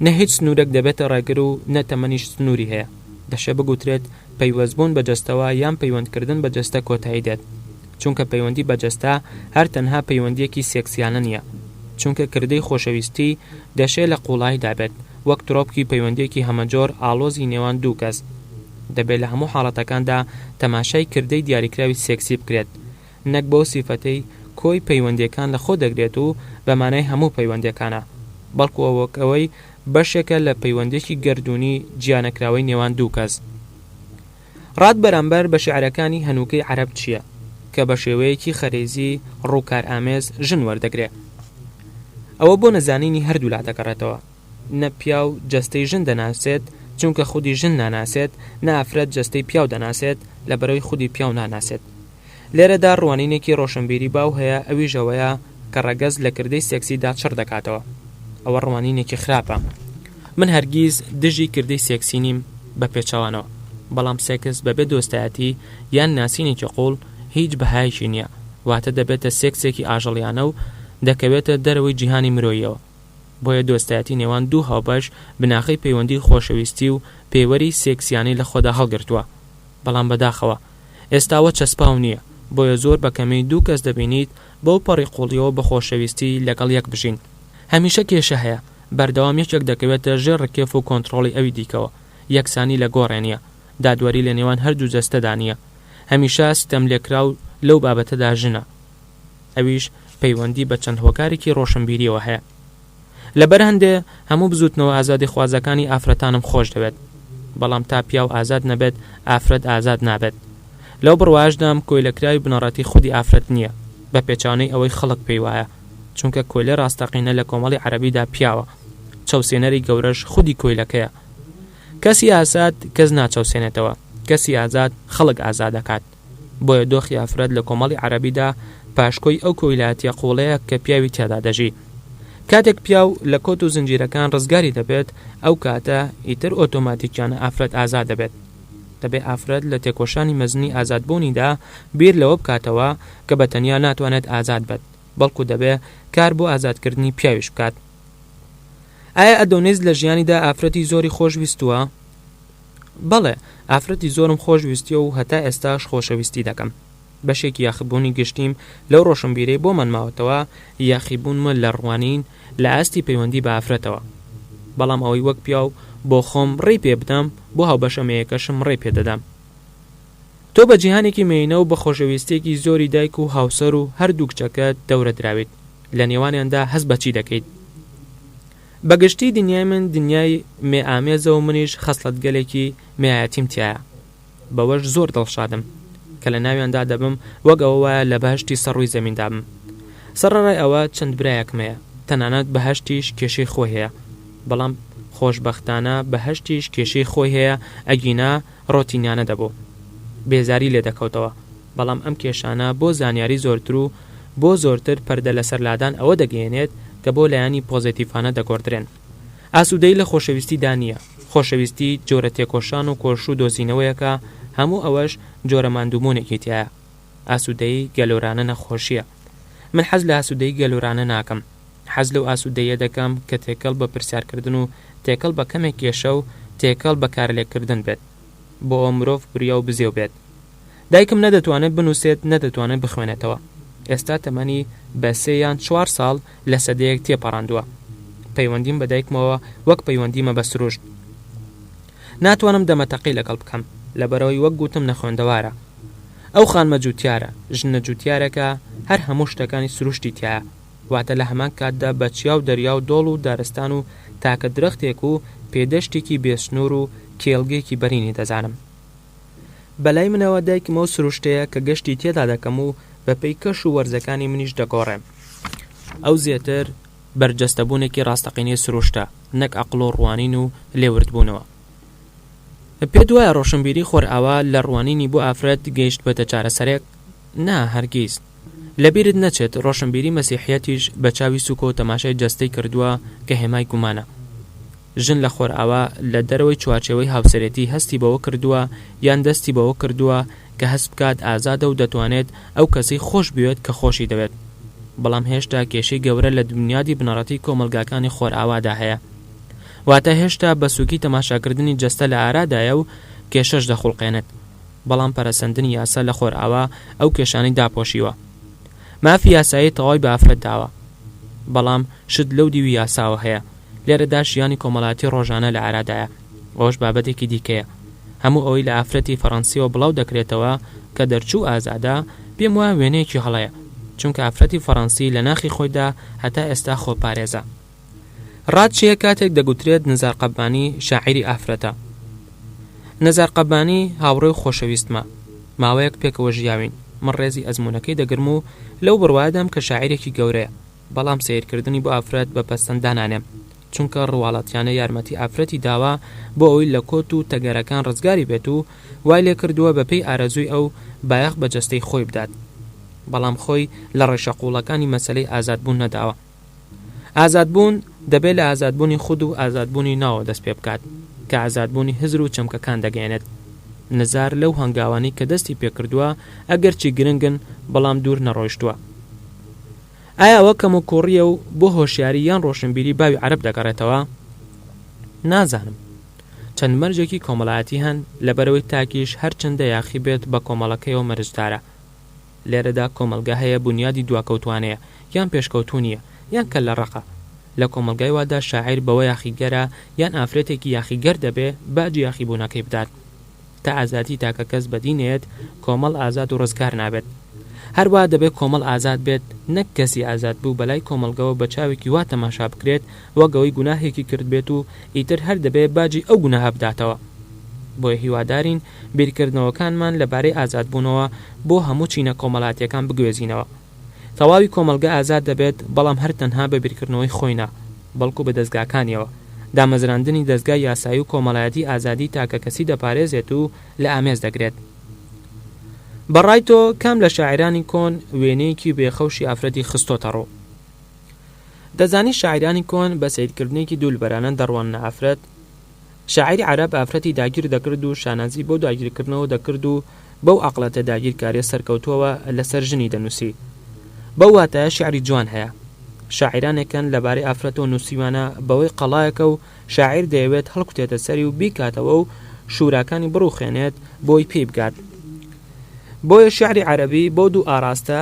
نە هیچ سنوورێک دەبێتە ڕێگر و نە تەمەنیش سنووری هەیە. دەشێ بگوترێت پەیوەستبوون بە جەستەوە یان پەیوەندکردن بە جەستە کۆتایی دێت. چونکە پەیوەندی بە جەستە هەر تەنها پەیوەندییەکی سێکسیانە نییە. چونکە کردەی خۆشەویستی دەشێ لە قووڵاییدا بێت، وەک ترۆپکی پەیوەندییەکی هەمەجۆر ئاڵۆزی نێوان دوو کەس. دەبێ لە هەموو حاڵەتەکاندا تەماشای کردەی دیاریکراوی سێکسی بکرێت، نەک بەو سیفەتەی کۆی پەیوەندییەکان لە خۆ دەگرێت و بە مانای هەموو پەیوەندییەکانە، بەڵکو وەک ئەوەی بەشێکە لە پەیوەندییەکی گەردوونی جیانەکراوەی نێوان دوو کەس. ڕات بەرامبەر بە شیعرەکانی هەنووکەی عەرەب چییە، کە بە شێوەیەکی خەرێزی ڕووکارئامێز ژن وەردەگرێ؟ ئەوە بۆ نەزانینی هەردوولا دەگەڕێتەوە. نە پیاو جەستەی ژن دەناسێت، چونکە خودی ژن ناناسێت، نە ئافرەت جەستەی پیاو دەناسێت، لەبەرئەوەی خودی پیاو ناناسێت. لێرەدا ڕوانینێکی ڕۆشنبیری باو هەیە ئەویش ئەوەیە کە ڕەگەز لە کردەی سێکسیدا چڕ دەکاتەوە. ئەوە ڕوانینێکی خراپە. من هەرگیز دژی کردەی سێکسی نیم بە پێچەوانەوە، بەڵام سێکس بەبێ دۆستایەتی یان ناسینێکی قووڵ هیچ بەهایەکی نییە، واتە دەبێتە سێکسێکی ئاژەڵیانە و دەکەوێتە دەرەوەی جیهانی مرۆییەوە. بۆیە دۆستایەتی نێوان دوو هاوبەش بناغەی پەیوەندی خۆشەویستی و پێوەری سێکسیانەی لە خۆدا هەڵگرتووە. بەڵام بەداخەوە ئێستا ئەوە چەسپاو نییە، بۆیە زۆر بە کەمی دوو کەس دەبینیت بەو پەڕی قوڵیەوە بە خۆشەویستی لەگەڵ یەک بژین. هەمیشە کێشە هەیە، بەردەوام یەکێک دەکەوێتە ژێر ڕکێف و کۆنتڕۆڵی ئەوی دیکەوە، یەکسانی لە گۆڕێ نییە، دادوەری لە نێوان هەردوو جەستەدا نییە، هەمیشە ستەملێکراو لەو بابەتەدا ژنە، ئەویش پەیوەندی بە چەند هۆکارێکی ڕۆشنبیریەوە هەیە. لەبەر هەندێ هەموو بزوتنەوە ئازادیخوازەکانی ئافرەتانم خۆش دەوێت، بەڵام تا پیاو ئازاد نەبێت ئافرەت ئازاد نابێت. لەو بڕوایەشدام کۆیلەکراوی بنەڕەتی خودی ئافرەت نییە، بە پێچەوانەی ئەوەی خەڵک پێی وایە، چونکە کۆیلەی ڕاستەقینە لە کۆمەڵی عەرەبیدا پیاوە، چەوسێنەری گەورەش خودی کۆیلەکەیە. کەسی ئازاد کەس ناچەوسێنێتەوە، کەسی ئازاد خەڵک ئازاد دەکات. بۆیە دۆخی ئافرەت لە کۆمەڵی عەرەبیدا پاشکۆی ئەو کۆیلایەتیە قوڵەیە کە پیاوی تیادا دەژی. کاتێک پیاو لە کۆت و زنجیرەکان ڕزگاری دەبێت، ئەو کاتە ئیتر ئۆتۆماتیکیانە ئافرەت ئازاد دەبێت. دەبێ ئافرەت لە تێکۆشانی مەزنی ئازادبوونیدا بیر لەوە بکاتەوە کە بە تەنیا ناتوانێت ئازاد بێت، بەڵکو دەبێ کار بۆ ئازادکردنی پیاویش بکات. ئایا ئەدۆنیس لە ژیانیدا ئافرەتی زۆری خۆش ویستووە؟ بەڵێ، ئافرەتی زۆرم خۆش ویستیە و هەتا ئێستاش خۆشەویستی دەکەم. بەشێکی یاخیبوونی گشتیم لەو ڕۆشنبیرەی بۆمان ماوەتەوە، یاخیبوونمە لە ڕوانین لە ئاستی پەیوەندی بە ئافرەتەوە. بەڵام ئەوەی وەک پیاو بۆ خۆم ڕێی پێ بدەم، بۆ هاوبەشە مێیەکەشم ڕێی پێ دەدەم. تۆ بە جیهانێکی مێینە و بە خۆشەویستییەکی زۆری دایک و هاوسەر و هەردوو کچەکەت دەورە دراویت، لە نێوانیاندا هەست بە چی دەکەیت؟ بە گشتی دنیای من دنیای مێ ئامێزە و منیش خەسڵەتگەلێکی مێیایەتیم تیایە. بەوەش زۆر دڵشادم. کە لە ناویاندا دەبم وەک ئەوە وایە لە بەهەشتی سەر ڕووی زەمیندا بم. سەڕەڕای ئەوە چەند برایەکم هەیە. تەنانەت بەهەشتیش کێشەی خۆی هەیە. بەڵام خۆشبەختانە بەهەشتیش کێشەی خۆی هەیە ئەگینا ڕۆتینیانە دەبوو. بێزاری لێ دەکەوتەوە. بەڵام ئەم کێشانە بۆ زانیاری زۆرتر و بۆ زۆرتر پەردە لەسەر لادان ئەوە دەگەیەنێت کە بۆ لایەنی پۆزێتیڤانە دەگۆڕدرێن. ئاسوودەیی لە خۆشەویستیدا نییە، خۆشەویستی جۆرە تێکۆشان و کۆشش و دۆزینەوەیەکە، هەموو ئەوەش جۆرە ماندووبوونێکی تیایە. ئاسوودەیی گەلۆرانە نەخۆشییە. من حەز لە ئاسوودەیی گەلۆرانە ناکەم. حەز لەو ئاسوودەییە دەکەم کە تێکەڵ بە پرسیارکردن و تێکەڵ بە کەمێک کێشە و تێکەڵ بە کارلێککردن بێت. بۆ ئەوە مرۆڤ وریا و بزێو بێت. دایکم نە دەتوانێت بنووسێت نە دەتوانێت بخوێنێتەوە. ئێستا تەمەنی بە سێ یان چوار ساڵ لە سەدەیەک تێپەڕاندووە. پەیوەندیم بە دایکمەوە وەک پەیوەندیمە بە سروشت. ناتوانم دەمەتەقێی لەگەڵ بکەم، لەبەرئەوەی وەک گوتم نەخوێندەوارە. ئەو خانمە جووتیارە، ژنە جووتیارێکە هەر هەموو شتەکانی سروشتی تیایە. واتە لە هەمان کاتدا بە چیا و دەریا و دۆڵ و دارستان و تاکە درەختێک و پێدەشتێکی بێسنوور و کێڵگەیەکی بەرینی دەزانم. بەلای منەوە دایکم ئەو سروشتەیە کە گەشتی تێدا دەکەم و بەپێی کەش و وەرزەکانی منیش دەگۆڕێم. ئەو زێتر بەرجەستەبوونێکی ڕاستەقینەی سروشتە نەک ئەقڵ و ڕوانین و لێوردبوونەوە. پێت وایە ڕۆشنبیری خۆرئاوا لە ڕوانینی بۆ ئافرەت گەیشتبێتە چارەسەرێک؟ نا، هەرگیز. لەبیرت نەچێت ڕۆشنبیری مەسیحیەتیش بە چاوی سوکەوە تەماشای جەستەی کردووە کە هێمای گومانە. ژن لە خۆرئاوا لە دەرەوەی چوارچێوەی هاوسەرێتی هەستی بەوە کردووە یان دەستی بەوە کردووە کە هەست بکات ئازادە و دەتوانێت ئەو کەسەی خۆش بوێت کە خۆشی دەوێت. بەڵام هێشتا کێشەی گەورە لە بنیادی بنەڕەتی کۆمەڵگاکانی خۆرئاوادا هەیە. واتە هێشتا بە سوکی تەماشاکردنی جەستە لە ئارادایە و کێشەش دەخوڵقێنێت. بەڵام پەرەسەندنی یاسا لە خۆرئاوا ئەو کێشانەی داپۆشیوە. مافی یاسایی تەواوی بە ئافرەت داوە. بەڵام شت لەو دیوی یاساوە هەیە. لێرەدا ژیانی کۆمەڵایەتی ڕۆژانە لە ئارادایە. ئەوەش بابەتێکی دیکەیە. هەموو ئەوەی لە ئافرەتی فەڕەنسیەوە بڵاو دەکرێتەوە کە دەرچوو ئازادە، پێم وایە وێنەیەکی هەڵەیە. چونکە ئافرەتی فەڕەنسی لە ناخی خۆیدا هەتا ئێستا خۆپارێزە. ڕات چییە کاتێک دەگوترێت نزار قەبانی شاعیری ئافرەتە؟ نزار قەبانی هاوڕێ و خۆشەویستمە. ماوەیەک پێکەوە ژیاوین. من ڕێزی ئەزموونەکەی دەگرم و لەو بڕوایەدام کە شاعیرێکی گەورەیە. بەڵام سەیرکردنی بۆ ئافرەت بە پەسەند دانانێم، چونکە ڕواڵەتیانە یارمەتی ئافرەتی داوە بۆ ئەوەی لە کۆت و تەگەرەکان ڕزگاری بێت و وای لێکردووە بەپێی ئارەزووی ئەو بایەخ بە جەستەی خۆی بدات، بەڵام خۆی لە ڕیشە قووڵەکانی مەسەلەی ئازادبوون نەداوە. ئازادبوون دەبێ لە ئازادبوونی خود و ئازادبوونی ناوەوە دەست پێ بکات، کە ئازادبوونی هزر و چەمکەکان دەگەیەنێت. نزار لەو هەنگاوانەی کە دەستی پێکردووە ئەگەرچی گرنگن، بەڵام دوور نەڕۆیشتووە. ئایا ئەوە کەموکووڕییە و بۆ هۆشیاری یان ڕۆشنبیری باوی عەرەب دەگەڕێتەوە؟ نازانم. چەند مەرجێکی کۆمەڵایەتی هەن، لەبەرئەوەی تاکیش هەرچەندە یاخی بێت بە کۆمەڵەکەیەوە مەرجدارە. لێرەدا کۆمەڵگا هەیە بونیادی دواکەوتوانەیە یان پێشکەوتوو نییە یان کەللەڕەقە. لە کۆمەڵگای وادا شاعیر بەوە یاخیگەرە یان ئافرەتێکی یاخیگەر دەبێ باجی یاخیبوونەکەی بدات. تا ئازادی تاکەکەس بەدی نەیەت کۆمەڵ ئازاد و ڕزگار نابێت. هەروەها دەبێ کۆمەڵ ئازاد بێت نەک کەسی ئازادبوو بەلای کۆمەڵگەوە بە چاوێکی وا تەماشا بکرێت وەک ئەوەی گوناهێکی کردبێت و ئیتر هەر دەبێ باجی ئەو گوناهە بداتەوە. بۆیە هیوادارین بیرکردنەوەکانمان لەبارەی ئازادبوونەوە بۆ هەموو چینە کۆمەڵاتیەکان بگوێزینەوە. تەواوی کۆمەڵگە ئازاد دەبێت، بەڵام هەر تەنها بە بیرکردنەوەی خۆی نا، بەڵکو بە دەزگاکانیەوە. دامەزراندنی دەزگای یاسایی و کۆمەڵایەتی ئازادیی تاکەکەسی دەپارێزێت و لە ئامێز دەگرێت. بە ڕای تۆ کام لە شاعیرانی کۆن وێنەیەکی بێ خەوشی ئافرەتی خستۆتە ڕوو؟ دەزانی شاعیرانی کۆن بە سەیرکردنێکی دوولبەرانە دەڕواننە ئافرەت؟ شاعیری عەرەب ئافرەتی داگیر دەکرد و شانازی بەو داگیرکردنەوە دەکرد و بەو عەقڵەتە داگیرکاریە سەرکەوتووەوە لەسەر ژنی دەنووسی. بەو واتایە شیعری جوان هەیە. شاعیرانێک هەن لەبارەی ئافرەتەوە نووسیویانە بەوەی قەڵایەکە و شاعیر دەیەوێت هەڵکوتێتە سەری و بیکاتەوە و شوراکانی بڕوخێنێت بۆی پێی بگات. بۆیە شیعری عەرەبی بەو دوو ئاراستە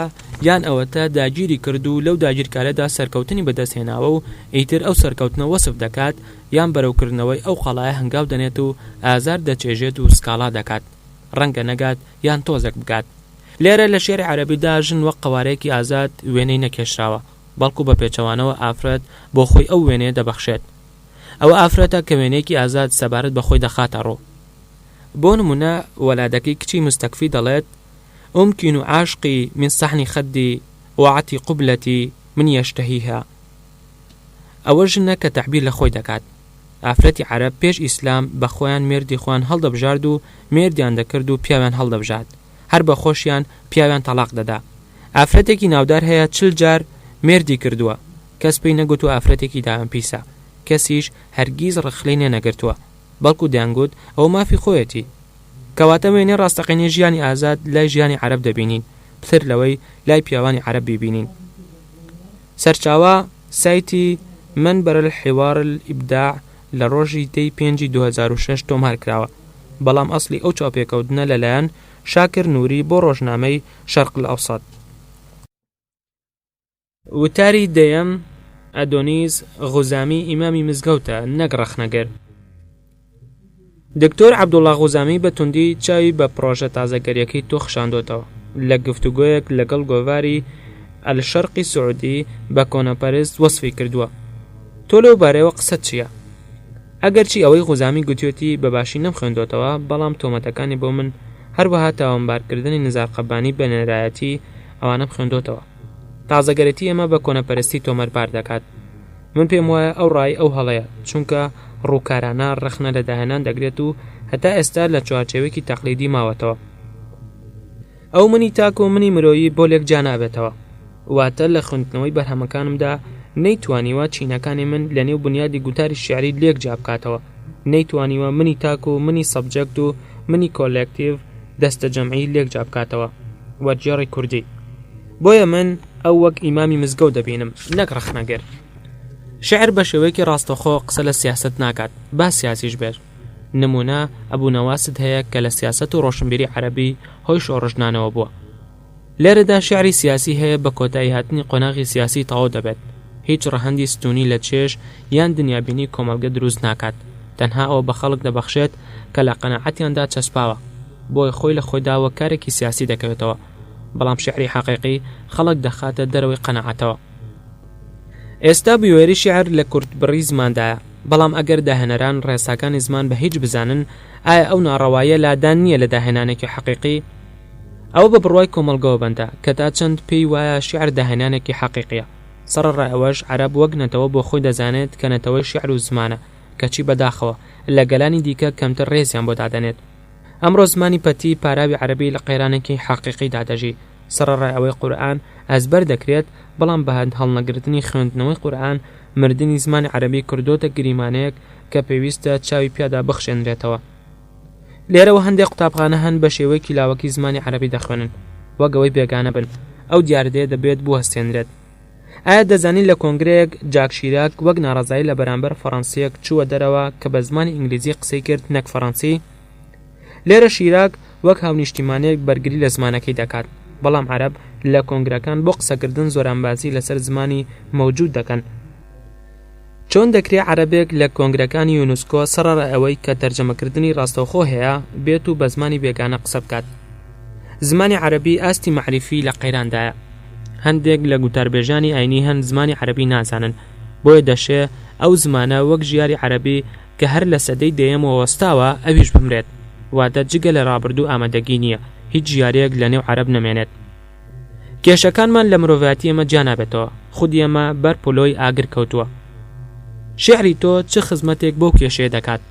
یان ئەوەتا داگیری کرد و لەو داگیرکاریەدا سەرکەوتنی بەدەست هێناوە و ئیتر ئەو سەرکەوتنە وەسف دەکات یان بەرەو کردنەوەی ئەو قەڵایە هەنگاو دەنێت و ئازار دەچێژێت و سکاڵا دەکات ڕەنگە نەگات یان تۆزێک بگات. لێرە لە شیعری عەرەبیدا ژن وەک قەوارەیەکی ئازاد وێنەی نەکێشراوە، بەڵکو بە پێچەوانەوە ئافرەت بۆ خۆی ئەو وێنەیە دەبەخشێت. ئەوە ئافرەتە کە وێنەیەکی ئازاد سەبارەت بە خۆی دەخاتە ڕوو. بۆ نموونە وەلادەکەی کچی موستەکفی دەڵێت، امکن عاشقی من صحن خدی واعطی قبلتی من یشتهیها. ئەوە ژنە کە تەعبیر لە خۆی دەکات. ئافرەتی عەرەب پێش ئیسلام بە خۆیان مێردی خۆیان هەڵدەبژارد و مێردیان دەکرد و پیاویان هەڵدەبژارد. هەر بە خۆشیان پیاویان تەڵاق دەدا. ئافرەتێکی ناودار هەیە 40 جار مێردی کردووە، کەس پێی نەگوتووە ئافرەتێکی داوێن پیسە، کەسیش هەرگیز ڕق لێی نەگرتووە، بەڵکو دەیانگوت ئەوە مافی خۆیەتی. کەواتە وێنەی ڕاستەقینەی ژیانی ئازاد لای ژیانی عەرەب دەبینین، پتر لەوەی لای پیاوانی عەرەب بیبینین. سەرچاوە، سایتی، منبر الحوار الابداع، لە ڕۆژی دە ی پێنجی 2006 تۆمار کراوە، بەڵام ئەسڵی ئەو چاوپێکەوتنە لەلایەن شاکر نوری بۆ ڕۆژنامەی، شرق الاوسط. وتاری دەیەم، ئەدۆنیس غوزامی ئیمامی مزگەوتە نەک ڕەخنەگر. دکتۆر عەبدوڵا غوزامی بە توندی چاوی بە پڕۆژە تازەگەریەکەی تۆ خشاندۆتەوە، لە گفتوگۆیەک لەگەڵ گۆڤاری الشرقی سعودی بە کۆنەپەرست وەسفی کردووە. تۆ لەو بارەیەوە قسەت چییە؟ ئەگەرچی ئەوەی غوزامی گوتیەتی بە باشی نەمخوێندۆتەوە، بەڵام تۆمەتەکانی بۆ من، هەروەها تاوانبارکردنی نزار قەبانی بە نێرایەتی، ئەوانەم خوێندۆتەوە. تازەگەرێتی ئێمە بە کۆنەپەرستی تۆمەتبار دەکات. من پێم وایە ئەو ڕای ئەو هەڵەیە، چونکە ڕووکارانە ڕەخنە لە داهێنان دەگرێت و هەتا ئێستا لە چوارچێوەیەکی تەقلیدی ماوەتەوە. ئەو منی تاک و منی مرۆیی بۆ لێک جیا نابێتەوە. واتە لە خوێندنەوەی بەرهەمەکانمدا نەیتوانیوە چینەکانی من لە نێو بنیادی گوتاری شیعری لێک جیا بکاتەوە، نەیتوانیوە منی تاک و منی سەبجەکت و منی کۆلێکتیڤ، دەستەجەمعی، لێک جیا بکاتەوە. وەرگێڕی کوردی. بۆیە من ئەو وەک ئیمامی مزگەوت دەبینم نەک ڕەخنەگر. شیعر بە شێوەیەکی ڕاستەوخۆ قسە لە سیاسەت ناکات، با سیاسیش بێت. نموونە ئەبو نەواست هەیە کە لە سیاسەت و ڕۆشنبیری عەرەبی هۆی شۆڕشنانەوە بووە. لێرەدا شیعری سیاسی هەیە بە کۆتایی هاتنی قۆناغی سیاسی تەواو دەبێت. هیچ ڕەهەندی ستوونی لە چێژ یان دنیابینی کۆمەڵگە دروست ناکات. تەنها ئەوە بە خەڵک دەبەخشێت کە لە قەناعەتیاندا چەسپاوە. بۆیە خۆی لە خۆیدا وەک کارێکی سیاسی دەکەوێتەوە. بەڵام شیعری حەقیقی خەڵک دەخاتە دەرەوەی قەناعەتەوە. ئێستا بوێری شیعر لە کورتبڕی زماندایە، بەڵام ئەگەر داهێنەران ڕێساکانی زمان بە هیچ بزانن، ئایا ئەو ناڕەواییە لادان نییە لە داهێنانێکی حەقیقی؟ ئەوە بە بڕوای کۆمەڵگەوە بەندە کە تا چەند پێی وایە شیعر داهێنانێکی حەقیقییە. سەڕەڕای ئەوەش عەرەب وەک نەتەوە بۆ خۆی دەزانێت کە نەتەوەی شیعر و زمانە، کەچی بەداخەوە لە گەلانی دیکە کەمتر ڕێزیان بۆ دادەنێت. ئەمڕۆ زمانی پەتی پاراوی عەرەبی لە قەیرانێکی حەقیقیدا دەژی، سەڕەڕای ئەوەی قورئان ئەزبەر دەکرێت، بەڵام بە هەڵنەگرتنی خوێندنەوەی قورئان، مردنی زمانی عەرەبی کردۆتە گریمانەیەک کە پێویستە چاوی پیادا بخشێنرێتەوە. لێرەوە هەندێک قوتابخانە هەن بە شێوەیەکی لاوەکی زمانی عەرەبی دەخوێنن، وەک ئەوەی بێگانە بن، ئەو دیاردەیە دەبێت بوەستێنرێت. ئایا دەزانی لە کۆنگرەیەک جاک شیراک وەک ناڕەزایی لە بەرامبەر فەڕەنسییەک چووە دەرەوە کە بە زمانی ئینگلیزی قسەی کرد نەک فەڕەنسی؟ لێرە شیراک وەک هاونیشتیمانێک بەرگری لە زمانەکەی دەکات، بەڵام عەرەب لە کۆنگرەکان بۆ قسەکردن زۆرانبازی لەسەر زمانی مەوجود دەکەن. چۆن دەکرێ عەرەبێک لە کۆنگرەکانی یونسکۆ سەڕەڕای ئەوەی کە تەرجەمەکردنی ڕاستەوخۆ هەیە بێت و بە زمانی بێگانە قسە بکات؟ زمانی عەرەبی ئاستی مەعریفی لە قەیراندایە. هەندێک لە گوتاربێژانی ئاینی هەن زمانی عەرەبی نازانن، بۆیە دەشێ ئەو زمانە وەک ژیاری عەرەبی کە هەر لە سەدەی دەیەمەوە وەستاوە ئەویش بمرێت، واتە جگە لە ڕابردوو ئامادەگی نییە هیچ ژیارێک لە نێو عەرەب نەمێنێت. کێشەکانمان لە مرۆڤایەتی ئێمە جیا نابێتەوە، خودی ئێمە بەر پۆلۆی ئاگر کەوتووە. شیعری تۆ چ خزمەتێک بەو کێشەیە دەکات؟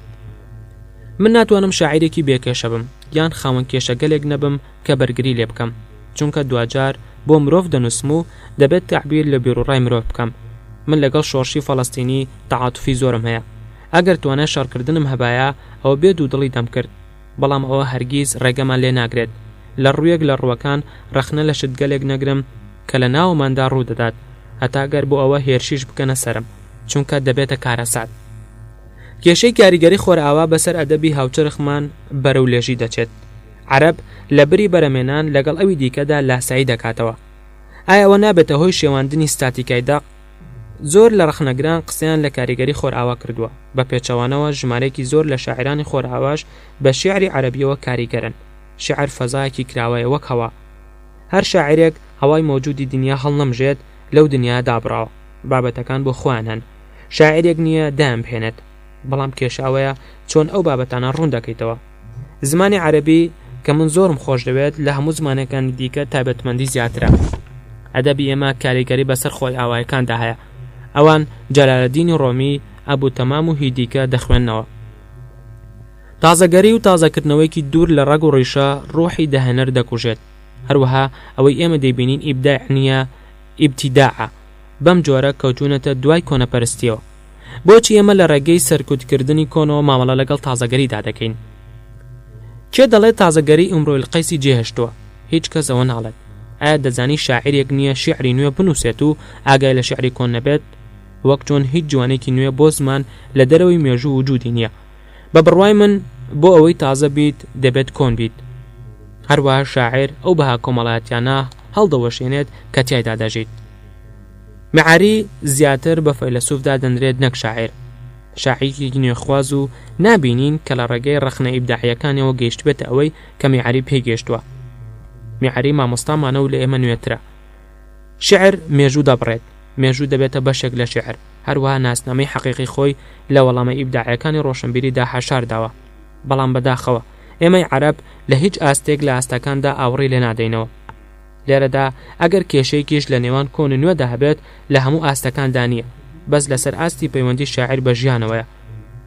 من ناتوانم شاعیرێکی بێ کێشە بم، یان خاوەن کێشەگەلێک نەبم کە بەرگری لێ بکەم، چونکە دواجار بۆ مرۆڤ دەنووسم و دەبێت تەعبیر لە بیروڕای مرۆڤ بکەم. من لەگەڵ شۆڕشی فەڵەستینی تەعاتوفی زۆرم هەیە. ئەگەر توانای شەڕکردنم هەبایە، ئەوە بێ دوودڵی دەمکرد. بەڵام ئەوە هەرگیز ڕێگەمان لێ ناگرێت لە ڕوویەک لە ڕووەکان ڕەخنە لە شتگەلێک نەگرم کە لە ناوەماندا ڕوو دەدات، هەتا گەر بۆ ئەوە هێرشیش بکەنە سەرم، چونکە دەبێتە کارەسات. کێشەی کاریگەری خۆرئاوا بەسەر ئەدەبی هاوچەرخمان بەرەو لێژی دەچێت. عەرەب لە بری بەرەمێنان لەگەڵ ئەوی دیکەدا لاسایی دەکاتەوە. ئایا ئەوە نابێتە هۆی شێواندنی ستاتیکای دەق؟ زۆر لە ڕەخنەگران قسەیان لە کاریگەری خۆرئاوا کردووە، بە پێچەوانەوە ژمارەیەکی زۆر لە شاعیرانی خۆرئاواش بە شیعری عەرەبییەوە کاریگەرن. شیعر فەزایەکی کراوەیە وەک هەوا. هەر شاعیرێک هەوای مەوجودی دنیا هەڵنەمژێت لەو دنیایە دابڕاوە. بابەتەکان بۆ خۆیان هەن. شاعیرێک نییە دایان بهێنێت. بەڵام کێشە ئەوەیە چۆن ئەو بابەتانە ڕوون دەکەیتەوە. زمانی عەرەبی کە من زۆرم خۆش دەوێت لە هەموو زمانەکانی دیکە تایبەتمەندی زیاترە. ئەدەبی ئێمە کاریگەری بەسەر خۆرئاوایەکاندا هەیە. ئەوان جەلالەدینی ڕۆمی، ئەبو تەمام و هی دیکە دەخوێننەوە. تازەگەری و تازەکردنەوەیەکی دوور لە ڕەگ و ڕیشە ڕوحی داهێنەر دەکوژێت. هەروەها ئەوەی ئێمە دەیبینین ئیبداع نییە ئیبتیداعە. بەم جۆرە کەوتوونەتە دوای کۆنەپەرستییەوە. بۆچی ئێمە لە ڕێگەی سەرکوتکردنی کۆنەوە مامەڵە لەگەڵ تازەگەریدا دەکەین؟ کێ دەڵێت تازەگەری ئیمرۆیلقەیسی جێهێشتووە؟ هیچ کەس ئەوە ناڵێت. ئایا دەزانی شاعیرێک نییە شیعری نوێ بنووسێت و ئاگای لە شیعری کۆن نەبێت؟ وەک چۆن هیچ جوانێکی نوێ بۆ زمان لە دەرەوەی مێژوو وجودی نییە. بە بڕوای من بۆ ئەوەی تازە بیت دەبێت کۆن بیت. هەروەها شاعیر ئەو بەها کۆمەڵایەتیانە هەڵدەوەشێنێت کە تیایدا دەژیت. معاری زیاتر بە فەیلەسوف دادەنرێت نەک شاعیر. شاعیرێکی نوێخواز و نابینین کە لە ڕێگەی ڕەخنە ئیبداعییەکانیەوە گەیشتبێتە ئەوەی کە میعاری پێی گەیشتووە. میعاری مامۆستامانە و لە ئێمە نوێترە. شیعر مێژوو دەبڕێت، مێژوو دەبێتە بەشێک لە شیعر، هەروەها ناسنامەی حەقیقی خۆی لە وەڵامە ئیبداعییەکانی ڕۆشنبیریدا حەشار داوە. بەڵام بەداخەوە ئێمەی عەرەب لە هیچ ئاستێک لە ئاستەکاندا ئاوڕی لێ نادەینەوە. لێرەدا ئەگەر کێشەیەکیش لە نێوان کۆن و نوێدا هەبێت لە هەموو ئاستەکاندا نییە. بەس لەسەر ئاستی پەیوەندی شاعیر بە ژیانەوەیە.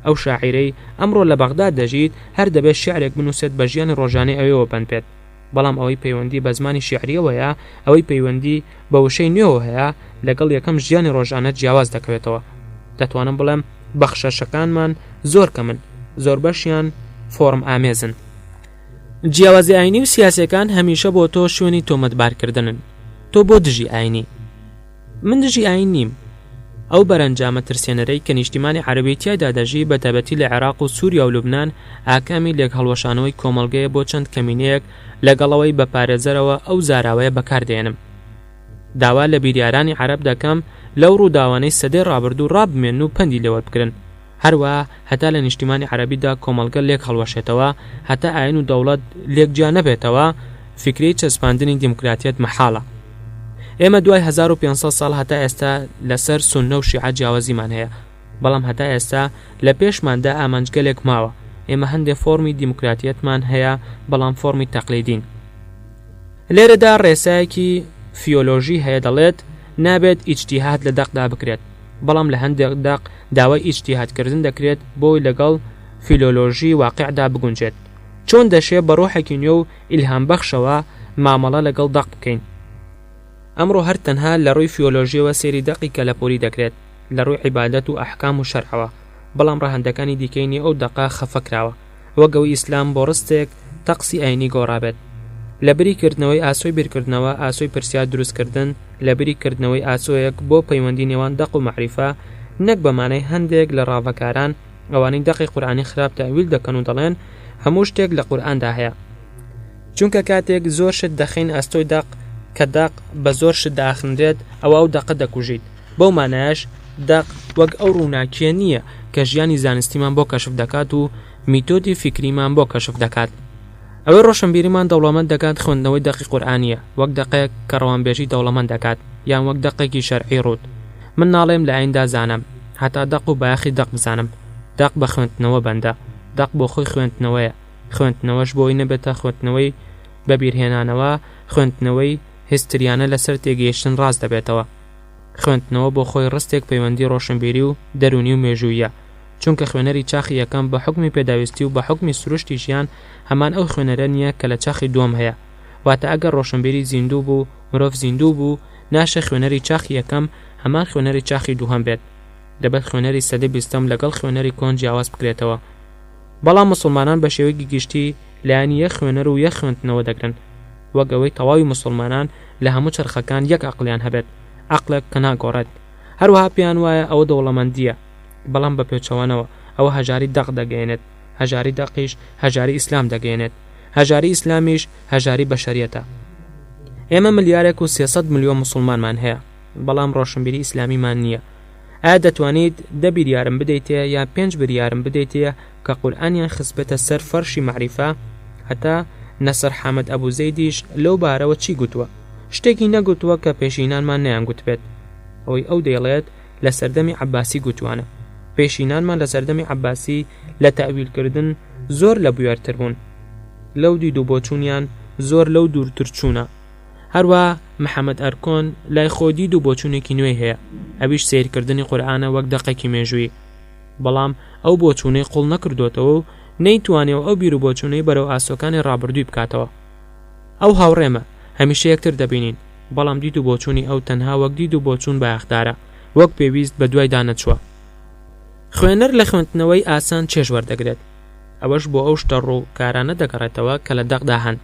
ئەو شاعیرەی ئەمڕۆ لە بەغداد دەژیت هەر دەبێت شیعرێک بنووسێت بە ژیانی ڕۆژانەی ئەوێوە بەند بێت. بەڵام ئەوەی پەیوەندی بە زمانی شیعرییەوەیە، ئەوەی پەیوەندی بە وشەی نوێوە هەیە، لەگەڵ یەکەم ژیانی ڕۆژانە جیاواز دەکەوێتەوە. دەتوانم بڵێم بەخشەشەکانمان زۆر کەمن، زۆربەشیان فۆڕم ئامێزن. جیاوازی ئاینی و سیاسیەکان هەمیشە بۆ تۆ شوێنی تۆمەتبارکردنن. تۆ بۆ دژی ئاینی؟ من دژی ئاین نیم. ئەو بەرەنجامە ترسێنەرەی کە نیشتیمانی عەرەبی تیایدا دەژی بە تایبەتی لە عێراق و سووریا و لوبنان ئاکامی لێکهەڵوەشانەوەی کۆمەڵگەیە بۆ چەند کەمینەیەک لەگەڵ ئەوەی بە پارێزەرەوە ئەو زاراوەیە بەکار دێنم. داوا لە بیریارانی عەرەب دەکەم لەو ڕووداوانەی سەدەی ڕابردوو ڕابمێنن و پەندی لێوەربگرن. هەروەها هەتا لە نیشتیمانی عەرەبیدا کۆمەڵگە لێک هەڵوەشێتەوە، هەتا ئایین و دەوڵەت لێک جیا نەبێتەوە، فیکرەی چەسپاندنی دیموکراتیەت مەحاڵە. ئێمە دوای 1500 ساڵ هەتا ئێستا لەسەر سوننە و شیعە جیاوازیمان هەیە، بەڵام هەتا ئێستا لە پێشماندا ئامانجگەلێک ماوە. ئێمە هەندێ فۆرمی دیموکراتیەتمان هەیە، بەڵام فۆرمی تەقلیدین. لێرەدا ڕێسایەکی فیۆلۆژی هەیە دەڵێت نابێت ئیجتیهاد لە دەقدا بکرێت، بەڵام لە هەندێک دەق داوای ئیجتیهادکردن دەکرێت بۆی لەگەڵ فیلۆلۆژی واقیعدا بگونجێت. چۆن دەشێ بە ڕۆحێکی نوێ و ئیلهامبەخشەوە مامەڵە لەگەڵ دەق بکەین؟ ئەمڕۆ هەر تەنها لە ڕووی فیۆلۆژییەوە سەیری دەقی کەلەپووری دەکرێت، لە ڕووی عیبادەت و ئەحکام و شەرعەوە، بەڵام ڕەهەندەکانی دیکەی نێو ئەو دەقە خەفە کراوە. وەک ئەوەی ئیسلام بۆ ڕستێک تەقسی ئاینی گۆڕابێت. لە بری کردنەوەی ئاسۆی بیرکردنەوە، ئاسۆی پرسیار دروستکردن، لە بری کردنەوەی ئاسۆیەک بۆ پەیوەندی نێوان دەق و مەعریفە، نەک بە مانای هەندێک لە ڕاڤەکاران، ئەوانەی دەقی قورئانی خراپ تەئویل دەکەن و دەڵێن هەموو شتێک لە قورئاندا هەیە. چونکە کاتێک زۆر شت دەخەین ئەستۆی دەق، کە دەق بە زۆر شت دەئاخنرێت، ئەوا ئەو دەقە دەکوژیت. بەو مانایەش دەق وەک ئەو ڕووناکییە نییە کە ژیانی زانستیمان بۆ کەشف دەکات و میتۆدی فیکریمان بۆ کەشف دەکات. ئەوەی ڕۆشنبیریمان دەوڵەمەند دەکات خوێندنەوەی دەقی قورئانییە وەک دەقێک کە ڕەوانبێژی دەوڵەمەند دەکات یان وەک دەقێکی شەرعی ڕووت. من ناڵێم لە ئاییندا زانام هەتا دەق و بایەخی دەق بزانم. دەق بە خوێندنەوە بەندە. دەق بۆ خۆی خوێندنەوەیە. خوێندنەوەش بۆی نەبێتە خوێندنەوەی بەبیرهێنانەوە، خوێندنەوەی هستریانە لەسەر تێگەیشتن ڕاست دەبێتەوە. خوێندنەوە بۆ خۆی ڕستێک پەیوەندی ڕۆشنبیری و دەروونی و مێژووییە، چونکە خوێنەری چاخی یەکەم بە حوکمی پێداویستی و بە حوکمی سروشتی ژیان هەمان ئەو خوێنەرە نییە کە لە چاخی دووەم هەیە. واتە ئەگەر ڕۆشنبیری زیندوو بوو، مرۆڤ زیندوو بوو، ناشێ خوێنەری چاخی یەکەم هەمان خوێنەری چاخی دووهەم بێت. دەبێت خوێنەری سەدەی بیستەم لەگەڵ خوێنەری کۆن جیاواز بکرێتەوە. بەڵام موسڵمانان بە شێوەیەکی گشتی لایەنی یەک خوێنەر و یەک خوێندنەوە دەگرن. وەک ئەوەی تەواوی موسڵمانان لە هەموو چەرخەکان یەک عەقڵیان هەبێت، عەقڵێک کە ناگۆڕێت. هەروەها پێیان وایە ئەوە دەوڵەمەندییە، بەڵام بە پێچەوانەوە ئەوە هەژاری دەق دەگەیەنێت، هەژاری دەقیش هەژاری ئیسلام دەگەیەنێت، هەژاری ئیسلامیش هەژاری بەشەریەتە. ئێمە ملیارێک و 300 ملیۆن موسڵمانمان هەیە، بەڵام ڕۆشنبیری ئیسلامیمان نییە. ئایا دەتوانیت دە بیریارم بدەیتێ یان پێنج بریارم بدەیتێ کە قورئانیان خستبێتە سەر فەرشی مەعریفە؟ هەتا نەسر حامد ئەبو زەیدیش لەو بارەوە چی گوتووە؟ شتێکی نەگوتووە کە پێشینانمان نەیانگوتبێت. ئەوەی ئەو دەیڵێت لە سەردەمی عەباسی گوتوانە. پێشینانمان لە سەردەمی عەباسی لە تەئویلکردن زۆر لە بوێرتر بوون. لەو دید و بۆچوونیان زۆر لەو دوورتر چوونە. هەروا محەمەد ئەرکۆن لای خۆی دید و بۆچوونێکی نوێی هەیە، ئەویش سەیرکردنی قورئانە وەک دەقێکی مێژوویی. بەڵام ئەو بۆچوونەی قوڵ نەکردۆتەوە و نەیتوانیوە ئەو بیروبۆچوونەی بەرەو ئاسۆکانی ڕابردووی بکاتەوە. ئەو هاوڕێمە، هەمیشە یەکتر دەبینین، بەڵام دید و بۆچوونی ئەو تەنها وەک دید و بۆچوون بایەخدارە، وەک پێویست بەدوایدا نەچووە. خوێنەر لە خوێندنەوەی ئاسان چێژ وەردەگرێت، ئەوەش بۆ ئەو شتە ڕووکارانە دەگەڕێتەوە کە لە دەقدا هەن.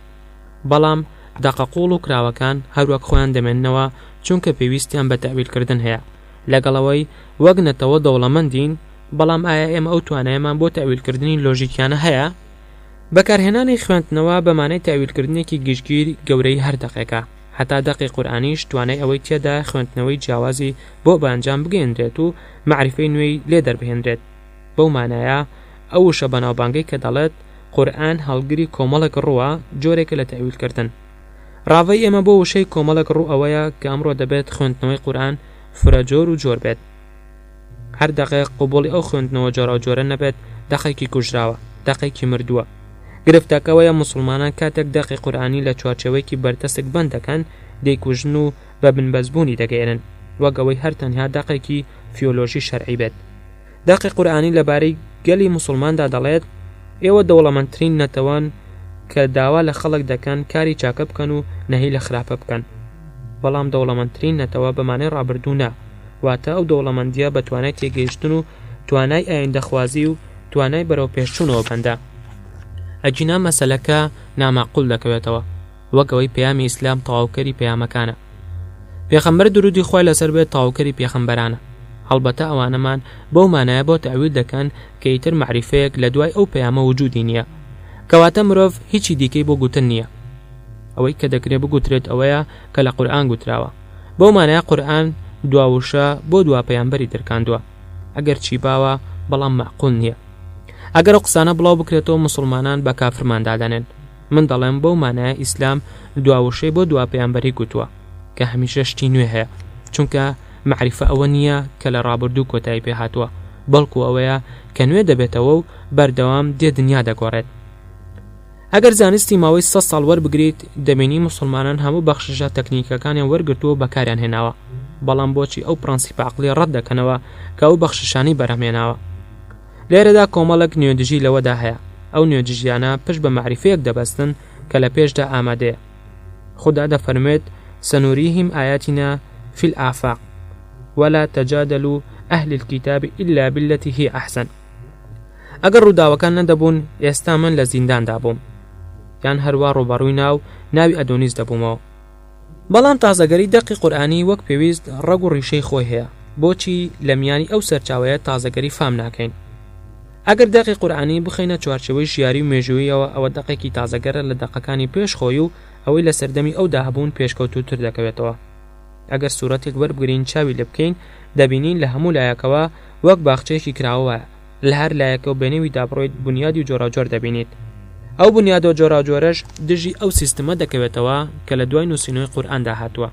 بەڵام دەقە قووڵ و کراوەکان هەروەک خۆیان دەمێننەوە چونکە پێویستیان بە تەئویلکردن هەیە. لەگەڵ ئەوەی وەک نەتەوە دەوڵەمەندین، بەڵام ئایا ئێمە ئەو توانایەمان بۆ تەئویلکردنی لۆژیکیانە هەیە؟ بەکارهێنانی خوێندنەوە بە مانای تەئویلکردنێکی گشتگیر گەورەیی هەر دەقێکە، هەتا دەقی قورئانیش توانای ئەوەی تێدایە خوێندنەوەی جیاوازی بۆ بە ئەنجام بگەیەنرێت و مەعریفەی نوێی لێ دەربهێنرێت. بەو مانایە ئەو وشە بەناوبانگەی کە دەڵێت قورئان هەڵگری کۆمەڵێک ڕووە جۆرێکە لە تەئویلکردن. ڕاڤەی ئێمە بۆ وشەی کۆمەڵێک ڕوو ئەوەیە کە ئەمڕۆ دەبێت خوێندنەوەی قورئان فرەجۆر و جۆر بێت. هەر دەقێک قبوڵی ئەو خوێندنەوە جۆراوجۆرە نەبێت دەقێکی کوژراوە، دەقێکی مردووە. گرفتەکە ئەوەیە موسڵمانان کاتێک دەقی قورئانی لە چوارچێوەیەکی بەرتەسک بەند دەکەن، دەیکوژن و بە بنبەستبوونی دەگەیەنن. وەک ئەوەی هەر تەنها دەقێکی فیۆلۆژی شەرعی بێت. دەقی قورئانی لەبارەی گەلی موسڵماندا دەڵێت، ئێوە دەوڵەمەندترین نەتەوەن کە داوا لە خەڵک دەکەن کاری چاکە بکەن و نەهی لە خراپە بکەن. بەڵام دەوڵەمەندترین نەتەوە بە مانای ڕابردوو نا، واتە ئەو دەوڵەمەندییە بە توانای تێگەیشتن و توانای ئایندەخوازی و توانای بەرەوپێشچوونەوە بەندە. ئەگینا مەسەلەکە ناماقول دەکەوێتەوە. وەک ئەوەی پەیامی ئیسلام تەواوکەری پەیامەکانە. پێخەمبەر درودی خوای لەسەر بێت تەواوکەری پێخەمبەرانە. هەڵبەتە ئەوانەمان بەو مانایە بۆ تەئویل دەکەن کە ئیتر مەعریفەیەک لە دوای ئەو پەیامە وجودی نییە. کەواتە مرۆڤ هیچی دیکەی بۆ گوتن نییە. ئەوەی کە دەکرێ بگوترێت ئەوەیە کە لە قورئان گوتراوە. بەو مانایە قورئان دوا وشە بۆ دوا پەیامبەری درکاندووە. ئەگەرچی باوە بەڵام مەعقول نییە. ئەگەر ئەو قسانە بڵاو بکرێتەوە موسڵمانان بە کافرمان دادەنێن. من دەڵێم بەو مانایە ئیسلام دوا وشەی بۆ دوا پەیامبەری گوتووە کە هەمیشە شتی نوێ هەیە چونکە مەعریفە ئەوە نییە کە لە ڕابردوو کۆتایی پێ هاتووە بەڵکو ئەوەیە کە نوێ دەبێتەوە و بەردەوام دێ دنیا دەگۆڕێت. ئەگەر زانستی ماوەی سە ساڵ وەربگریت دەبینی موسڵمانان هەموو بەخششە تەکنیکەکانیان وەرگرتووە و بەکاریان هێناوە بەڵام بۆچی ئەو پرەنسیپە عەقڵیە ڕەت دەکەنەوە کە ئەو بەخششانەی بەرهەمهێناوە؟ لێرەدا کۆمەڵێک نوێدژی لەوەدا هەیە، ئەو نوێدژیانە پشت بە مەعریفەیەک دەبەستن کە لە پێشدا ئامادەیە. خودا دەفەرموێت، سنریهم آیاتنا فی الآفاق ولا تجادلوا اهل الکتاب الا بالتی هی احسن. ئەگەر ڕووداوەکان نەدەبوون، ئێستا من لە زینداندا بووم، یان هەروا ڕووبەڕووی ناو ناوی ئەدۆنیس دەبوومەوە. بەڵام تازەگەری دەقی قورئانی وەک پێویست ڕەگ و ڕیشەی خۆی هەیە، بۆچی لە میانی ئەو سەرچاوەیە تازەگەری فام ناکەین؟ ئەگەر دەقی قورئانی بخەینە چوارچێوەی ژیاری و مێژووییەوە ئەوە دەقێکی تازەگەرە لە دەقەکانی پێش خۆی و ئەوەی لە سەردەمی ئەودا هەبوون پێشکەوتووتر دەکەوێتەوە. ئەگەر سورەتێک وەربگرین چاوی لێ بکەین دەبینین لە هەموو لایەکەوە وەک باخچەیەکی کراوە وایە، لە هەر لایەکەوە بەنێویدا بڕۆیت بونیادی جۆراوجۆر دەبینیت. ئەو بونیادە جۆراوجۆرەش دژی ئەو سیستمە دەکەوێتەوە کە لە دوای نووسینەوەی قورئاندا هاتووە.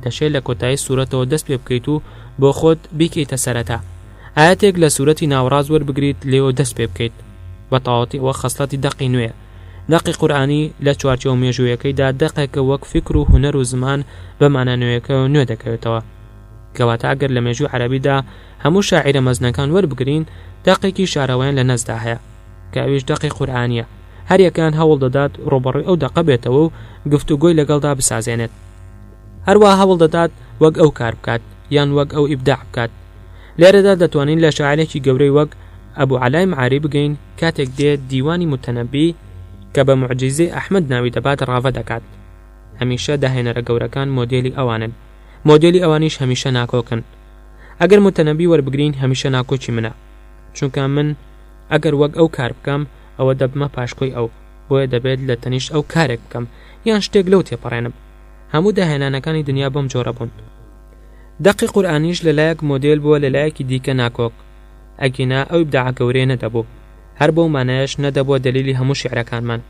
دەشێ لە کۆتایی سورەتەوە دەست پێ بکەیت و بۆ خۆت بیکەیتە سەرەتا. ئایەتێک لە سورەتی ناوەڕاست وەربگریت لێوە دەست پێ بکەیت. بە تەواوەتی ئەوە خەسڵەتی دەقی نوێیە. دەقی قورئانی لە چوارچێوە مێژوویەکەیدا دەقێکە وەک فیکر و هونەر و زمان بە مانا نوێیەکەوە نوێ دەکەوێتەوە. کەواتە ئەگەر لە مێژووی عەرەبیدا هەموو شاعیرە مەزنەکان وەربگرین دەقێکی شارەوەیان لە نەستدا هەیە کە ئەویش دەقی قورئانییە، هەریەکەیان هەوڵ دەدات ڕووبەڕووی ئەو دەقە بێتەوە و گفتوگۆی لەگەڵدا بسازێنێت، هەروەها هەوڵ دەدات وەک ئەو کار بکات یان وەک ئەو ئیبداع بکات. لێرەدا دەتوانین لە شاعیرێکی گەورەی وەک ئەبو عەلای معاری بگەین کاتێک دێت دیوانی موتەنەبی کە بە موعجیزەی ئەحمەد ناوی دەبات ڕاڤە دەکات. هەمیشە داهێنەرە گەورەکان مۆدێلی ئەوانن، مۆدێلی ئەوانیش هەمیشە ناکۆکن. ئەگەر موتەنەبی وەربگرین هەمیشە ناکۆکی منە چونکە من ئەگەر وەک ئەو کار بکەم ئەوە دەبمە پاشکۆی ئەو بۆیە دەبێت لە تەنیشت ئەو کارێک بکەم یان شتێک لەو تێپەڕێنم هەموو داهێنانەکانی دنیا بەم جۆرە بوون دەقی قورئانیش لەلایەک مۆدێل بووە لەلایەکی دیکە ناکۆک ئەگینا ئەو ئیبداعە گەورەیە نەدەبوو هەر بەو مانایەش نەدەبووە دەلیلی هەموو شیعرەکانمان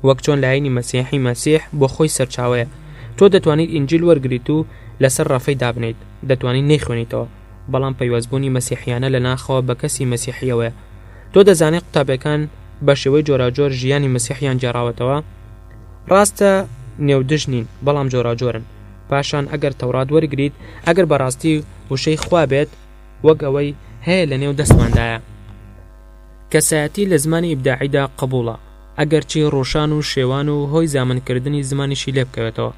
وەک چۆن لایەنی مەسیحی مەسیح بۆ خۆی سەرچاوەیە تۆ دەتوانیت ئینجیل وەرگریت و لەسەر ڕەفەی دابنێیت دەتوانیت نەیخوێنیتەوە بەڵام پەیوەستبوونی مەسیحیانە لە ناخەوە بە کەسی مەسیحیەوەیە تۆ دەزانیت قوتابیەکان بە شێوەی جۆراوجۆر ژیانی مەسیحیان گێڕاوەتەوە ڕاستە نێودژ نین بەڵام جۆراوجۆرن پاشان ئەگەر تەورات وەرگریت ئەگەر بەڕاستی وشەی خوا بێت وەک ئەوەی هەیە لە نێو دەستماندایە کەسایەتی لە زمانی ئیبداعیدا قبوڵە، ئەگەرچی ڕووشان و شێوان و هۆی زامنکردنی زمانیشی لێ بکەوێتەوە.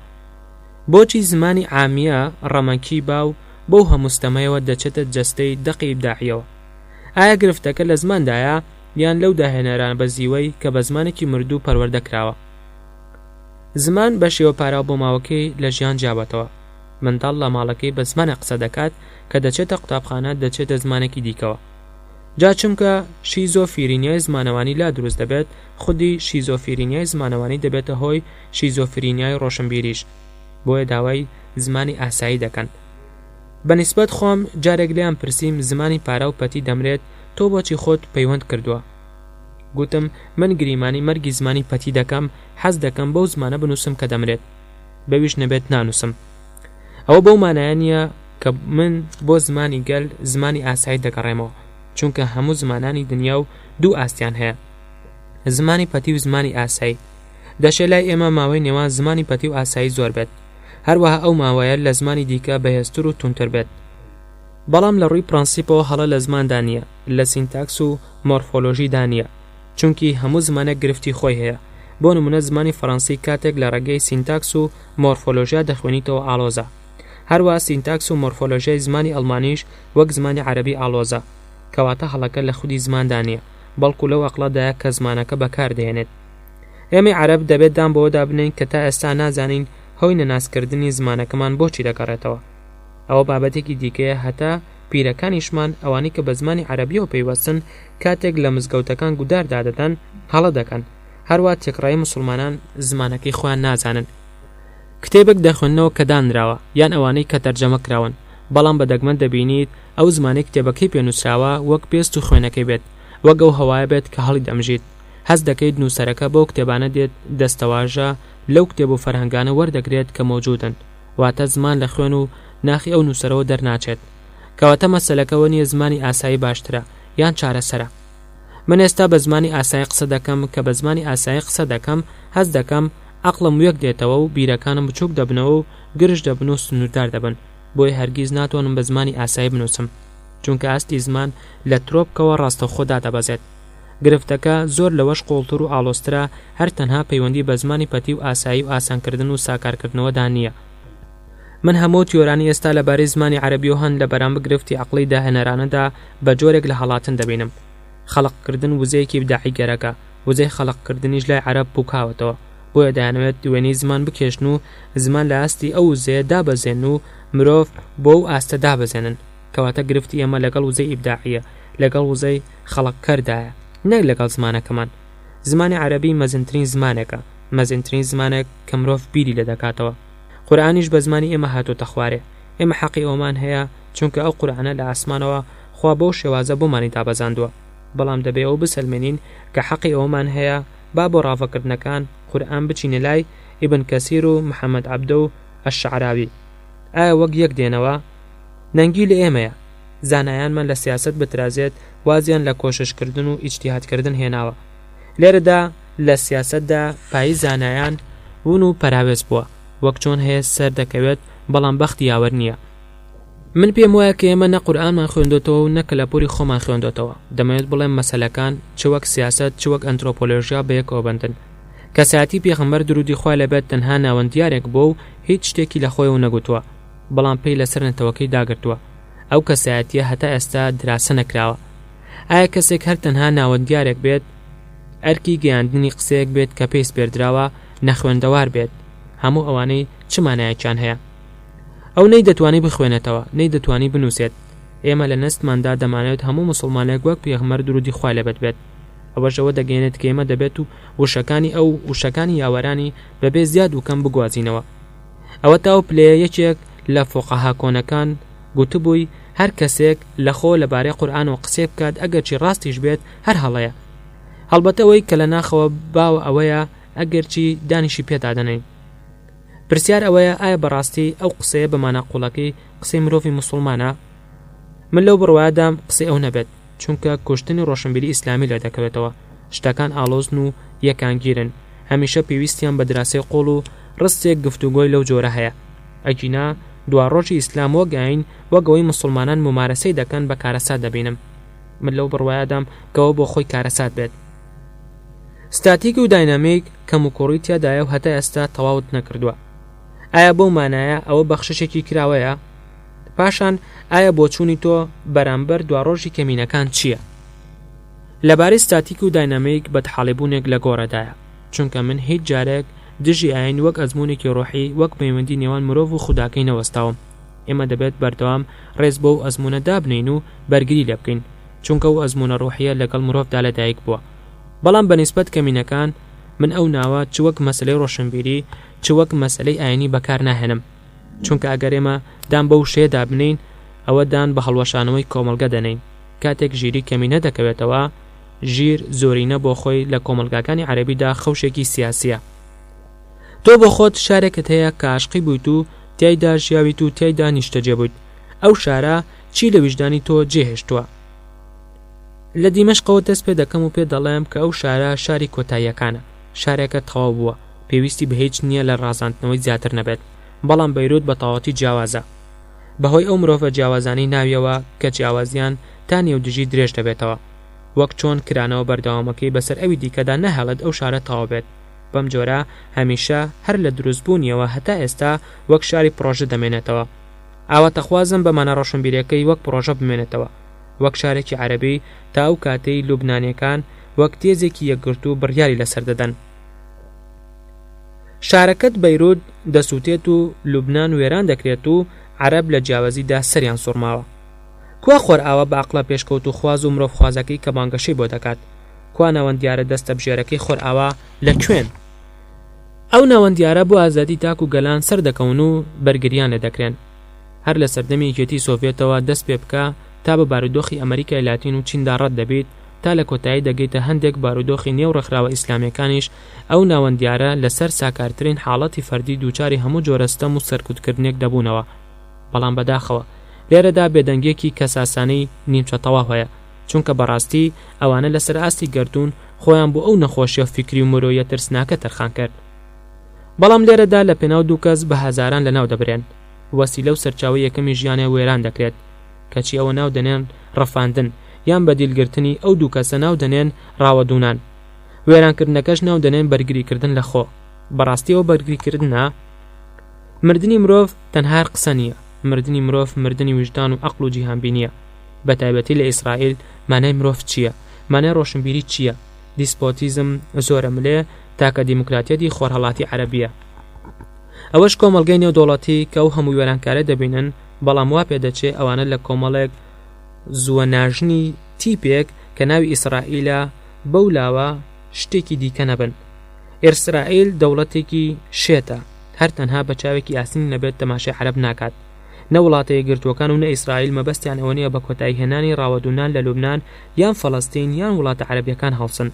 بۆچی زمانی عامییە ڕەمەکی باو بەو هەموو ستەمەیەوە دەچێتە جەستەی دەقی ئیبداعییەوە؟ ئایا گرفتەکە لە زماندایە یان لەو داهێنەرانە بەزیوەی کە بە زمانێکی مردوو پەروەردە کراوە؟ زمان بە شێوە پاراو بۆماوەکەی لە ژیان جیابەتەوە. منداڵ لە ماڵەکەی بە زمانێک قسە دەکات، کە دەچێتە قوتابخانە دەچێتە زمانێکی دیکەوە. جا چونکە شیزۆفیرینیای زمانەوانی لا دروست دەبێت، خودی شیزۆفیرینیای زمانەوانی دەبێتە هۆی شیزۆفرینیای ڕۆشنبیریش، بۆیە داوای زمانی ئاسایی دەکەن. بە نیسبەت خۆم جارێک لێیان پرسیم زمانی پاراو پەتی دەمرێت تۆ بۆچی خۆت پەیوەند کردووە؟ گوتم من گریمانەی مەرگی زمانی پەتی دەکەم، حەز دەکەم بەو زمانە بنووسم کە دەمرێت. بەویش نەبێت نانووسم. ئەوە بەو مانایە نییە کە من بۆ زمانی گەل زمانی ئاسایی دەگەڕێمەوە چونکە هەموو زمانانی دنیا و دوو ئاستیان هەیە زمانی پەتی و زمانی ئاسایی دەشێ لای ئێمە ماوەی نێوان زمانی پەتی و ئاسایی زۆر بێت. هەروەها ئەو ماوەیە لە زمانی دیکە بەهێزتر و توندتر بێت. بەڵام لە ڕووی پرەنسیپەوە هەڵە لە زماندا نییە، لە سینتاکس و مۆرفۆلۆژیدا نییە، چونکی هەموو زمانێک گرفتی خۆی هەیە، بۆ نموونە زمانی فەرەنسی کاتێک لە ڕێگەی سینتاکس و مۆرفۆلۆژیا دەخوێنیتەوە ئاڵۆزە. هەروەها سینتاکس و مۆرفۆلۆژیای زمانی ئەڵمانیش وەک زمانی عەرەبی ئاڵۆزە. کەواتە هەڵەکە لە خودی زماندا نییە، بەڵکو لەو ئەقڵەدایە کە زمانەکە بەکاردەهێنێت. ئێمەی عەرەب دەبێت دان بەوەدا بنێین کە تا ئێستا نازانین هۆی نەناسکردنی زمانەکەمان بۆچی دەگەڕێتەوە. ئەوە بابەتێکی دیکەیە هەتا پیرەکانیشمان ئەوانەی کە بە زمانی عەرەبیەوە پەیوەستن کاتێک لە مزگەوتەکان گودار دادەدەن هەڵە دەکەن هەروا تێکڕایی موسڵمانان زمانەکەی خۆیان نازانن کتێبێک دەخوێننەوە کە دانراوە یان ئەوانەی کە تەرجەمە کراون بەڵام بە دەگمەن دەبینیت ئەو زمانەی کتێبەکەی پێ نووسراوە وەک پێست و خوێنەکەی بێت وەک ئەو هەوایە بێت کە هەڵی دەمژیت هەست دەکەیت نووسەرەکە بەو کتێبانە دێت دەستەواژە لەو کتێب و فەرهەنگانە وەردەگرێت کە مەوجودن واتە زمان لە خوێن و ناخی ئەو نووسەرەوە دەرناچێت. کەواتە مەسەلەکە ئەوە نییە زمانی ئاسایی باشترە یان چارەسەرە. من ئێستا بە زمانی ئاسایی قسە دەکەم، کە بە زمانی ئاسایی قسە دەکەم هەست دەکەم عەقڵم وێک دێتەوە و بیرەکانم بچووک دەبنەوە و گرژ دەبن و سنووردار دەبن، بۆیە هەرگیز ناتوانم بە زمانی ئاسایی بنووسم، چونکە ئاستی زمان لە ترۆپکەوە ڕاستەوخۆ دادەبەزێت. گرفتەکە زۆر لەوەش قووڵتر و ئاڵۆزترە، هەر تەنها پەیوەندی بە زمانی پەتی و ئاسایی و ئاسانکردن و ساکارکردنەوەدا نییە. من هەموو تیۆرانی ئێستا لەبارەی زمانی عەرەبیەوە هەن لە بەرامبە گرفتی عەقڵی داهێنەرانەدا بە جۆرێک لە هەڵاتن دەبینم. خەڵقکردن وزەیەکی ئیبداعی گەرەکە، وزەی خەڵقکردنیش لای عەرەب پوکاوەتەوە، بۆیە دەیانەوێت وێنەی زمان بکێشن و زمان لە ئاستی ئەو وزەیە دابەزێنن و مرۆڤ بۆ ئەو ئاستە دابەزێنن. کەواتە گرفتی ئێمە لەگەڵ وزەی ئیبداعییە، لەگەڵ وزەی خەڵقکەردایە، نەک لەگەڵ زمانەکەمان. زمانی عەرەبی مەزنترین زمانێکە، مەزنترین زمانێک کە مرۆڤ بیری لێ دەکاتەوە. قورئانیش بە زمانی ئێمە هاتۆتە خوارێ. ئێمە حەقی ئەوەمان هەیە، چونکە ئەو قورئانە لە ئاسمانەوە خوا بەو شێوازە بۆمانی دابەزاندووە. بەڵام دەبێ ئەوە بسەلمێنین کە حەقی ئەوەمان هەیە با بۆ ڕاڤەکردنەکان قورئان بچینە لای ئیبن کەسیر و محەمەد عەبدە و ئەلشەعراوی. ئایا وەک یەک دێنەوە؟ نەنگی لە ئێمەیە. زانایانمان لە سیاسەت بترازێت وازیان لە کۆششکردن و ئیجتیهادکردن هێناوە. لێرەدا لە سیاسەتدا پایی زانایان ون و پەراوێز بووە، وەک چۆن هەیە سەر دەکەوێت بەڵام بەخت یاوەر نییە. من پێم وایە کە ئێمە نە قورئانمان خوێندۆتەوە و نە کەلەپوری خۆمان خوێندۆتەوە. دەمەوێت بڵێم مەسەلەکان چ وەک سیاسەت چ وەک ئەنترۆپۆلۆژیا بەیەکەوە بەندن. کەسایەتی پێغەمبەر درودی خوای لێبێت تەنها ناوەندیارێک بووە و هیچ شتێکی لە خۆیەوە نەگوتووە. بەڵام پێی لەسەر نەتەوەکەی داگرتووە ئەو کەسایەتیە هەتا ئێستا دراسە نەکراوە ئایا کەسێک هەر تەنها ناوەندیارێک بێت ئەرکی گەیاندنی قسەیەک بێت کە پێی سپێردراوە نەخوێندەوار بێت هەموو ئەوانەی چ مانایەکیان هەیە ئەو نەی دەتوانی بخوێنێتەوە نەی دەتوانی بنووسێت ئێمە لە نەستماندا دەمانێت هەموو مسلمانێک وەک پێغمەر درودی خوای لەبەت بێت ئەوەش ئەوە دەگەێنێت کە ئێمە دەبێت و وشەکانی ئەو وشەکانی یاوەرانی بەبێ زیاد و کەم بگوازینەوە ئەوە تا ئەو پلەیە یەکێک لە فوقەها کۆنەکان گوتبووی هەر کەسێک لە خۆ لەبارەی قورئانەوە قسەی بکات ئەگەرچی ڕاستیش بێت هەر هەڵەیە هەڵبەتە ئەوەی کە لە ناخەوە باوە ئەوەیە ئەگەرچی دانیشی پێدا دەنێین پرسیار ئەوەیە ئایا بەڕاستی ئەو قسەیە بە مانا قوڵەکەی قسەی مرۆڤی موسڵمانە من لەو بڕوایەدام قسەی ئەو نەبێت چونکە کوشتنی ڕۆشنبیری ئیسلامی لێ دەکەوێتەوە شتەکان ئاڵۆزن و یەکانگیرن هەمیشە پێویستیان بە دراسەی قوڵ و ڕستێک گفتوگۆی لەو جۆرە هەیە ئەگینا دواڕۆژی ئیسلام وەک ئاین وەک ئەوەی موسڵمانان مومارەسەی دەکەن بە کارەسات دەبینم من لەو بڕوایەدام کە ئەوە بۆ خۆی کارەسات بێت ستاتیک و داینامیک کەموکوڕی تیادایە و هەتا ئێستا تەواوت نەکردووە ئایا بەو مانایە ئەوە بەخششێکی کراوەیە پاشان ئایا بۆچوونی تۆ بەرامبەر دواڕۆژی کەمینەکان چییە؟ لەبارەی ستاتیک و داینامیک بەدحاڵیبوونێک لە گۆڕێدایە، چونکە من هیچ جارێک دژی ئایین وەک ئەزموونێکی ڕۆحی وەک پەیوەندی نێوان مرۆڤ و خوداکەی نەوەستاوم. ئێمە دەبێت بەردەوام ڕێز بۆ ئەو ئەزموونە دابنێین و بەرگری لێ بکەین، چونکە ئەو ئەزموونە ڕۆحییە لەگەڵ مرۆڤدا لەدایک بووە. بەڵام بە نیسبەت کەمینەکان من ئەو ناوە چ وەک مەسەلەی ڕۆشنبیری چ وەک مەسەلەی ئایینی بەکار ناهێنم. چونکە ئەگەر ئێمە دان بەو وشەیەدا بنێین ئەوە دان بە هەڵوەشانەوەی کۆمەڵگە دەنێین کاتێک ژیری کەمینە دەکەوێتەوە ژیر زۆرینە بۆ خۆی لە کۆمەڵگاکانی عەرەبیدا خەوشێکی سیاسیە تۆ بۆ خۆت شارێکت هەیە کە عاشقی بوویت و تیایدا ژیاویت و تیایدا نیشتەجێ بوویت ئەو شارە چی لە ویژدانی تۆ جێهێشتووە لە دیمەشقەوە دەست پێ دەکەم و پێ دەڵێم کە ئەو شارە شاری کۆتاییەکانە شارێکە تەواو بووە پێویستی بە هیچ نییە لە ڕازاندنەوەی زیاتر نەبێت. بەڵام بەیروت بە تەواوەتی جیاوازە. بەهۆی ئەو مرۆڤە جیاوازانەی ناویەوە کە جیاوازیان تا نێودژی درێژ دەبێتەوە. وەک چۆن کرانەوە بەردەوامەکەی بەسەر ئەوی دیکەدا ناهێڵێت ئەو شارە تەواو بێت. بەم جۆرە هەمیشە هەر لە دروستبوونیەوە هەتا ئێستا وەک شاری پڕۆژە دەمێنێتەوە. ئاواتەخوازم بە مانا ڕۆشنبیریەکەی وەک پڕۆژە بمێنێتەوە. وەک شارێکی عەرەبی تا ئەو کاتەی لوبنانیەکان وەک تێزێکی یەکگرتوو بڕیاری لەسەر دەدەن. شارەکەت بەیروت دەسووتێت و لوبنان وێران دەکرێت و عەرەب لە جیاوازیدا سەریان سوڕماوە. کوا خۆرئاوا بە عەقڵە پێشکەوتووخواز و مرۆڤخوازەکەی کە بانگەشەی بۆ دەکات؟ کوا ناوەندیارە دەستەبژێرەکەی خۆرئاوا لە کوێن؟ ئەو ناوەندیارە بۆ ئازادی تاک و گەلان سەردەکەون و بەرگریان لێ دەکرێن. هەر لە سەردەمی یەکێتی سۆڤێتەوە دەست پێ بکە تا بە بارودۆخی ئەمەریکای لاتین و چیندا ڕەت دەبیت تا لە کۆتایی دەگەیتە هەندێک بارودۆخی نێو ڕێکخراوە ئیسلامیەکانیش ئەو ناوەندیارە لە سەر ساکارترین حاڵەتی فەردی دووچاری هەموو جۆرە ستەم و سەرکوتکردنێک دەبوونەوە بەڵام بەداخەوە لێرەدا بێدەنگیەکی کەساسانەی نیمچە تەواو هەیە چونکە بەڕاستی ئەوانە لەسەر ئاستی گەردوون خۆیان بۆ ئەو نەخۆشیە فیکری و مرۆیە ترسناکە تەرخان کرد بەڵام لێرەدا لە پێناو دوو کەس بە هەزاران لەناو دەبرێن وەسیلە و سەرچاوەی یەکەمی ژیانێ وێران دەکرێت کەچی ئەوە ناو دەنێن ڕفاندن یان بە دیل گرتنی ئەو دوو کەسە ناو دەنێن ڕاوەدوونان وێرانکردنەکەش ناو دەنێن بەرگریکردن لە خۆ بەڕاستی ئەوە بەرگریکردنە؟ مردنی مرۆڤ تەنها هەر قسە نییە مردنی مرۆڤ مردنی ویژدان و عەقڵ و جیهانبینییە بەتایبەتی لە ئیسرائیل مانای مرۆڤ چییە؟ مانای ڕۆشنبیری چییە؟ دیسپۆتیزم زۆرەملێ تاکە دیموکراتیەتی خۆرهەڵاتی عەرەبییە. ئەوەش کۆمەڵگەی نێودەوڵەتی کە ئەو هەموو وێرانکاریە دەبینن، بەڵام وا پێدەچێ ئەوانە لە کۆمەڵێک زووە ناژنی تیپێک کە ناوی ئیسرائیلە بەو لاوە شتێکی دیکە نەبن. ئیرسرائیل دەوڵەتێکی شێتە، هەر تەنها بە چاوێکی ئاسنین نەبێت تەماشای عەرەب ناکات. نە وڵاتە یەکگرتووەکان و نە ئیسرائیل مەبەستیان ئەوە نییە بە کۆتایی هێنانی ڕاوەدوونان لە لوبنان یان فەڵەستین یان وڵاتە عەرەبییەکان هەڵسن.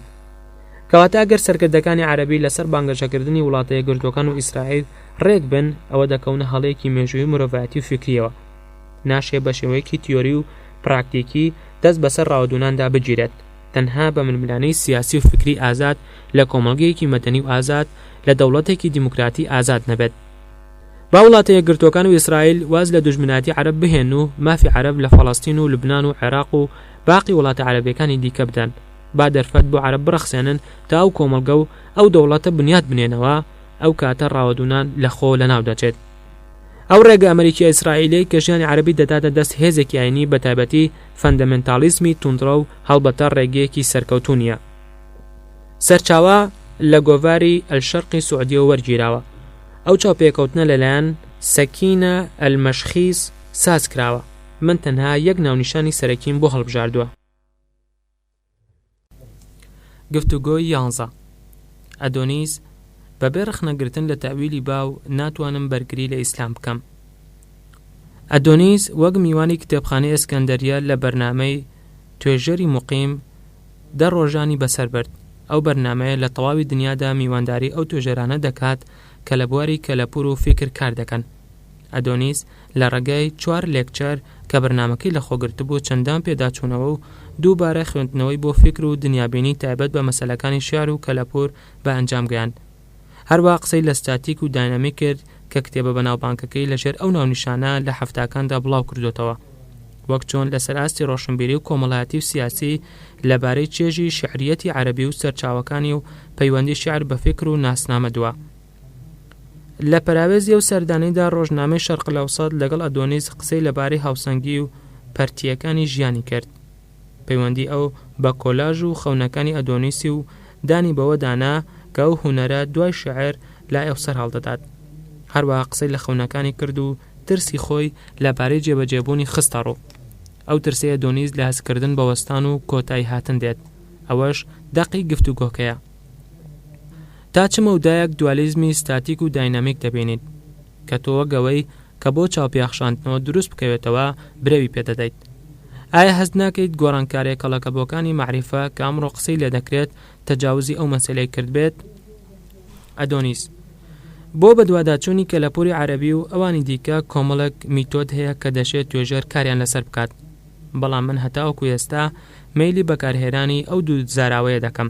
کەواتە ئەگەر سەرکردەکانی عەرەبی لەسەر بانگەشەکردنی وڵاتە یەکگرتووەکان و ئیسرائیل ڕێک بن، ئەوە دەکەونە هەڵەیەکی مێژوویی و مرۆڤایەتی و فیکرییەوە. ناشێ بە شێوەیەکی تیۆری و پراکتیکی دەست بەسەر ڕاوەدووناندا بگیرێت. تەنها بە ململانێی سیاسی و فیکری ئازاد لە کۆمەڵگەیەکی مەدەنی و ئازاد لە دەوڵەتێکی دیموکراتی ئازاد نەبێت. با وڵاتە یەکگرتووەکان و ئیسرائیل واز لە دوژمنایەتی عەرەب بهێنن و مافی عەرەب لە فەڵەستین و لوبنان و عێراق و باقی وڵاتە عەرەبیەکانی دیکە بدەن. با دەرفەت بۆ عەرەب بڕەخسێنن تا ئەو کۆمەڵگە و ئەو دەوڵەتە بنیات بنێنەوە، ئەو کاتە ڕاوەدوونان لە خۆ لەناو دەچێت. ئەو ڕێگە ئەمەریکیە ئیسرائیلیەی کە ژیانی عەرەبی دەداتە دەست هێزێکی ئاینی بەتایبەتی فەندەمێنتاڵیزمی توندڕەو هەڵبەتە ڕێگەیەکی سەرکەوتوو نیە. سەرچاوە، لە گۆڤاری الشرقی سعودیەوە وەرگیراوە. ئەو چاوپێکەوتنە لەلایەن، سەکینە المشخیص، ساز کراوە. من تەنها یەک ناونیشانی سەرەکیم بۆ هەڵبژاردووە. گفتوگۆی یانزە. ئەدۆنیس، بەبێ ڕەخنەگرتن لە تەئویلی باو ناتوانم بەرگری لە ئیسلام بکەم. ئەدۆنیس وەک میوانی کتێبخانەی ئەسکەندەریە لە بەرنامەی، توێژەری موقیم، دە ڕۆژانی بەسەر برد. ئەو بەرنامەیە لە تەواوی دنیادا میوانداری ئەو توێژەرانە دەکات کە لە بواری کەلەپوور و فیکر کار دەکەن. ئەدۆنیس لە ڕێگای چوار لێکچەر کە بەرنامەکەی لەخۆگرتبوو چەندان پێداچوونەوە و دووبارە خوێندنەوەی بۆ فیکر و دنیابینی تایبەت بە مەسەلەکانی شیعر و کەلەپوور بە ئەنجام گەیاند. هەروەها قسەی لە ستاتیک و داینامیک کرد کە کتێبە بەناوبانگەکەی لەژێر ئەو ناونیشانە لە حەفتاکاندا بڵاو کردۆتەوە. وەک چۆن لەسەر ئاستی ڕۆشنبیری و کۆمەڵایەتی و سیاسی لەبارەی چێژی شیعرییەتی عەرەبی و سەرچاوەکانی و پەیوەندی شیعر بە فیکر و ناسنامە دوا. لە پەراوێزی ئەو سەردانەیدا ڕۆژنامەی شەرق الاوسط لەگەڵ ئەدۆنیس قسەی لەبارەی هاوسەنگی و پەرتییەکانی ژیانی کرد. پەیوەندی ئەو بە کۆلاژ و خەونەکانی ئەدۆنیسی و دانی بەوەدا نا کە ئەو هونەرە دوای شیعر لای ئەو سەرهەڵدەدات. هەروەها قسەی لە خەونەکانی کرد و ترسی خۆی لەبارەی جێبەجێبوونی خستەڕوو. ئەو ترسەی ئەدۆنیس لە هەستکردن بە وەستان و کۆتاییهاتن دێت. ئەوەش دەقی گفتوگۆکەیە. تا چ مەودایەک دوالیزمی ستاتیک و داینامیک دەبینیت، کە تۆ وەک ئەوەی کە بۆ چاوپیاخشاندنەوە دروست بکەوێتەوە برەوی پێدەدەیت؟ ئایا هەست ناکەیت گۆڕانکاریە کەڵەکەبووەکانی مەعریفە کە ئەمڕۆ قسەی لێدەکرێت تەجاوزی ئەو مەسەلەی کردبێت؟ ئەدۆنیس، بۆ بەدواداچوونی کەلەپوری عەرەبی و ئەوانی دیکە کۆمەڵێک میتۆد هەیە کە دەشێت توێژەر کاریان لەسەر بکات، بەڵام من هەتاوەکو ئێستا مەیلی بەکارهێنانی ئەو دوو زاراوەیە دەکەم،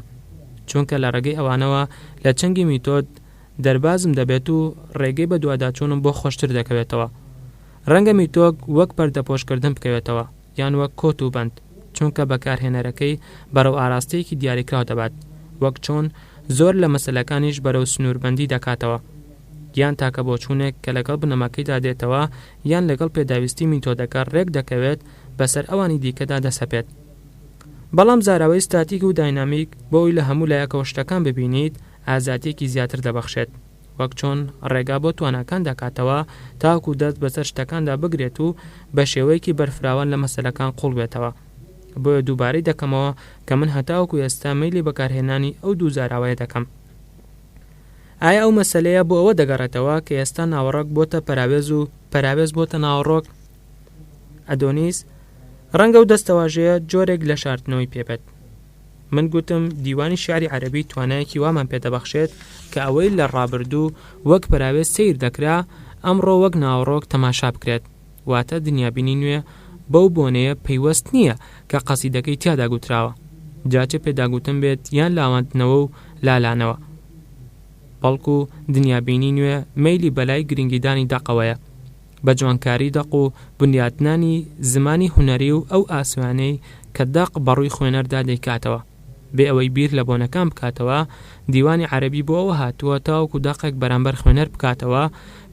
چونکە لە ڕێگەی ئەوانەوە لە چنگی میتۆد دەربازم دەبێت و ڕێگەی بەدواداچوونم بۆ خۆشتر دەکەوێتەوە. ڕەنگە میتۆد وەک پەردەپۆشکردن بکەوێتەوە یان وەک کۆت و بەند، چونکە بەکارهێنەرەکەی بەرەو ئاراستەیەکی دیاریکراو دەبات، وەک چۆن زۆر لە مەسەلەکانیش بەرەو سنووربەندی دەکاتەوە. یان تاکە بۆچوونێک کە لەگەڵ بنەماکەیدا دێتەوە یان لەگەڵ پێداویستی میتۆدەکە ڕێک دەکەوێت بەسەر ئەوانی دیکەدا دەسەپێت. بەڵام زاراوەی ستاتیک و داینامیک بۆ ئەوی لە هەموو لایەکەوە شتەکان ببینیت ئازادییەکی زیاتر دەبەخشێت، وەک چۆن ڕێگا بۆ تواناکان دەکاتەوە تاوەکو دەست بەسەر شتەکاندا بگرێت و بە شێوەیەکی بەرفراوان لە مەسەلەکان قووڵ بێتەوە. بۆیە دووبارەی دەکەمەوە کە من هەتاوەکو ئێستا مەیلی بەکارهێنانی ئەو دوو زاراوەیە دەکەم. ئایا ئەو مەسەلەیە بۆ ئەوە دەگەڕێتەوە کە ئێستا ناوەڕۆک بۆتە پەراوێز و پەراوێز بۆتە ناوەڕۆک؟ ئەدۆنیس، ڕەنگە ئەو دەستەواژەیە جۆرێک لە شاردنەوەی پێ بێت. من گوتم دیوانی شیعری عەرەبی توانایەکی وامان پێ دەبەخشێت کە ئەوەی لە ڕابردوو وەک پەراوێز سەیر دەکرا، ئەمڕۆ وەک ناوەڕۆک تەماشا بکرێت. واتە دنیابینی نوێ بەو بۆنەیە پەیوەست نییە کە قەسیدەکەی تیادا گوتراوە، جا چ پێداگوتن بێت یان لاواندنەوە و لالانەوە. بەڵکو دنیابینی نوێ مەیلی بەلای گرنگیدانی دەقەوەیە. بە جوانکاری دەق و بنیاتنانی زمانی هونەری و ئەو ئاسۆیانەی کە دەق بە ڕووی خوێنەردا دەیکاتەوە. بێ ئەوەی بیر لە بۆنەکان بکاتەوە، دیوانی عەرەبی بۆ ئەوە هاتووە تاوەکو دەقێک بەرامبەر خوێنەر بکاتەوە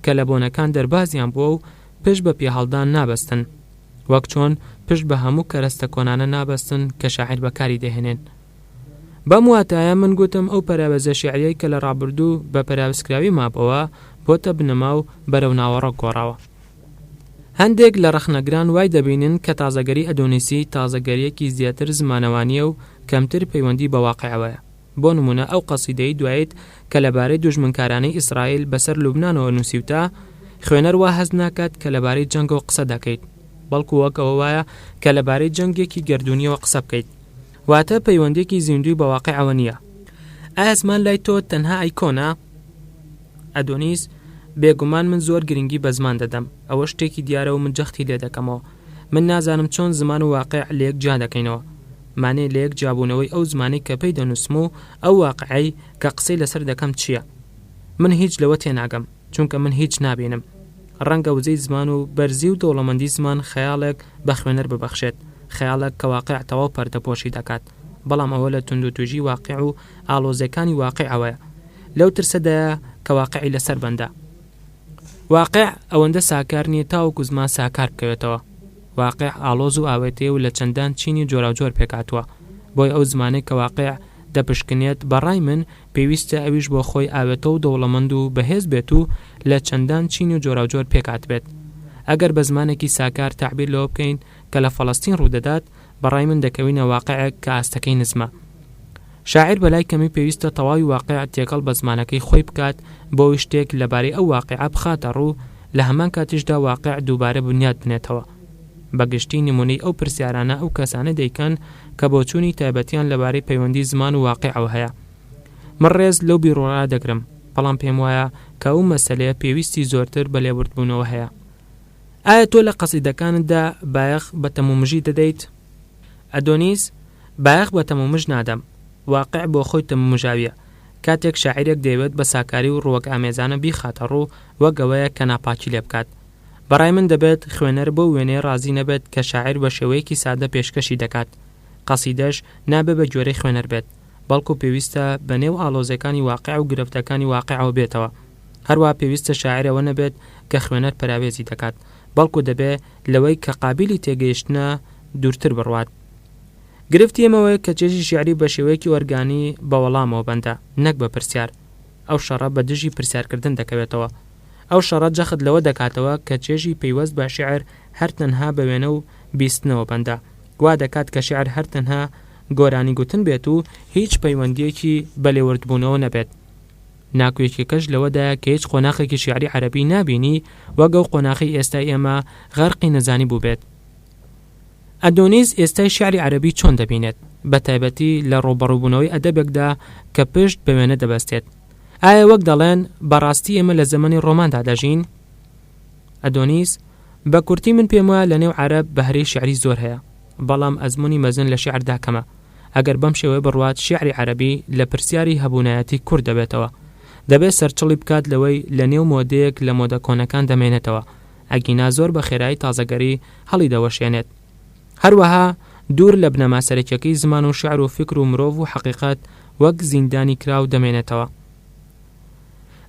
کە لە بۆنەکان دەربازیان بووە و پشت بە پیاهەڵدان نابەستن. وەک چۆن پشت بە هەموو کەرەستە کۆنانە نابەستن کە شاعیر بەکاری دەهێنێن. بەم واتایە من گوتم ئەو پەراوێزە شیعریەی کە لە ڕابردوو بە پەراوێزکراوی مابۆوە، بۆتە بنەما و بەرەو ناوەڕۆک گۆڕاوە. هەندێک لە ڕەخنەگران وای دەبینن کە تازەگەری ئەدۆنیسی تازەگەرییەکی زیاتر زمانەوانییە و کەمتر پەیوەندی بە واقیعەوەیە. بۆ نموونە ئەو قەسیدەی دوایت کە لەبارەی دوژمنکارانەی ئیسرائیل بەسەر لوبنانەوە نووسیوتە، خوێنەر وا هەست ناکات کە لەبارەی جەنگەوە قسە دەکەیت، بەڵکو وەک ئەوە وایە کە لەبارەی جەنگێکی گەردوونییەوە قسە بکەیت. واتە پەیوەندییەکی زیندووی بە واقیعەوە نییە. ئایا زمان لای تۆ تەنها ئایکۆنە؟ ئەدۆنیس، بێگومان من زۆر گرنگی بە زمان دەدەم، ئەوە شتێکی دیارە و من جەختی لێ دەکەمەوە. من نازانم چۆن زمان و واقیع لەیەک جیا دەکەینەوە. مانای لەیەک جیابوونەوەی ئەو زمانەی کە پێی دەنووسم و ئەو واقیعەی کە قسەی لەسەر دەکەم چییە؟ من هیچ لەوە تێناگەم، چونکە من هیچ نابینم. ڕەنگە وزەی زمان و بەرزی و دەوڵەمەندی زمان خەیاڵێک بە خوێنەر ببەخشێت، خەیاڵێک کە واقیع تەواو پەردەپۆشی دەکات، بەڵام ئەوە لە توندوتیژی واقیع و ئاڵۆزییەکانی واقیعەوەیە. لەو ترسەدایە کە واقعی لەسەر بەندە. واقع ئەوەندە ساکار نییە تاوەکو زمان ساکار بکەوێتەوە. واقع ئاڵۆز و ئاوێتەیە و لە چەندان چینی جۆراوجۆر پێکهاتووە. بۆیە ئەو زمانەی کە واقع دەپشکنێت، بە ڕای من پێویستە ئەویش بۆ خۆی ئاوێتە و دەوڵەمەند و بەهێز بێت و لە چەندان چین و جۆراوجۆر پێکهاتبێت. ئەگەر بە زمانێکی ساکار تەعبیر لەوە بکەین کە لە فەڵەستین ڕوودەدات، بە ڕای من دەکەوینە واقعێک کە ئاستەکەی نزمە. شاعیر بەلای کەمی پێویستە تەواوی واقیع تێکەڵ بە زمانەکەی خۆی بکات بۆ ئەوەی شتێک لەبارەی ئەو واقیعە بخاتە ڕوو، لە هەمان کاتیشدا واقیع دووبارە بنیات بنێتەوە. بە گشتی نموونەی ئەو پرسیارانە ئەو کەسانە دەیکەن کە بۆچوونی تایبەتیان لەبارەی پەیوەندی زمان و واقیعەوە هەیە. من ڕێز لەو بیروڕایە دەگرم، بەڵام پێموایە کە ئەو مەسەلەیە پێویستی زۆرتر بە لێوردبوونەوە هەیە. ئایا تۆ لە قەسیدەکانتدا بایەخ بە تەمومژی دەدەیت؟ ئەدۆنیس، بایەخ بە تەمومژ نادەم. واقیع بۆ خۆی تەمومژاوییە. کاتێک شاعیرێک دەیەوێت بە ساکاری و ڕووەکئامێزانە بیخاتە ڕوو، وەک ئەوەیە کە ناپاکی لێ بکات. بە ڕای من دەبێت خوێنەر بەو وێنەیە ڕازی نەبێت کە شاعیر بە شێوەیەکی سادە پێشکەشی دەکات. قەسیدەش نابێ بە گوێرەی خوێنەر بێت، بەڵکو پێویستە بە نێو ئاڵۆزییەکانی واقیع و گرفتەکانی واقیعەوە بێتەوە. هەروەها پێویستە شاعیر ئەوە نەبێت کە خوێنەر پەراوێزی دەکات، بەڵکو دەبێ لەوەی کە قابیلی تێگەیشتنە دوورتر بڕوات. گرفتی ئێمە ئەوەیە کە چێژی شیعری بە شێوەیەکی ئۆرگانی بە وەڵامەوە بەندە، نەک بە پرسیار. ئەو شەڕە بە دژی پرسیارکردن دەکەوێتەوە. ئەو شەڕە جەخت لەوە دەکاتەوە کە چێژی پەیوەست بە شیعر هەر تەنها بە وێنە و بیستنەوە بەندە. وا دەکات کە شیعر هەر تەنها گۆرانی گوتن بێت و هیچ پەیوەندییەکی بە لێوردبوونەوە نەبێت. ناکۆکیەکەش لەوەدایە کە هیچ قۆناخێکی شیعری عەرەبی نابینی وەک ئەو قۆناخەی ئێستای ئێمە غەرقی نەزانی بووبێت. ئەدۆنیس ئێستای شیعری عەرەبی چۆن دەبینێت، بە تایبەتی لە ڕووبەڕووبوونەوەی ئەدەبێکدا کە پشت بە وێنە دەبەستێت؟ ئایا وەک دەڵێن بە ڕاستی ئێمە لە زەمەنی ڕۆماندا دەژین؟ ئەدۆنیس، بە کورتی من پێموایە لە نێو عەرەب بەهرەی شیعری زۆر هەیە، بەڵام ئەزموونی مەزن لە شیعردا کەمە. ئەگەر بەم شێوەیە بڕوات شیعری عەرەبی لە پرسیاری هەبوونایەتی کورت دەبێتەوە. دەبێت سەرچڵی بکات لەوەی لە نێو مۆدەیەک لە مۆدە کۆنەکان دەمێنێتەوە، ئەگینا زۆر بە خێرایی تازەگەری هەڵیدەوەشێنێت. هەروەها دوور لە بنەما سەرەکیەکەی زمان و شیعر و فیکر و مرۆڤ و حەقیقەت وەک زیندانی کراو دەمێنێتەوە.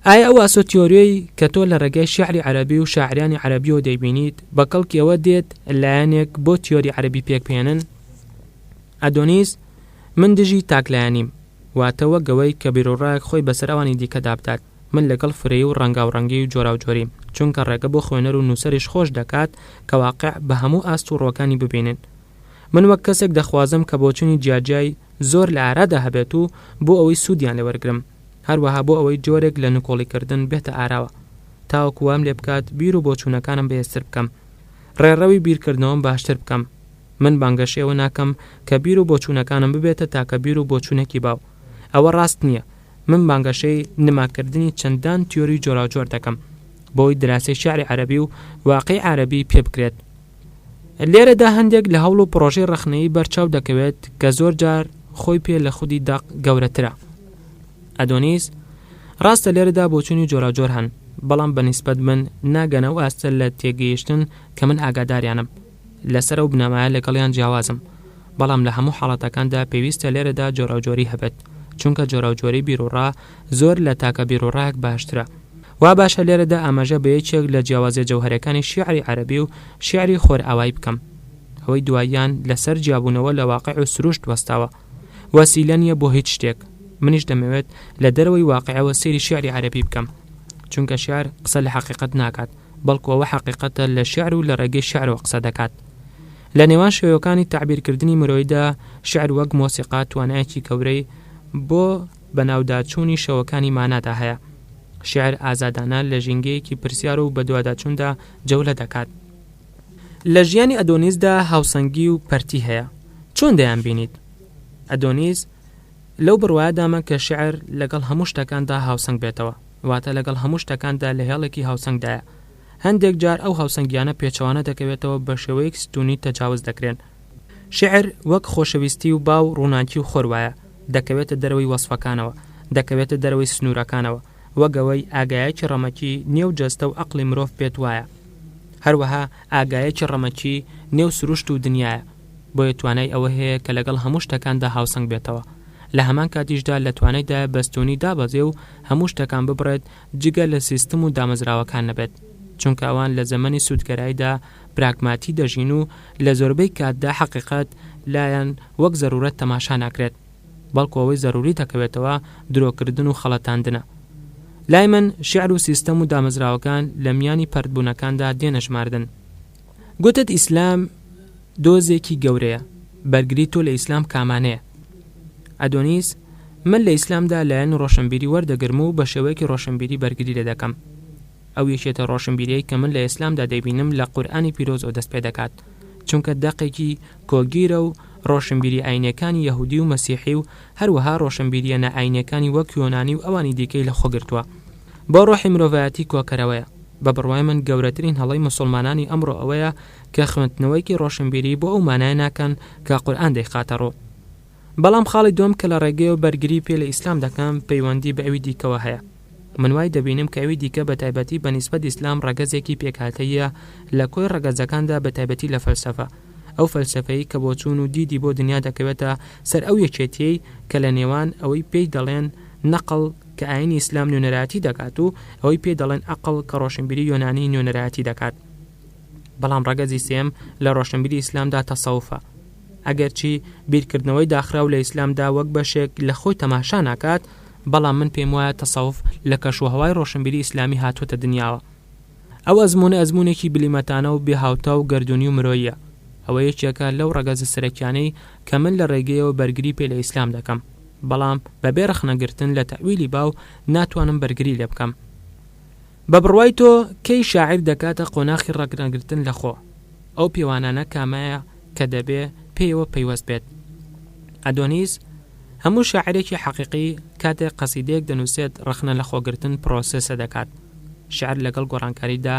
ئایا ئەو ئاسۆ تیۆریەی کە تۆ لە ڕێگای شیعری عەرەبی و شاعیرانی عەرەبیەوە دەیبینیت بە کەڵکی ئەوە دێت لایەنێک بۆ تیۆری عەرەبی پێک بهێنن؟ ئەدۆنیس، من دژی تاکلایەنیم، واتە وەک ئەوەی کە بیروڕایەک خۆی بەسەر ئەوانی دیکەدا بدات، من لەگەڵ فرەیی و ڕەنگاوڕەنگی و جۆراوجۆریم، چونکە ڕێگە بۆ خوێنەر و نووسەریش خۆش دەکات کە واقع بە هەموو ئاست و ڕووەکانی ببینن. من وەک کەسێک دەخوازم کە بۆچوونی جیاجیای زۆر لە ئارادا هەبێت و بۆ ئەوەی سوودیان لێ وەرگرم، هەروەها بۆ ئەوەی جۆرێک لە نکۆڵیکردن بێتە ئاراوە تاوەکو وام لێ بکات بیر و بۆچوونەکانم بەهێزتر بکەم، ڕێڕەوی بیرکردنەوەم باشتر بکەم. من بانگەشەی ئەوە ناکەم کە بیر و بۆچوونەکانم ببێتە تاکە بیر و بۆچوونێکی باو. ئەوە ڕاست نییە. من بانگەشەی نماکردنی چەندان تیۆری جۆراوجۆر دەکەم بۆی دراسەی شیعری عەرەبی و واقیعی عەرەبی پێ بکرێت. لێرەدا هەندێک لە هەوڵ و پڕۆژەی ڕەخنەیی بەر چاو دەکەوێت کە زۆر جار خۆی پێ لە خودی دەق گەورەترە. ئەدۆنیس، ڕاستە لێرەدا بۆچوونی جۆراوجۆر هەن، بەڵام بە نیسبەت من ناگەنە ئەو ئاستە لە تێگەیشتن کە من ئاگاداریانم. لەسەر ئەو بنەمایە لەگەڵیان جیاوازم. بەڵام لە هەموو حاڵەتەکاندا پێویستە لێرەدا جۆراوجۆری هەبێت، چونکە جۆراوجۆری بیروڕا زۆر لە تاکە بیروڕایەک باشترە. وا باشە لێرەدا ئاماژە بە یەکێک لە جیاوازیە جەوهەرەکانی شیعری عەرەبی و شیعری خۆرئاوایی بکەم. ئەوەی دواییان لەسەر جیابوونەوە لە واقع و سروشت وەستاوە. وەسیلە نییە بۆ هیچ شتێک. منیش دەمەوێت لە دەرەوەی واقعەوە سەیری شیعری عەرەبی بکەم. چونکە شیعر قسە لە حەقیقەت ناکات، بەڵکو ئەوە حەقیقەتە لە شیعر و لە ڕێگەی شیعرەوە قسە دەکات. لە نێوان شێوەکانی تەعبیرکردنی مرۆییدا شیعر وەک مۆسیقا توانایەکی گەورەی بۆ بەناوداچوونی شێوەکانی مانادا هەیە. شیعر ئازادانە لە ژینگەیەکی پرسیار و بەدواداچووندا جەولە دەکات. لە ژیانی ئەدۆنیسدا هاوسەنگی و پەرتی هەیە. چۆن دەیانبینیت؟ ئەدۆنیس، لەو بڕوایەدامە کە شیعر لەگەڵ هەموو شتەکاندا هاوسەنگ بێتەوە، واتە لەگەڵ هەموو شتەکاندا لە هێڵێکی هاوسەنگدایە. هەندێک جار ئەو هاوسەنگییانە پێچەوانە دەکەوێتەوە بە شێوەیەک ستوونی تەجاوز دەکرێن. شیعر وەک خۆشەویستی و با و ڕووناکی و خۆر وایە، دەکەوێتە دەرەوەی وەسفەکانەوە، دەکەوێتە دەرەوەی سنوورەکانەوە، وەک ئەوەی ئاگایەکی ڕەمەکی نێو جەستە و ئەقڵی مرۆڤ بێت وایە. هەروەها ئاگایەکی ڕەمەکی نێو سروشت و دنیایە، بۆیە توانای ئەوە هەیە کە لەگەڵ هەموو شتەکاندا هاوسەنگ بێتەوە. لە هەمان کاتیشدا لە توانایدایە بەستوونی دابەزێ و هەموو شتەکان ببڕێت جگە لە سیستم و دامەزراوەکان نەبێت، چونکە ئەوان لە زەمەنی سوودگەراییدا پراگماتی دەژین و لە زۆربەی کاتدا حەقیقەت لایان وەک زەرورەت تەماشا ناکرێت، بەڵکو ئەوەی زەروری دەکەوێتەوە درۆکردن و خەڵەتاندنە. لای من شیعر و سیستەم و دامەزراوەکان لە میانی پەرتبوونەکاندا دێنە ژماردن. گوتت ئیسلام دۆزێکی گەورەیە، بەرگری تۆ لە ئیسلام کامانەیە؟ ئەدۆنیس، من لە ئیسلامدا لایەنی ڕۆشنبیری وەردەگرم و بە شێوەیەکی ڕۆشنبیری بەرگری لێ دەکەم. ئەو یەکێتە ڕۆشنبیریەی کە من لە ئیسلامدا دەیبینم لە قورئانی پیرۆزەوە دەست پێدەکات، چونکە دەقێکی کۆگیرە و ڕۆشنبیریە ئاینیەکانی یەهودی و مەسیحی و هەروەها ڕۆشنبیریە نائاینیەکانی وەک یۆنانی و ئەوانی دیکەی لەخۆگرتووە. بۆ ڕۆحی مرۆڤایەتی کۆکەرەوەیە. بە بڕوای من گەورەترین هەڵەی موسوڵمانانی ئەمڕۆ ئەوەیە کە خوێندنەوەیەکی ڕۆشنبیری بۆ ئەو مانایە ناکەن کە قورئان دەیخاتە ڕوو. بەڵام خاڵی دووەم کە لە ڕێگەیەوە بەرگری پێ لە ئیسلام دەکەم پەیوەندی بە ئەوی دیکەوە هەیە. من وای دەبینم کە ئەوی دیکە بە تایبەتی بە نیسبەت ئیسلام ڕەگەزێکی پێکهاتەییە لە کۆی ڕەگەزەکاندا بە تایبەتی لە فەلسەفە. ئەو فەلسەفەی کە بۆچوون و دیدی بۆ دنیا دەکەوێتە سەر ئەو یەکێتیەی کە لە نێوان ئەوەی پێی دەڵێن نەقڵ کە ئایینی ئیسلام نوێنەرایەتی دەکات و ئەوەی پێی دەڵێن ئەقڵ کە ڕۆشنبیری یۆنانی نوێنەرایەتی دەکات. بەڵام ڕەگەزی سێیەم لە ڕۆشنبیری ئیسلامدا تەسەوفە. ئەگەرچی بیرکردنەوەی داخراو لە ئیسلامدا وەک بەشێک لە خۆی تەماشا ناکات، بەڵام من پێم وایە تەسەوف لە کەشوهەوای ڕۆشنبیری ئیسلامی هاتووەتە دنیاوە. ئەو ئەزموونە ئەزموونێکی بلیمەتانە و بێهاوتا و گەردوونی و مرۆییە. ئەوە یەکێکە لەو ڕەگەزە سەرەکیانەی کە من لە ڕێگەیەوە بەرگری پێ لە ئیسلام دەکەم. بەڵام بەبێ ڕەخنەگرتن لە تەئویلی باو ناتوانم بەرگری لێ بکەم. بە بڕوای تۆ کەی شاعیر دەکاتە قۆناخی ڕەخنەگرتن لە خۆ؟ ئەو پێوانانە کامەیە کە دەبێ پێیەوە پەیوەست بێت؟ ئەدۆنیس، هەموو شاعیرێکی حەقیقی کاتێک قەسیدەیەک دەنووسێت ڕەخنە لە خۆگرتن پرۆسێسە دەکات. شیعر لەگەڵ گۆڕانکاریدا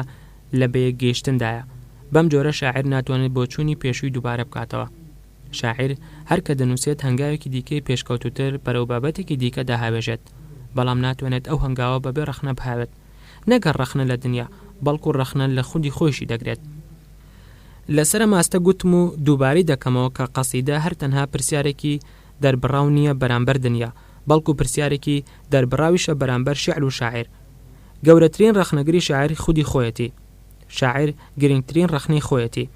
لە بەیەکگەیشتندایە. بەم جۆرە شاعیر ناتوانێت بۆچوونی پێشووی دووبارە بکاتەوە. شاعیر هەر کە دەنووسێت هەنگاوێکی دیکەی پێشکەوتووتر بەرەو بابەتێکی دیکە دەهاوێژێت. بەڵام ناتوانێت ئەو هەنگاوە بەبێ ڕەخنە بهاوێت. نەک هەر ڕەخنە لە دنیا، بەڵکو ڕەخنە لە خودی خۆیشی دەگرێت. لەسەر ئەم ئاستە گوتم و دووبارەی دەکەمەوە کە قەسیدە هەر تەنها پرسیارێکی دەربڕاو نییە بەرامبەر دنیا، بەڵکو پرسیارێکی دەربڕاویشە بەرامبەر شیعر و شاعیر. گەورەترین ڕەخنەگری شاعیر خودی خۆیەتی. شاعیر گرنگترین ڕەخنەی خۆیەتی.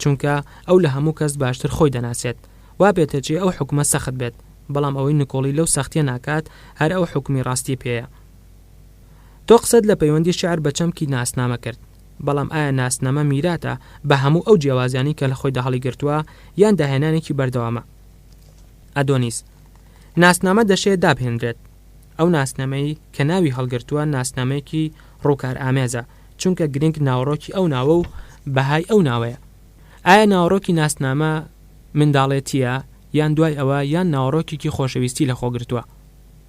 چونکە ئەو لە هەموو کەس باشتر خۆی دەناسێت. وا پێدەچێ ئەو حوکمە سەخت بێت، بەڵام ئەوەی نکۆڵی لەو سەختییە ناکات، هەر ئەو حوکمی ڕاستی پێیە. تۆ قسەت لە پەیوەندی شیعر بە چەمکی ناسنامە کرد، بەڵام ئایا ناسنامە میراتە بە هەموو ئەو جیاوازیانەی کە لە خۆیدا هەڵیگرتووە یان داهێنانێکی بەردەوامە؟ ئەدۆنیس، ناسنامە دەشێ دابهێنرێت. ئەو ناسنامەی کە ناوی هەڵگرتووە ناسنامەیەکی ڕووکارئامێزە، چونکە گرنگ ناوەڕۆکی ئەو ناوە و بەهای ئەو ناوەیە. ئایا ناوەڕۆکی ناسنامە منداڵێتییە یان دوای ئەوە یان ناوەڕۆکێکی خۆشەویستی لەخۆگرتووە؟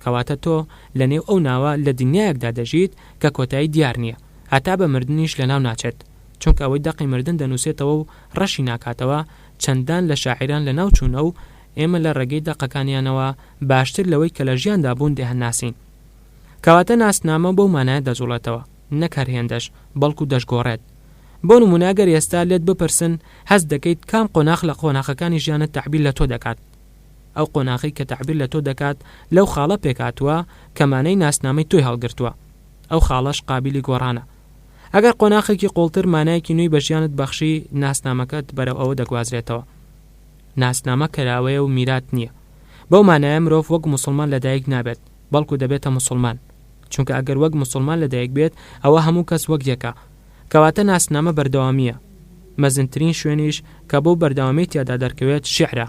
کەواتە تۆ لە نێو ئەو ناوە لە دنیایەکدا دەژیت کە کۆتایی دیار نییە، هەتا بە مردنیش لەناو ناچێت، چونکە ئەوەی دەقی مردن دەنووسێتەوە و ڕەشی ناکاتەوە، چەندان لە شاعیران لەناو چوونە و ئێمە لە ڕێگەی دەقەکانیانەوە باشتر لەوەی کە لە ژیاندا بوون دەیانناسین. کەواتە ناسنامە بەو مانایە دەجوڵێتەوە، نەک هەر هێندەش، بەڵکو دەشگۆڕێت. بۆ نموونە ئەگەر ئێستا لێت بپرسن هەست دەکەیت کام قۆناخ لە قۆناخەکانی ژیانت تەعبیر لە تۆ دەکات؟ ئەو قۆناخەی کە تەعبیر لە تۆ دەکات لەو خاڵە پێکهاتووە کە مانای ناسنامەی تۆی هەڵگرتووە. ئەو خاڵەش قابیلی گۆڕانە. ئەگەر قۆناخێکی قوڵتر مانایەکی نوێی بە ژیانت بەخشی، ناسنامەکەت بەرەو ئەوە دەگوازرێتەوە. ناسنامە کەراوەیە و میرات نییە. بەو مانایە مرۆڤ وەک موسڵمان لەدایک نابێت، بەڵکو دەبێتە موسڵمان. چونکە ئەگەر وەک موسڵمان لەدایک بێت، ئەوە هەموو کەس وەک یەکە. کەواتە ناسنامە بەردەوامییە. مەزنترین شوێنیش کە بەو بەردەوامیەی تیادا دەرکەوێت شیعرە.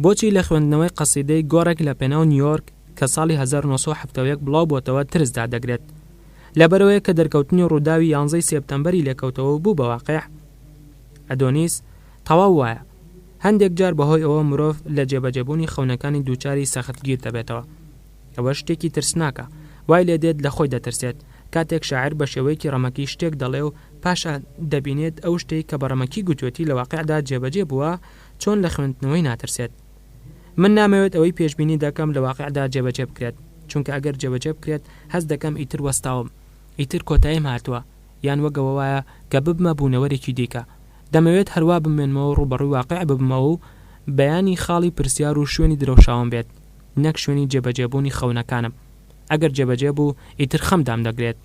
بۆچی لە خوێندنەوەی قەسیدەی گۆڕێک لە پێناو نیویۆرک کە ساڵی 1971 بڵاو بۆتەوە ترس دادەگرێت؟ لەبەرئەوەیە کە دەرکەوتنی ڕووداوی یانزەی سێپتەمبەری لێکەوتەوە و بوو بە واقیع؟ ئەدۆنیس، تەواو وایە. هەندێک جار بەهۆی ئەوە مرۆڤ لە جێبەجێبوونی خەونەکانی دووچاری سەختگیر دەبێتەوە. ئەوە شتێکی ترسناکە. وای لێدێت لە خۆی دەترسێت. کاتێک شاعیر بە شێوەیەکی ڕەمەکی شتێک دەڵێ و پاشان دەبینێت ئەو شتەی کە بە ڕەمەکی گوتوێتی لە واقیعدا جێبەجێ بووە، چۆن لە خوێندنەوەی ناترسێت؟ من نامەوێت ئەوەی پێشبینی دەکەم لە واقیعدا جێبەجێ بکرێت، چونکە ئەگەر جێبەجێ بکرێت هەست دەکەم ئیتر وەستاوم، ئیتر کۆتاییم هاتووە، یان وەک ئەوە وایە کە ببمە بوونەوەرێکی دیکە. دەمەوێت هەروا بمێنمەوە و ڕووبەڕووی واقیع ببمەوە و بەیانی خاڵی پرسیار و شوێنی درەوشاوەم بێت، نەک شوێنی جێبەجێبوونی خەونەکانم. ئەگەر جێبەجێ بوو، ئیتر خەم دامدەگرێت.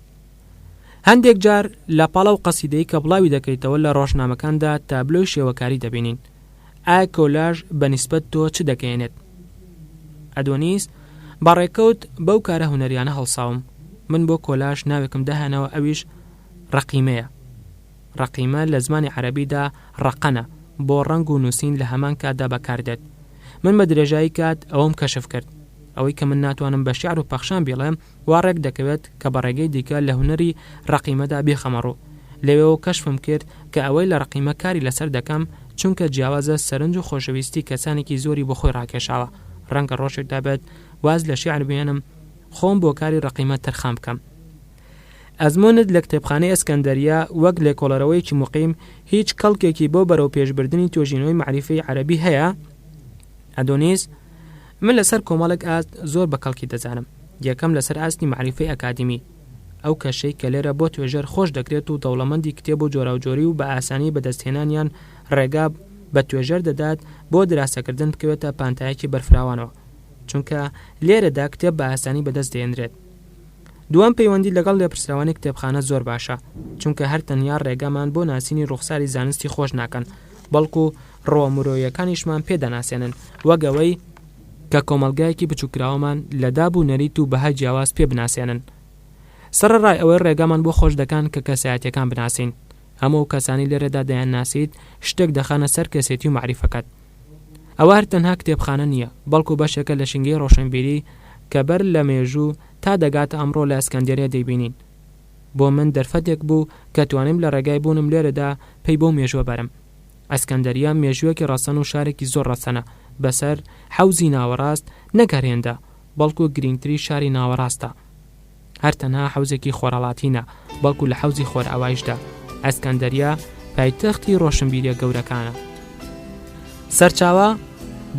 هەندێک جار لە پاڵ ئەو قەسیدەی کە بڵاوی دەکەیتەوە لە ڕۆژنامەکاندا تابلۆی شێوەکاری دەبینین. ئایا کۆلاژ بە نیسبەت تۆ چ دەگەیەنێت؟ ئەدۆنیس، بە ڕێکەوت بەو کارە هونەریانە هەڵساوم. من بۆ کۆلاژ ناوێکم داهێناوە ئەویش ڕەقیمەیە. ڕەقیمە لە زمانی عەرەبیدا ڕەقەنە، بۆ ڕەنگ و نووسین لە هەمان کاتدا بەکار دێت. من بە درێژایی کات ئەوەم کەشف کرد. ئەوەی کە من ناتوانم بە شیعر و پەخشان بیڵێم، وا ڕێک دەکەوێت کە بە ڕێگەی دیکە لە هونەری ڕەقیمەدا بیخەمە ڕوو. لەوێوە کەشفم کرد کە ئەوەی لە ڕەقیمە کاری لەسەر دەکەم، چونکە جیاوازە سەرنج و خۆشەویستی کەسانێکی زۆری بۆ خۆی ڕاکێشاوە. ڕەنگە ڕۆژێک دابێت واز لە شیعر بهێنم، خۆم بۆ کاری ڕەقیمە تەرخان بکەم. ئەزموونت لە کتێبخانەی ئەسکەندەریە وەک لێکۆڵەرەوەیەکی موقیم هیچ کەڵکێکی بۆ بەرەوپێشبردنی توێژینەوەی مەعریفەی عەرەبی هەیە؟ ئەدۆنیس، من لەسەر کۆمەڵێک ئاست زۆر بە کەڵکی دەزانم. یەکەم لەسەر ئاستی مەعریفەی ئەکادیمی. ئەو کەشەی کە لێرە بۆ توێژەر خۆش دەکرێت و دەوڵەمەندی کتێب و جۆراوجۆری و بە ئاسانی بەدەستهێنانیان ڕێگا بە توێژەر دەدات بۆ دراسەکردن بکەوێتە پانتایەکی بەرفراوانەوە. چونکە لێرەدا کتێب بە ئاسانی بەدەست دەهێنرێت. دووەم پەیوەندی لەگەڵ لێپرسراوانی کتێبخانە زۆر باشە، چونکە هەر تەنیا ڕێگامان بۆ ناسینی ڕوخساری زانستی خۆش ناکەن، بەڵکو ڕووە مرۆییەکانیشمان پێ دەناسێنن، وەک ئەوەی کە کۆمەڵگایەکی بچووککراوەمان لە داب و نەریت و بەهای جیاواز پێ بناسێنن. سەڕەڕای ئەوەی ڕێگامان بۆ خۆش دەکەن کە کەسایەتیەکان بناسین، هەموو ئەو کەسانەی لێرەدا دەیانناسیت شتێک دەخەنە سەر کەسێتی و مەعریفەکەت. ئەوە هەر تەنها کتێبخانە نییە، بەڵکو بەشێکە لە ژینگەی ڕۆشنبیری کە بەر لە مێژوو تا دەگاتە ئەمڕۆ لە ئەسکەندێریە دەیبینین. بۆ من دەرفەتێک بوو کە توانیم لە ڕێگای بوونم لێرەدا پەی بەو مێژووە بەرم. ئەسکەندەریە مێژوویەکی ڕەسەن و شارێکی زۆر ڕەسەنە بەسەر حەوزی ناوەڕاست نەک هەر هێندە، بەڵکو گرینگتری شاری ناوەڕاستە. هەر تەنها حەوزێکی خۆرهەڵاتی نا، بەڵکو لە حەوزی خۆرئاوایشدا. ئەسکەندەریە پایتەختی ڕۆشنبیریە گەورەکانە. سەرچاوە،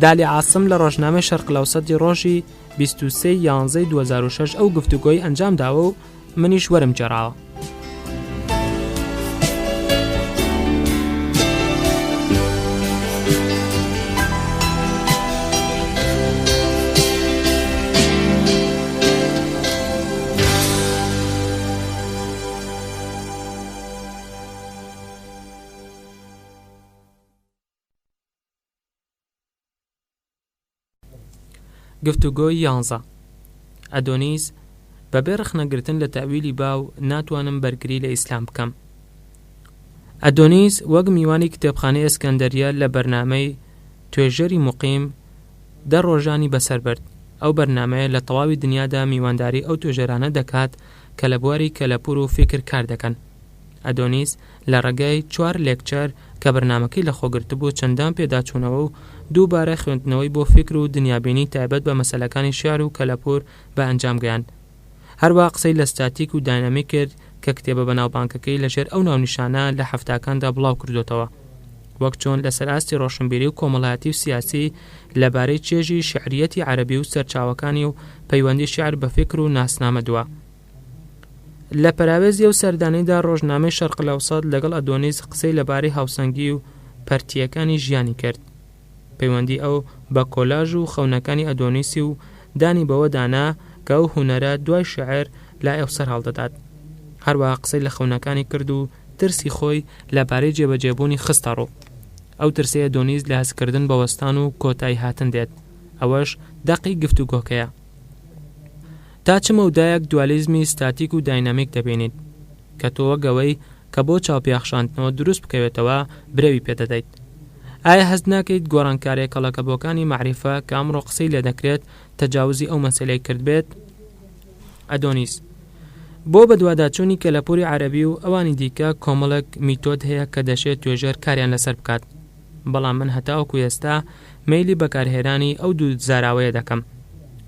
دالی عاسم لە ڕۆژنامەی شەرق الاوسطی ڕۆژی. 23 یانزەی 2006 ئەو گفتوگۆی ئەنجام داوە و منیش وەرم گێڕاوە. گفتوگۆی یانزە. ئەدۆنیس، بەبێ ڕەخنەگرتن لە تەئویلی باو ناتوانم بەرگری لە ئیسلام بکەم. ئەدۆنیس وەک میوانی کتێبخانەی ئەسکەندەریە لە بەرنامەی، توێژەری موقیم، دە ڕۆژانی بەسەر برد. ئەو بەرنامەیە لە تەواوی دنیادا میوانداری ئەو توێژەرانە دەکات کە لە بواری کەلەپوور و فیکر کار دەکەن. ئەدۆنیس لە ڕێگای چوار لێکچەر کە بەرنامەکەی لەخۆگرتبوو چەندان پێداچوونەوە و دووبارە خوێندنەوەی بۆ فیکر و دنیابینی تایبەت بە مەسەلەکانی شیعر و کەلەپوور بە ئەنجام گەیاند. هەروەها قسەی لە ستاتیک و داینامیک کرد کە کتێبە بەناوبانگەکەی لەژێر ئەو ناونیشانە لە حەفتاکاندا بڵاو کردۆتەوە. وەک چۆن لەسەر ئاستی ڕۆشنبیری و کۆمەڵایەتی و سیاسی لەبارەی چێژی شیعرییەتی عەرەبی و سەرچاوەکانی و پەیوەندی شیعر بە فیکر و ناسنامە دوا. لە پەراوێزی ئەو سەردانەیدا ڕۆژنامەی شەرق الاوسط لەگەڵ ئەدۆنیس قسەی لەبارەی هاوسەنگی و پەرتییەکانی ژیانی کرد. پەیوەندی ئەو بە کۆلاژ و خەونەکانی ئەدۆنیسی و دانی بەوەدا نا کە ئەو هونەرە دوای شیعر لای ئەو سەرهەڵدەدات. هەروەها قسەی لە خەونەکانی کرد و ترسی خۆی لەبارەی جێبەجێبوونی خستەڕوو. ئەو ترسەی ئەدۆنیس لە هەستکردن بە وەستان و کۆتاییهاتن دێت. ئەوەش دەقی گفتوگۆکەیە. تا چ مەودایەک دوالیزمی ستاتیک و داینامیک دەبینیت، کە تۆ وەک ئەوەی کە بۆ چاوپیاخشاندنەوە دروست بکەوێتەوە برەوی پێدەدەیت؟ ئایا هەست ناکەیت گۆڕانکاریە کەڵەکەبووەکانی مەعریفە کە ئەمڕۆ قسەی لێدەکرێت تەجاوزی ئەو مەسەلەی کردبێت؟ ئەدۆنیس، بۆ بەدواداچوونی کەلەپوری عەرەبی و ئەوانی دیکە کۆمەڵێک میتۆد هەیە کە دەشێت توێژەر کاریان لەسەر بکات، بەڵام من هەتاوەکو ئێستا مەیلی بەکارهێنانی ئەو دوو زاراوەیە دەکەم،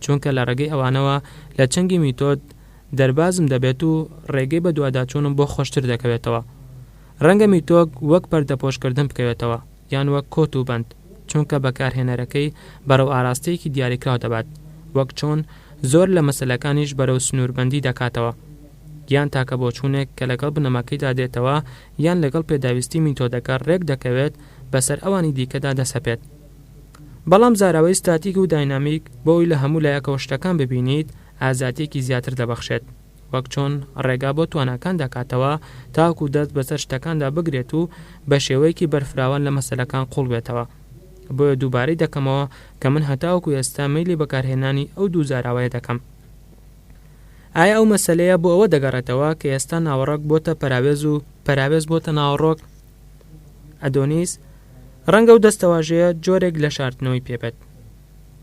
چونکە لە ڕێگەی ئەوانەوە لە چنگی میتۆد دەربازم دەبێت و ڕێگەی بەدواداچوونم بۆ خۆشتر دەکەوێتەوە. ڕەنگە میتۆد وەک پەردەپۆشکردن بکەوێتەوە یان وەک کۆت و بەند، چونکە بەکارهێنەرەکەی بەرەو ئاراستەیەکی دیاریکراو دەبات، وەک چۆن زۆر لە مەسەلەکانیش بەرەو سنووربەندی دەکاتەوە. یان تاکە بۆچوونێک کە لەگەڵ بنەماکەیدا دێتەوە یان لەگەڵ پێداویستی میتۆدەکە ڕێک دەکەوێت بەسەر ئەوانی دیکەدا دەسەپێت. بەڵام زاراوەی ستاتیک و داینامیک بۆ ئەوی لە هەموو لایەکەوە شتەکان ببینیت ئازادییەکی زیاتر دەبەخشێت، وەک چۆن ڕێگا بۆ تواناکان دەکاتەوە تاکو دەست بەسەر شتەکاندا بگرێت و بە شێوەیەکی بەرفراوان لە مەسەلەکان قووڵ بێتەوە. بۆیە دووبارەی دەکەمەوە کە من هەتاوەکو ئێستا مەیلی بەکارهێنانی ئەو دوو زاراوەیە دەکەم. ئایا ئەو مەسەلەیە بۆ ئەوە دەگەڕێتەوە کە ئێستا ناوەڕۆک بۆتە پەراوێز و پەراوێز بۆتە ناوەڕۆک؟ ئەدۆنیس، ڕەنگە ئەو دەستەواژەیە جۆرێک لە شاردنەوەی پێ بێت.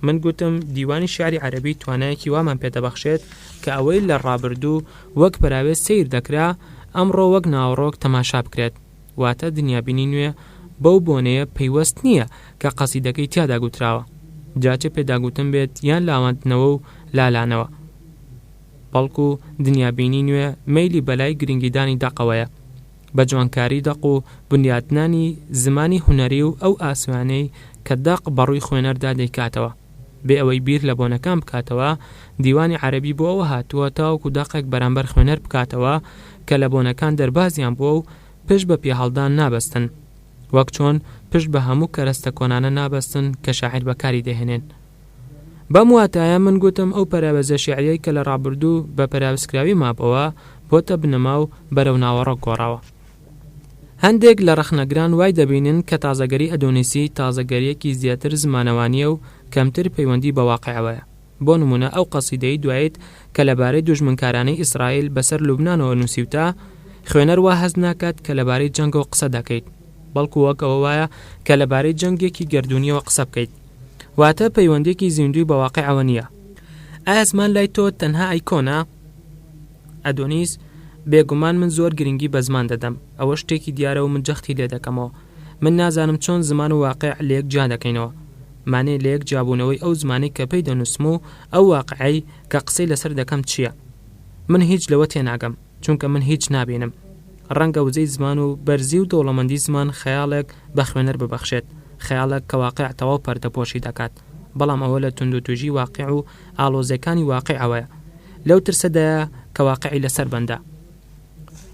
من گوتم دیوانی شیعری عەرەبی توانایەکی وامان پێ دەبەخشێت کە ئەوەی لە ڕابردوو وەک پەراوێز سەیر دەکرا، ئەمڕۆ وەک ناوەڕۆک تەماشا بکرێت. واتە دنیابینی نوێ بەو بۆنەیە پەیوەست نییە کە قەسیدەکەی تیادا گوتراوە، جا چ پێداگوتن بێت یان لاواندنەوە و لالانەوە. بەڵکو دنیابینی نوێ مەیلی بەلای گرنگیدانی دەقەوەیە، بە جوانکاری دەق و بنیاتنانی زمانی هونەری و ئەو ئاسۆیانەی کە دەق بەڕووی خوێنەردا دەیکاتەوە. بێ ئەوەی بیر لە بۆنەکان بکاتەوە، دیوانی عەرەبی بۆ ئەوە هاتووە تاوەکو دەقێک بەرامبەر خوێنەر بکاتەوە کە لە بۆنەکان دەربازیان بووە و پشت بە پیاهەڵدان نابەستن، وەک چۆن پشت بە هەموو کەرەستە کۆنانە نابەستن کە شاعیر بەکاری دەهێنێن. بەم واتایە من گوتم ئەو پەراوێزە شیعریەی کە لە ڕابردوو بە پەراوێزکراوی مابۆوە، بۆتە بنەما و بەرەو ناوەڕۆک گۆڕاوە. هەندێک لە ڕەخنەگران وای دەبینن کە تازەگەری ئەدۆنیسی تازەگەرییەکی زیاتر زمانەوانییە و کەمتر پەیوەندی بە واقیعەوەیە. بۆ نموونە ئەو قەسیدەی دوایت کە لەبارەی دوژمنکارانەی ئیسرائیل بەسەر لوبنانەوە نووسیوتە، خوێنەر وا هەست ناکات کە لەبارەی جەنگەوە قسە دەکەیت، بەڵکو وەک ئەوە وایە کە لەبارەی جەنگێکی گەردوونییەوە قسە بکەیت. واتە پەیوەندییەکی زیندووی بە واقیعەوە نییە. ئایا زمان لای تۆ تەنها ئایکۆنە؟ ئەدۆنیس، بێگومان من زۆر گرنگی بە زمان دەدەم، ئەوە شتێکی دیارە و من جەختی لێ دەکەمەوە. من نازانم چۆن زمان و واقیع لەیەک جیا دەکەینەوە. مانای لەیەک جیابوونەوەی ئەو زمانەی کە پێی دەنووسم و ئەو واقیعەی کە قسەی لەسەر دەکەم چییە؟ من هیچ لەوە تێناگەم، چونکە من هیچ نابینم. ڕەنگە وزەی زمان و بەرزی و دەوڵەمەندی زمان خەیاڵێک بە خوێنەر ببەخشێت، خەیاڵێک کە واقیع تەواو پەردەپۆشی دەکات. بەڵام ئەوە لە توندوتیژی واقیع و ئاڵۆزیەکانی واقیعەوەیە. لەو ترسەدایە کە واقیعی لەسەر بەندە.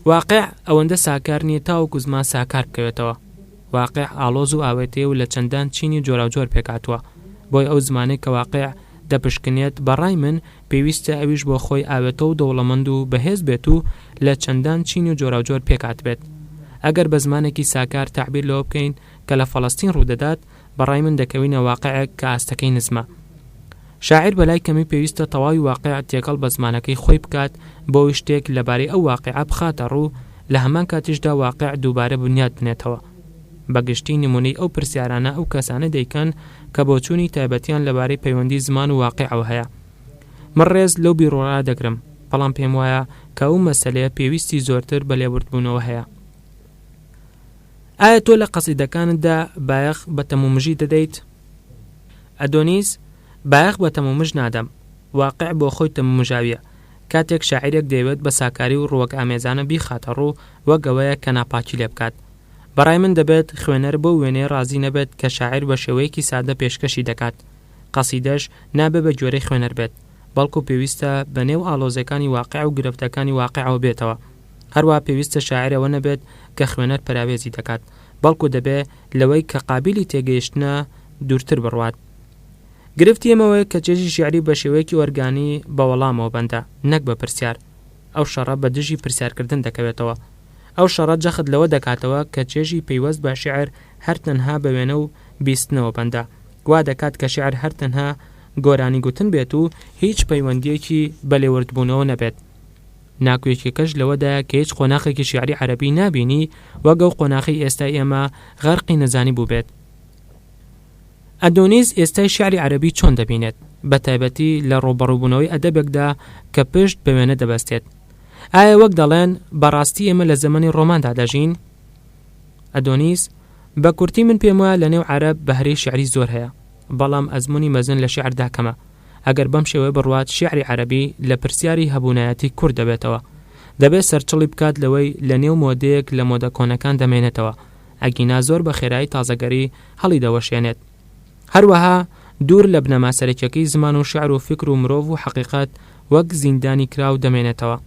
واقیع ئەوەندە ساکار نییە تاوەکو زمان ساکار بکەوێتەوە. واقیع ئاڵۆز و ئاوێتەیە و لە چەندان چینی جۆراوجۆر پێکهاتووە. بۆیە ئەو زمانەی کە واقیع دەپشکنێت، بە ڕای من پێویستە ئەویش بۆ خۆی ئاوێتە و دەوڵەمەند و بەهێز بێت و لە چەندان چین و جۆراوجۆر پێکهاتبێت. ئەگەر بە زمانێکی ساکار تەعبیر لەوە بکەین کە لە فەڵەستین ڕوودەدات، بە ڕای من دەکەوینە واقیعێک کە ئاستەکەی نزمە. شاعیر بەلای کەمی پێویستە تەواوی واقیع تێکەڵ بە زمانەکەی خۆی بکات بۆ ئەوەی شتێک لەبارەی ئەو واقیعە بخاتە ڕوو، لە هەمان کاتیشدا واقیع دووبارە بنیات بنێتەوە. بە گشتی نموونەی ئەو پرسیارانە ئەو کەسانە دەیکەن کە بۆچوونی تایبەتیان لەبارەی پەیوەندی زمان و واقیعەوە هەیە. من ڕێز لەو بیروڕایە دەگرم، بەڵام پێموایە کە ئەو مەسەلەیە پێویستی زۆرتر بە لێوردبوونەوە هەیە. ئایا تۆ لە قەسیدەکانتدا بایەخ بە تەمومژی دەدەیت؟ ئەدۆنیس، بایەخ بە تەمومژ نادەم. واقیع بۆ خۆی تەمومژاوییە. کاتێک شاعیرێک دەیەوێت بە ساکاری و ڕووەکئامێزانە بیخاتە ڕوو، وەک ئەوەیە کە ناپاکی لێ بکات. بە ڕای من دەبێت خوێنەر بەو وێنەیە ڕازی نەبێت کە شاعیر بە شێوەیەکی سادە پێشکەشی دەکات. قەسیدەش نابێ بە گوێرەی خوێنەر بێت، بەڵکو پێویستە بە نێو ئاڵۆزیەکانی واقیع و گرفتەکانی واقیعەوە بێتەوە. هەروەها پێویستە شاعیر ئەوە نەبێت کە خوێنەر پەراوێزی دەکات، بەڵکو دەبێ لەوەی کە قابیلی تێگەیشتنە دوورتر بڕوات. گرفتی ئێمە ئەوەیە کە چێژی شیعری بە شێوەیەکی ئۆرگانی بە وەڵامەوە بەندە، نەک بە پرسیار. ئەو شەڕە بە دژی پرسیارکردن دەکەوێتەوە. ئەو شەڕە جەخت لەوە دەکاتەوە کە چێژی پەیوەست بە شیعر هەر تەنها بە وێنە و بیستنەوە بەندە. وا دەکات کە شیعر هەر تەنها گۆرانی گوتن بێت و هیچ پەیوەندییەکی بە لێوردبوونەوە نەبێت. ناکۆکیەکەش لەوەدایە کە هیچ قۆناخێکی شیعری عەرەبی نابینی وەک ئەو قۆناخەی ئێستای ئێمە غەرقی نەزانی بووبێت. ئەدۆنیس ئێستای شیعری عەرەبی چۆن دەبینێت، بە تایبەتی لە ڕووبەڕووبوونەوەی ئەدەبێکدا کە پشت بە وێنە دەبەستێت؟ ئایا وەک دەڵێن بە ڕاستی ئێمە لە زەمەنی ڕۆماندا دەژین؟ ئەدۆنیس، بە کورتی من پێموایە لە نێو عەرەب بەهرەی شیعری زۆر هەیە، بەڵام ئەزموونی مەزن لە شیعردا کەمە. ئەگەر بەم شێوەیە بڕوات شیعری عەرەبی لە پرسیاری هەبوونایەتی کورد دەبێتەوە. دەبێت سەرچڵی بکات لەوەی لە نێو مۆدەیەک لە مۆدە کۆنەکان دەمێنێتەوە، ئەگینا زۆر بە خێرایی تازەگەری هەڵیدەوەشێنێت. هەروەها دوور لە بنەما سەرەکیەکەی زمان و شیعر و فیکر و مرۆڤ و حەقیقەت وەک زیندانی کراو دەمێنێتەوە.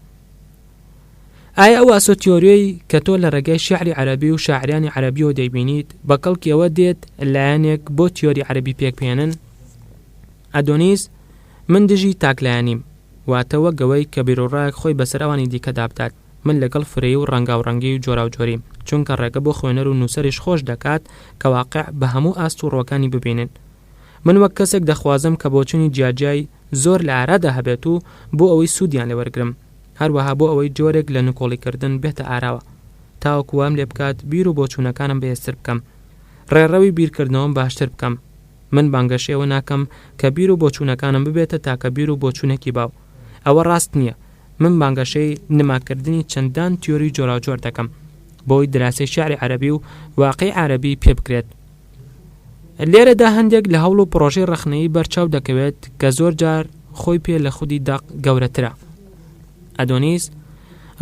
ئایا ئەو ئاسۆ تیۆریەی کە تۆ لە ڕێگای شیعری عەرەبی و شاعیرانی عەرەبیەوە دەیبینیت بە کەڵکی ئەوە دێت لایەنێک بۆ تیۆری عەرەبی پێکبهێنن؟ ئەدۆنیس، من دژی تاکلایەنیم، واتە وەک ئەوەی کە بیروڕایەک خۆی بەسەر ئەوانی دیکەدا بدات، من لەگەڵ فرەیی و ڕەنگاوڕەنگی و جۆراوجۆریم، چونکە ڕێگە بۆ خوێنەر و نووسەریش خۆش دەکات کە واقیع بە هەموو ئاست و ڕووەکانی ببینن. من وەک کەسێک دەخوازم کە بۆچوونی جیاجیای زۆر لە ئارادا هەبێت و بۆ ئەوەی سوودیان لێ وەرگرم، هەروەها بۆ ئەوەی جۆرێک لە نکۆڵیکردن بێتە ئاراوە تاوەکو وام لێ بکات بیر و بۆچوونەکانم بەهێزتر بکەم، ڕێڕەوی بیرکردنەوەم باشتر بکەم. من بانگەشەی ئەوە ناکەم کە بیر و بۆچوونەکانم ببێتە تاکە بیر و بۆچوونێکی باو. ئەوە ڕاست نییە. من بانگەشەی نماکردنی چەندان تیۆری جۆراوجۆر دەکەم بۆی دراسەی شیعری عەرەبی و واقیعی عەرەبی پێ بکرێت. لێرەدا هەندێک لە هەوڵ و پڕۆژەی ڕەخنەیی بەر چاو دەکەوێت کە زۆر جار خۆی پێ لە خودی دەق گەورەترە. ئەدۆنیس،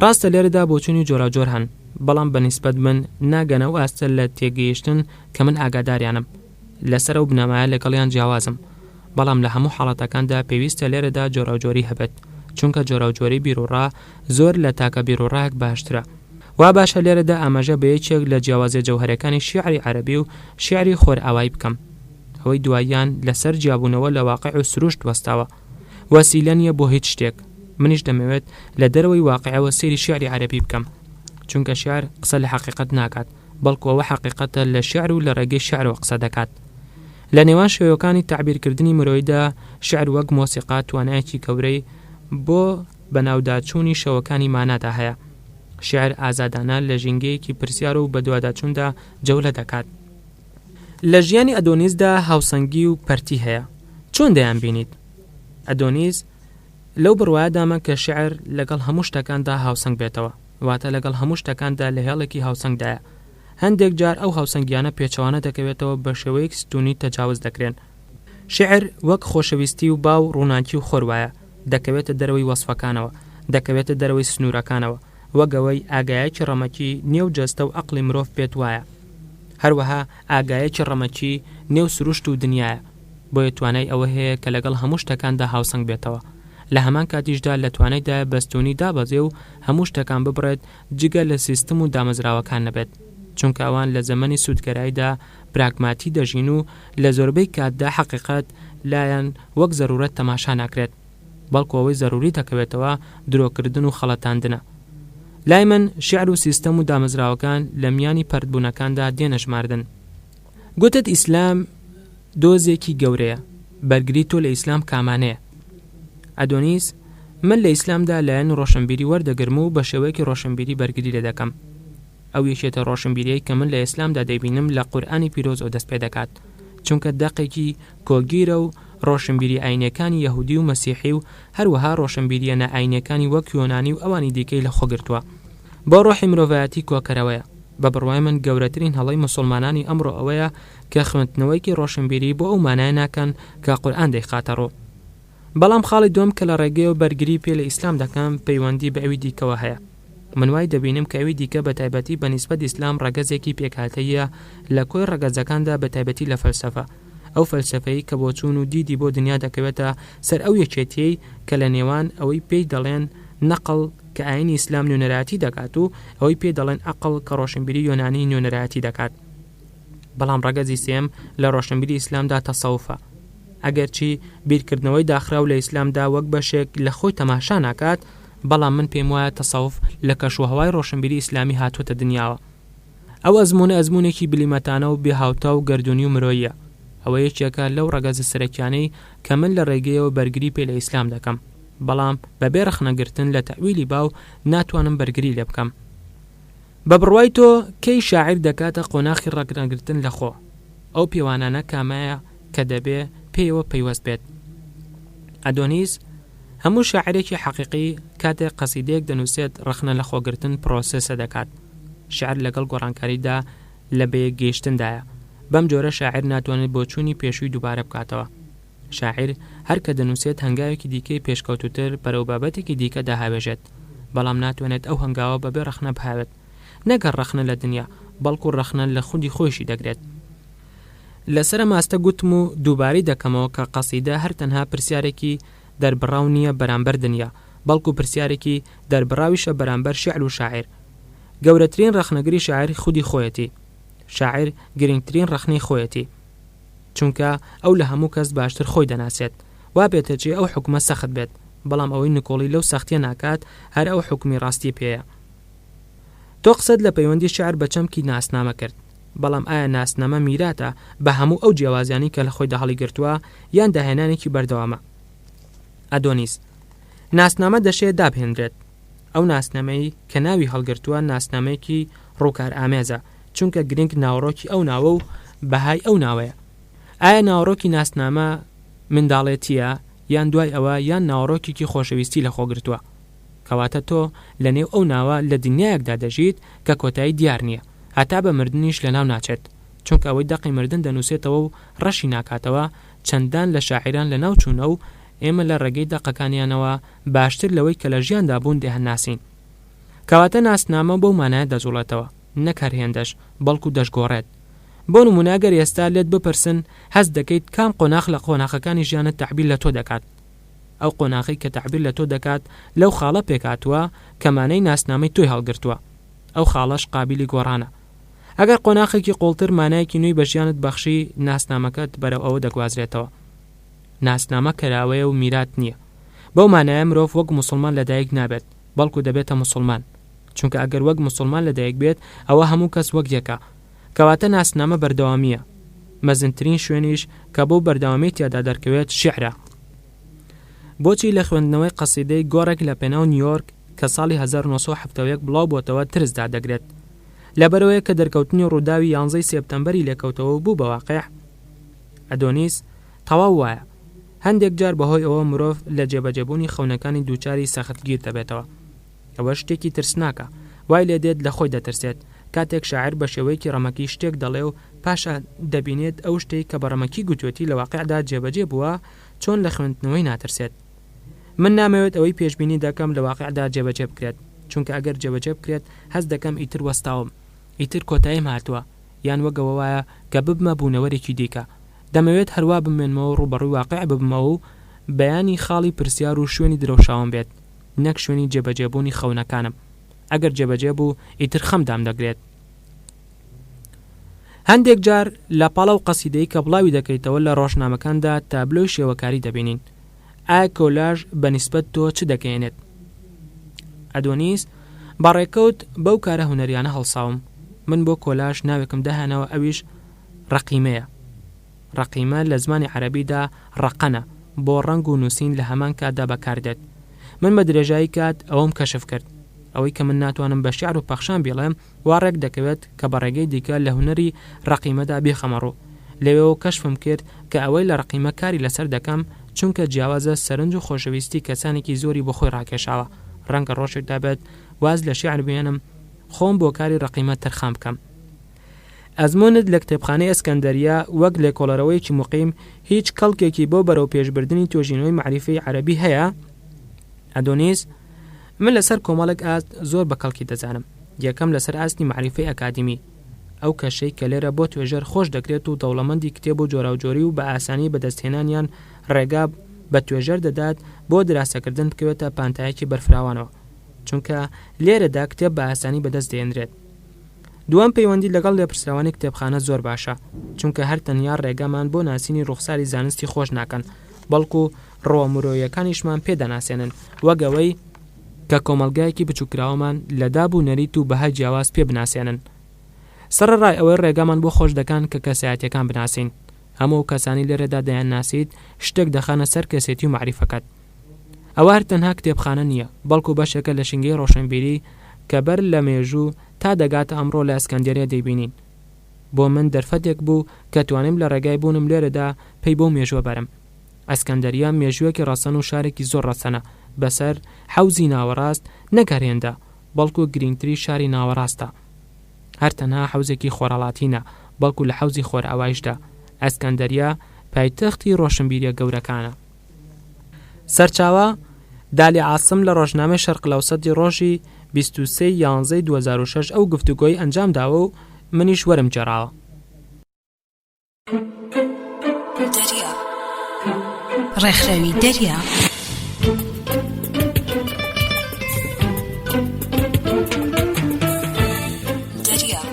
ڕاستە لێرەدا بۆچوونی جۆراوجۆر هەن، بەڵام بە نیسبەت من ناگەنە ئەو ئاستە لە تێگەیشتن کە من ئاگاداریانم. لەسەر ئەو بنەمایە لەگەڵیان جیاوازم. بەڵام لە هەموو حاڵەتەکاندا پێویستە لێرەدا جۆراوجۆری هەبێت، چونکە جۆراوجۆری بیروڕا زۆر لە تاکە بیروڕایەک باشترە. وا باشە لێرەدا ئاماژە بە یەکێک لە جیاوازیە جەوهەرەکانی شیعری عەرەبی و شیعری خۆرئاوایی بکەم. ئەوەی دواییان لەسەر جیابوونەوە لە واقیع و سروشت وەستاوە. وەسیلە نییە بۆ هیچ شتێک. منیش دەمەوێت لە دەرەوەی واقیعەوە سەیری شیعری عەرەبی بکەم. چونکە شیعر قسە لە حەقیقەت ناکات، بەڵکو ئەوە حەقیقەتە لە شیعر و لە ڕێگەی شیعرەوە قسە دەکات. لە نێوان شێوەکانی تەعبیرکردنی مرۆییدا شیعر وەک مۆسیقا توانایەکی گەورەی بۆ بەناوداچوونی شێوەکانی مانادا هەیە. شیعر ئازادانە لە ژینگەیەکی پرسیار و بەدواداچووندا جەولە دەکات. لە ژیانی ئەدۆنیسدا هاوسەنگی و پەرتی هەیە. چۆن دەیانبینیت؟ ئەدۆنیس، لەو بڕوایەدامە کە شیعر لەگەڵ هەموو شتەکاندا هاوسەنگ بێتەوە، واتە لەگەڵ هەموو شتەکاندا لە هێڵێکی هاوسەنگدایە. هەندێک جار ئەو هاوسەنگییانە پێچەوانە دەکەوێتەوە بە شێوەیەک ستوونی تەجاوز دەکرێن. شیعر وەک خۆشەویستی و با و ڕووناکی و خۆر وایە، دەکەوێتە دەرەوەی وەسفەکانەوە، دەکەوێتە دەرەوەی سنوورەکانەوە، وەک ئەوەی ئاگایەکی ڕەمەکی نێو جەستە و ئەقڵی مرۆڤ بێت وایە. هەروەها ئاگایەکی ڕەمەکی نێو سروشت و دنیایە. بۆیە توانای ئەوە هەیە کە لەگەڵ هەموو شتەکاندا هاوسەنگ بێتەوە. لە هەمان کاتیشدا لە توانایدایە بەستوونی دابەزێ و هەموو شتەکان ببڕێت جگە لە سیستم و دامەزراوەکان نەبێت. چونکە ئەوان لە زەمەنی سوودگەراییدا پراگماتی دەژین و لە زۆربەی کاتدا حەقیقەت لایان وەک زەرورەت تەماشا ناکرێت. بەڵکو ئەوەی زەروری دەکەوێتەوە درۆکردن و خەڵەتاندنە. لای من شیعر و سیستەم و دامەزراوەکان لە میانی پەرتبوونەکاندا دێنە ژماردن. گوتت ئیسلام دۆزێکی گەورەیە، بەرگری تۆ لە ئیسلام کامانەیە؟ ئەدۆنیس، من لە ئیسلامدا لایەنی ڕۆشنبیری وەردەگرم و بە شێوەیەکی ڕۆشنبیری بەرگری لێ دەکەم. ئەو یەکێتە ڕۆشنبیریەی کە من لە ئیسلامدا دەیبینم لە قورئانی پیرۆزەوە دەست پێ دەکات، چونکە دەقێکی کۆگیرە و ڕۆشنبیریە ئاینیەکانی یەهودی و مەسیحی و هەروەها ڕۆشنبیریە نائاینیەکانی وەک یۆنانی و ئەوانی دیکەی لە خۆ گرتووە. بۆ ڕۆحی مرۆڤایەتی کۆکەرەوەیە. بە بڕوای من گەورەترین هەڵەی موسوڵمانانی ئەمڕۆ ئەوەیە کە خوێندنەوەیەکی ڕۆشنبیری بۆ ئەو مانایە ناکەن کە قورئان دەیخاتە ڕوو. بەڵام خاڵی دووەم کە لە ڕێگەیەوە بەرگری پێ لە ئیسلام دەکەم پەیوەندی بە ئەوی دیکەوە هەیە. من وای دەبینم کە ئەوی دیکە بە تایبەتی بە نیسبەت ئیسلام ڕەگەزێکی پێکهاتەییە لە کۆی ڕەگەزەکاندا بە تایبەتی لە فەلسەفە. ئەو فەلسەفەی کە بۆچوون و دیدی بۆ دنیا دەکەوێتە سەر ئەو یەکێتیەی کە لە نێوان ئەوەی پێی دەڵێن نەقڵ کە ئاینی ئیسلام نوێنەرایەتی دەکات و ئەوەی پێی دەڵێن ئەقڵ کە ڕۆشنبیری یۆنانی نوێنەرایەتی دەکات. بەڵام ڕەگەزی سێیەم لە ڕۆشنبیری ئیسلامدا تەسەوفە. ئەگەرچی بیرکردنەوەی داخراو لە ئیسلامدا وەک بەشێک لە خۆی تەماشا ناکات، بەڵام من پێم وایە تەسەوف لە کەشوهەوای ڕۆشنبیری ئیسلامی هاتووەتە دنیاوە. ئەو ئەزموونە ئەزموونێکی بلیمەتانە و بێ هاوتا و گەردوونی و مرۆییە. ئەوە یەکێکە لەو ڕەگەزە سەرەکیانەی کە من لە ڕێگەیەوە بەرگری پێ لە ئیسلام دەکەم. بەڵام بەبێ ڕەخنەگرتن لە تەئویلی باو ناتوانم بەرگری لێ بکەم. بە بڕوای تۆ کەی شاعیر دەکاتە قۆناخی ڕەخنەگرتن لە خۆ؟ ئەو پێوانانە کامەیە کە دەبێ پێیەوە پەیوەست بێت؟ ئەدۆنیس، هەموو شاعیرێکی حەقیقی کاتێک قەسیدەیەک دەنووسێت ڕەخنە لە خۆگرتن پرۆسێسە دەکات. شیعر لەگەڵ گۆڕانکاریدا لە بەیەکگەیشتندایە. بەم جۆرە شاعیر ناتوانێت بۆچوونی پێشووی دووبارە بکاتەوە. شاعیر هەر کە دەنووسێت هەنگاوێکی دیکەی پێشکەوتووتر بەرەو بابەتێکی دیکە دەهاوێژێت، بەڵام ناتوانێت ئەو هەنگاوە بەبێ ڕەخنە بهاوێت. نەک هەر ڕەخنە لە دنیا، بەڵکو ڕەخنە لە خودی خۆیشی دەگرێت. لەسەر ئەم ئاستە گوتم و دووبارەی دەکەمەوە کە قەسیدە هەر تەنها پرسیارێکی دەربڕاو نییە بەرامبەر دنیا، بەڵکو پرسیارێکی دەربڕاویشە بەرامبەر شیعر و شاعیر. گەورەترین ڕەخنەگری شاعیر خودی خۆیەتی. شاعیر گرنگترین ڕەخنەی خۆیەتی. چونکە ئەو لە هەموو کەس باشتر خۆی دەناسێت. وا پێدەچێ ئەو حوکمە سەخت بێت، بەڵام ئەوەی نکۆڵی لەو سەختییە ناکات، هەر ئەو حوکمی ڕاستی پێیە. تۆ قسەت لە پەیوەندی شیعر بە چەمکی ناسنامە کرد، بەڵام ئایا ناسنامە میراتە بە هەموو ئەو جیاوازیانەی کە لە خۆیدا هەڵیگرتووە، یان داهێنانێکی بەردەوامە؟ ئەدۆنیس، ناسنامە دەشێ دابهێنرێت. ئەو ناسنامەی کە ناوی هەڵگرتووە ناسنامەیەکی ڕووکارئامێزە، چونکە گرنگ ناوەڕۆکی ئەو ناوە و بەهای ئەو ناوەیە. ئایا ناوەڕۆکی ناسنامە منداڵێتییە یان دوای ئەوە یان ناوەڕۆکێکی خۆشەویستی لەخۆگرتووە؟ کەواتە تۆ لەنێو ئەو ناوە لە دنیایەکدا دەژیت کە کۆتایی دیار نییە، هەتا بە مردنیش لەناو ناچێت، چونکە ئەوەی دەقی مردن دەنووسێتەوە و ڕەشی ناکاتەوە، چەندان لە شاعیران لەناو چوونە و ئێمە لە ڕێگەی دەقەکانیانەوە باشتر لەوەی کە لە ژیاندا بوون دەیانناسین. کەواتە ناسنامە بەو مانایە دەجوڵێتەوە، نەک هەر هێندەش، بەڵکو دەشگۆڕێت. بۆ نموونە ئەگەر ئێستا لێت بپرسن هەست دەکەیت کام قۆناخ لە قۆناخەکانی ژیانت تەعبیر لە تۆ دەکات؟ ئەو قۆناخەی کە تەعبیر لە تۆ دەکات لەو خاڵە پێکهاتووە کە مانای ناسنامەی تۆی هەڵگرتووە. ئەو خاڵەش قابیلی گۆڕانە. ئەگەر قۆناخێکی قوڵتر مانایەکی نوێی بە ژیانت بەخشی، ناسنامەکەت بەرەو ئەوە دەگوازرێتەوە. ناسنامە کەراوەیە و میرات نییە. بەو مانایە مرۆڤ وەک موسڵمان لەدایک نابێت، بەڵکو دەبێتە موسڵمان. چونکە ئەگەر وەک موسڵمان لەدایک بێت، ئەوە هەموو کەس وەک یەکە. کەواتە ناسنامە بەردەوامییە. مەزنترین شوێنیش کە بەو بەردەوامیی تیادا دەرکەوێت شیعرە. بۆچی لە خوێندنەوەی قەسیدەی گۆڕێک لە پێناو نیویۆرک کە ساڵی 1971 بڵاو بۆتەوە ترس دادەگرێت؟ لەبەرئەوەیە کە دەرکەوتنی ڕووداوی یانزەی سێپتەمبەری لێکەوتەوە و بوو بە واقیع. ئەدۆنیس، تەواو وایە. هەندێک جار بەهۆی ئەوە مرۆڤ لە جێبەجێبوونی خەونەکانی دووچاری سەختگیر دەبێتەوە. ئەوە شتێکی ترسناکە. وای لێ دێت لە خۆی دەترسێت. کاتێک شاعیر بە شێوەیەکی ڕەمەکی شتێک دەڵێ و پاشان دەبینێت ئەو شتەی کە بە ڕەمەکی گوتوێتی لە واقیعدا جێبەجێ بووە، چۆن لە خوێندنەوەی ناترسێت؟ من نامەوێت ئەوەی پێشبینی دەکەم لە واقیعدا جێبەجێ بکرێت، چونکە ئەگەر جێبەجێ بکرێت هەست دەکەم ئیتر وەستاوم، ئیتر کۆتاییم هاتووە، یان وەک ئەوە وایە کە ببمە بوونەوەرێکی دیکە. دەمەوێت هەروا بمێنمەوە ڕووبەڕووی واقیع ببمەوە و بەیانی خاڵی پرسیار و شوێنی درەوشاوەم بێت نەک شوێنی جێبەجێبوونی خەونەکانم. ئەگەر جێبەجێ بوو ئیتر خەم دامدەگرێت. هەندێک جار لە پاڵ ئەو قەسیدەی کە بڵاوی دەکەیتەوە لە ڕۆژنامەکاندا تابلۆی شێوەکاری دەبینین. ئایا کۆلاژ بە نیسبەت تۆ چ دەگەیەنێت؟ ئەدۆنیس، بە ڕێکەوت بەو کارە هونەریانە هەڵساوم. من بۆ کۆلاژ ناوێکم داهێناوە ئەویش ڕەقیمەیە. ڕەقیمە لە زمانی عەرەبیدا ڕەقەنە، بۆ ڕەنگ و نووسین لە هەمان کاتدا بەکار دێت. من بە درێژایی کات ئەوەم کەشف کرد. ئەوەی کە من ناتوانم بە شیعر و پەخشان بیڵێم، وا ڕێک دەکەوێت کە بە ڕێگەی دیکە لە هونەری ڕەقیمەدا بیخەمە ڕوو. لەوێوە کەشفم کرد کە ئەوەی لە ڕەقیمە کاری لەسەر دەکەم، چونکە جیاوازە سەرنج و خۆشەویستی کەسانێکی زۆری بۆ خۆی ڕاکێشاوە. ڕەنگە ڕۆژێک دابێت واز لە شیعر بهێنم، خۆم بۆ کاری ڕەقیمە تەرخان بکەم. ئەزموونت لە کتێبخانەی ئەسکەندەریە وەک لێکۆڵەرەوەیەکی موقیم هیچ کەڵکێکی بۆ بەرەوپێشبردنی توێژینەوەی مەعریفەی عەرەبی هەیە؟ ئەدۆنیس، من لەسەر کۆمەڵێک ئاست زۆر بە کەڵکی دەزانم. یەکەم لەسەر ئاستی مەعریفەی ئەکادیمی. ئەو کەشەی کە لێرە بۆ توێژەر خۆش دەکرێت و دەوڵەمەندی کتێب و جۆراوجۆری و بە ئاسانی بەدەستهێنانیان ڕێگا بە توێژەر دەدات بۆ دراسەکردن بکەوێتە پانتایەکی بەرفراوانەوە. چونکە لێرەدا کتێب بە ئاسانی بەدەست دەهێنرێت. دووەم پەیوەندی لەگەڵ لێپرسراوانی کتێبخانە زۆر باشە، چونکە هەر تەنیا ڕێگامان بۆ ناسینی ڕوخساری زانستی خۆش ناکەن، بەڵکو ڕووە مرۆییەکانیشمان پێ دەناسێنن، وەک ئەوەی کە کۆمەڵگایەکی بچووککراوەمان لە داب و نەریت و بەهای جیاواز پێ بناسێنن. سەڕەڕای ئەوەی ڕێگامان بۆ خۆش دەکەن کە کەسایەتیەکان بناسین. هەموو ئەو کەسانەی لێرەدا دەیانناسیت شتێک دەخەنە سەر کەسێتی و مەعریفەکەت. ئەوە هەر تەنها کتێبخانە نییە، بەڵکو بەشێکە لە ژینگەی ڕۆشنبیری کە بەر لە مێژوو تا دەگاتە ئەمڕۆ لە ئەسکەندەریە دەیبینین. بۆ من دەرفەتێک بوو کە توانیم لە ڕێگای بوونم لێرەدا پەی بەو مێژووە بەرم. ئەسکەندەریە مێژوویەکی ڕەسەن و شارێکی زۆر ڕەسەنە بەسەر حەوزی ناوەڕاست نەک هەر هێندە، بەڵکو گرینگتری شاری ناوەڕاستە. هەر تەنها حەوزێکی خۆرهەڵاتی نا، بەڵکو لە حەوزی خۆرئاوایشدا. ئەسکەندەریە پایتەختی ڕۆشنبیریە گەورەکانە. سەرچاوە، دالی عاسم لە ڕۆژنامەی شەرق الاوسطی ڕۆژی 23 ی یانزەی 2006 ئەو گفتوگۆی ئەنجام داوە و منیش وەرم گێڕاوە. دەریا ڕێکخراوی دەریا.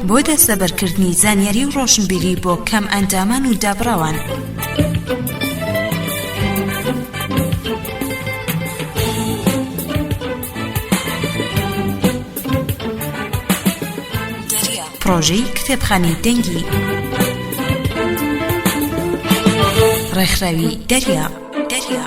بۆ دەستەبەرکردنی زانیاری و ڕۆشنبیری بۆ کەم ئەندامان و دابڕاوان. پڕۆژەی کتێبخانەی دەنگی ڕێکخراوی دەریا. دەریا.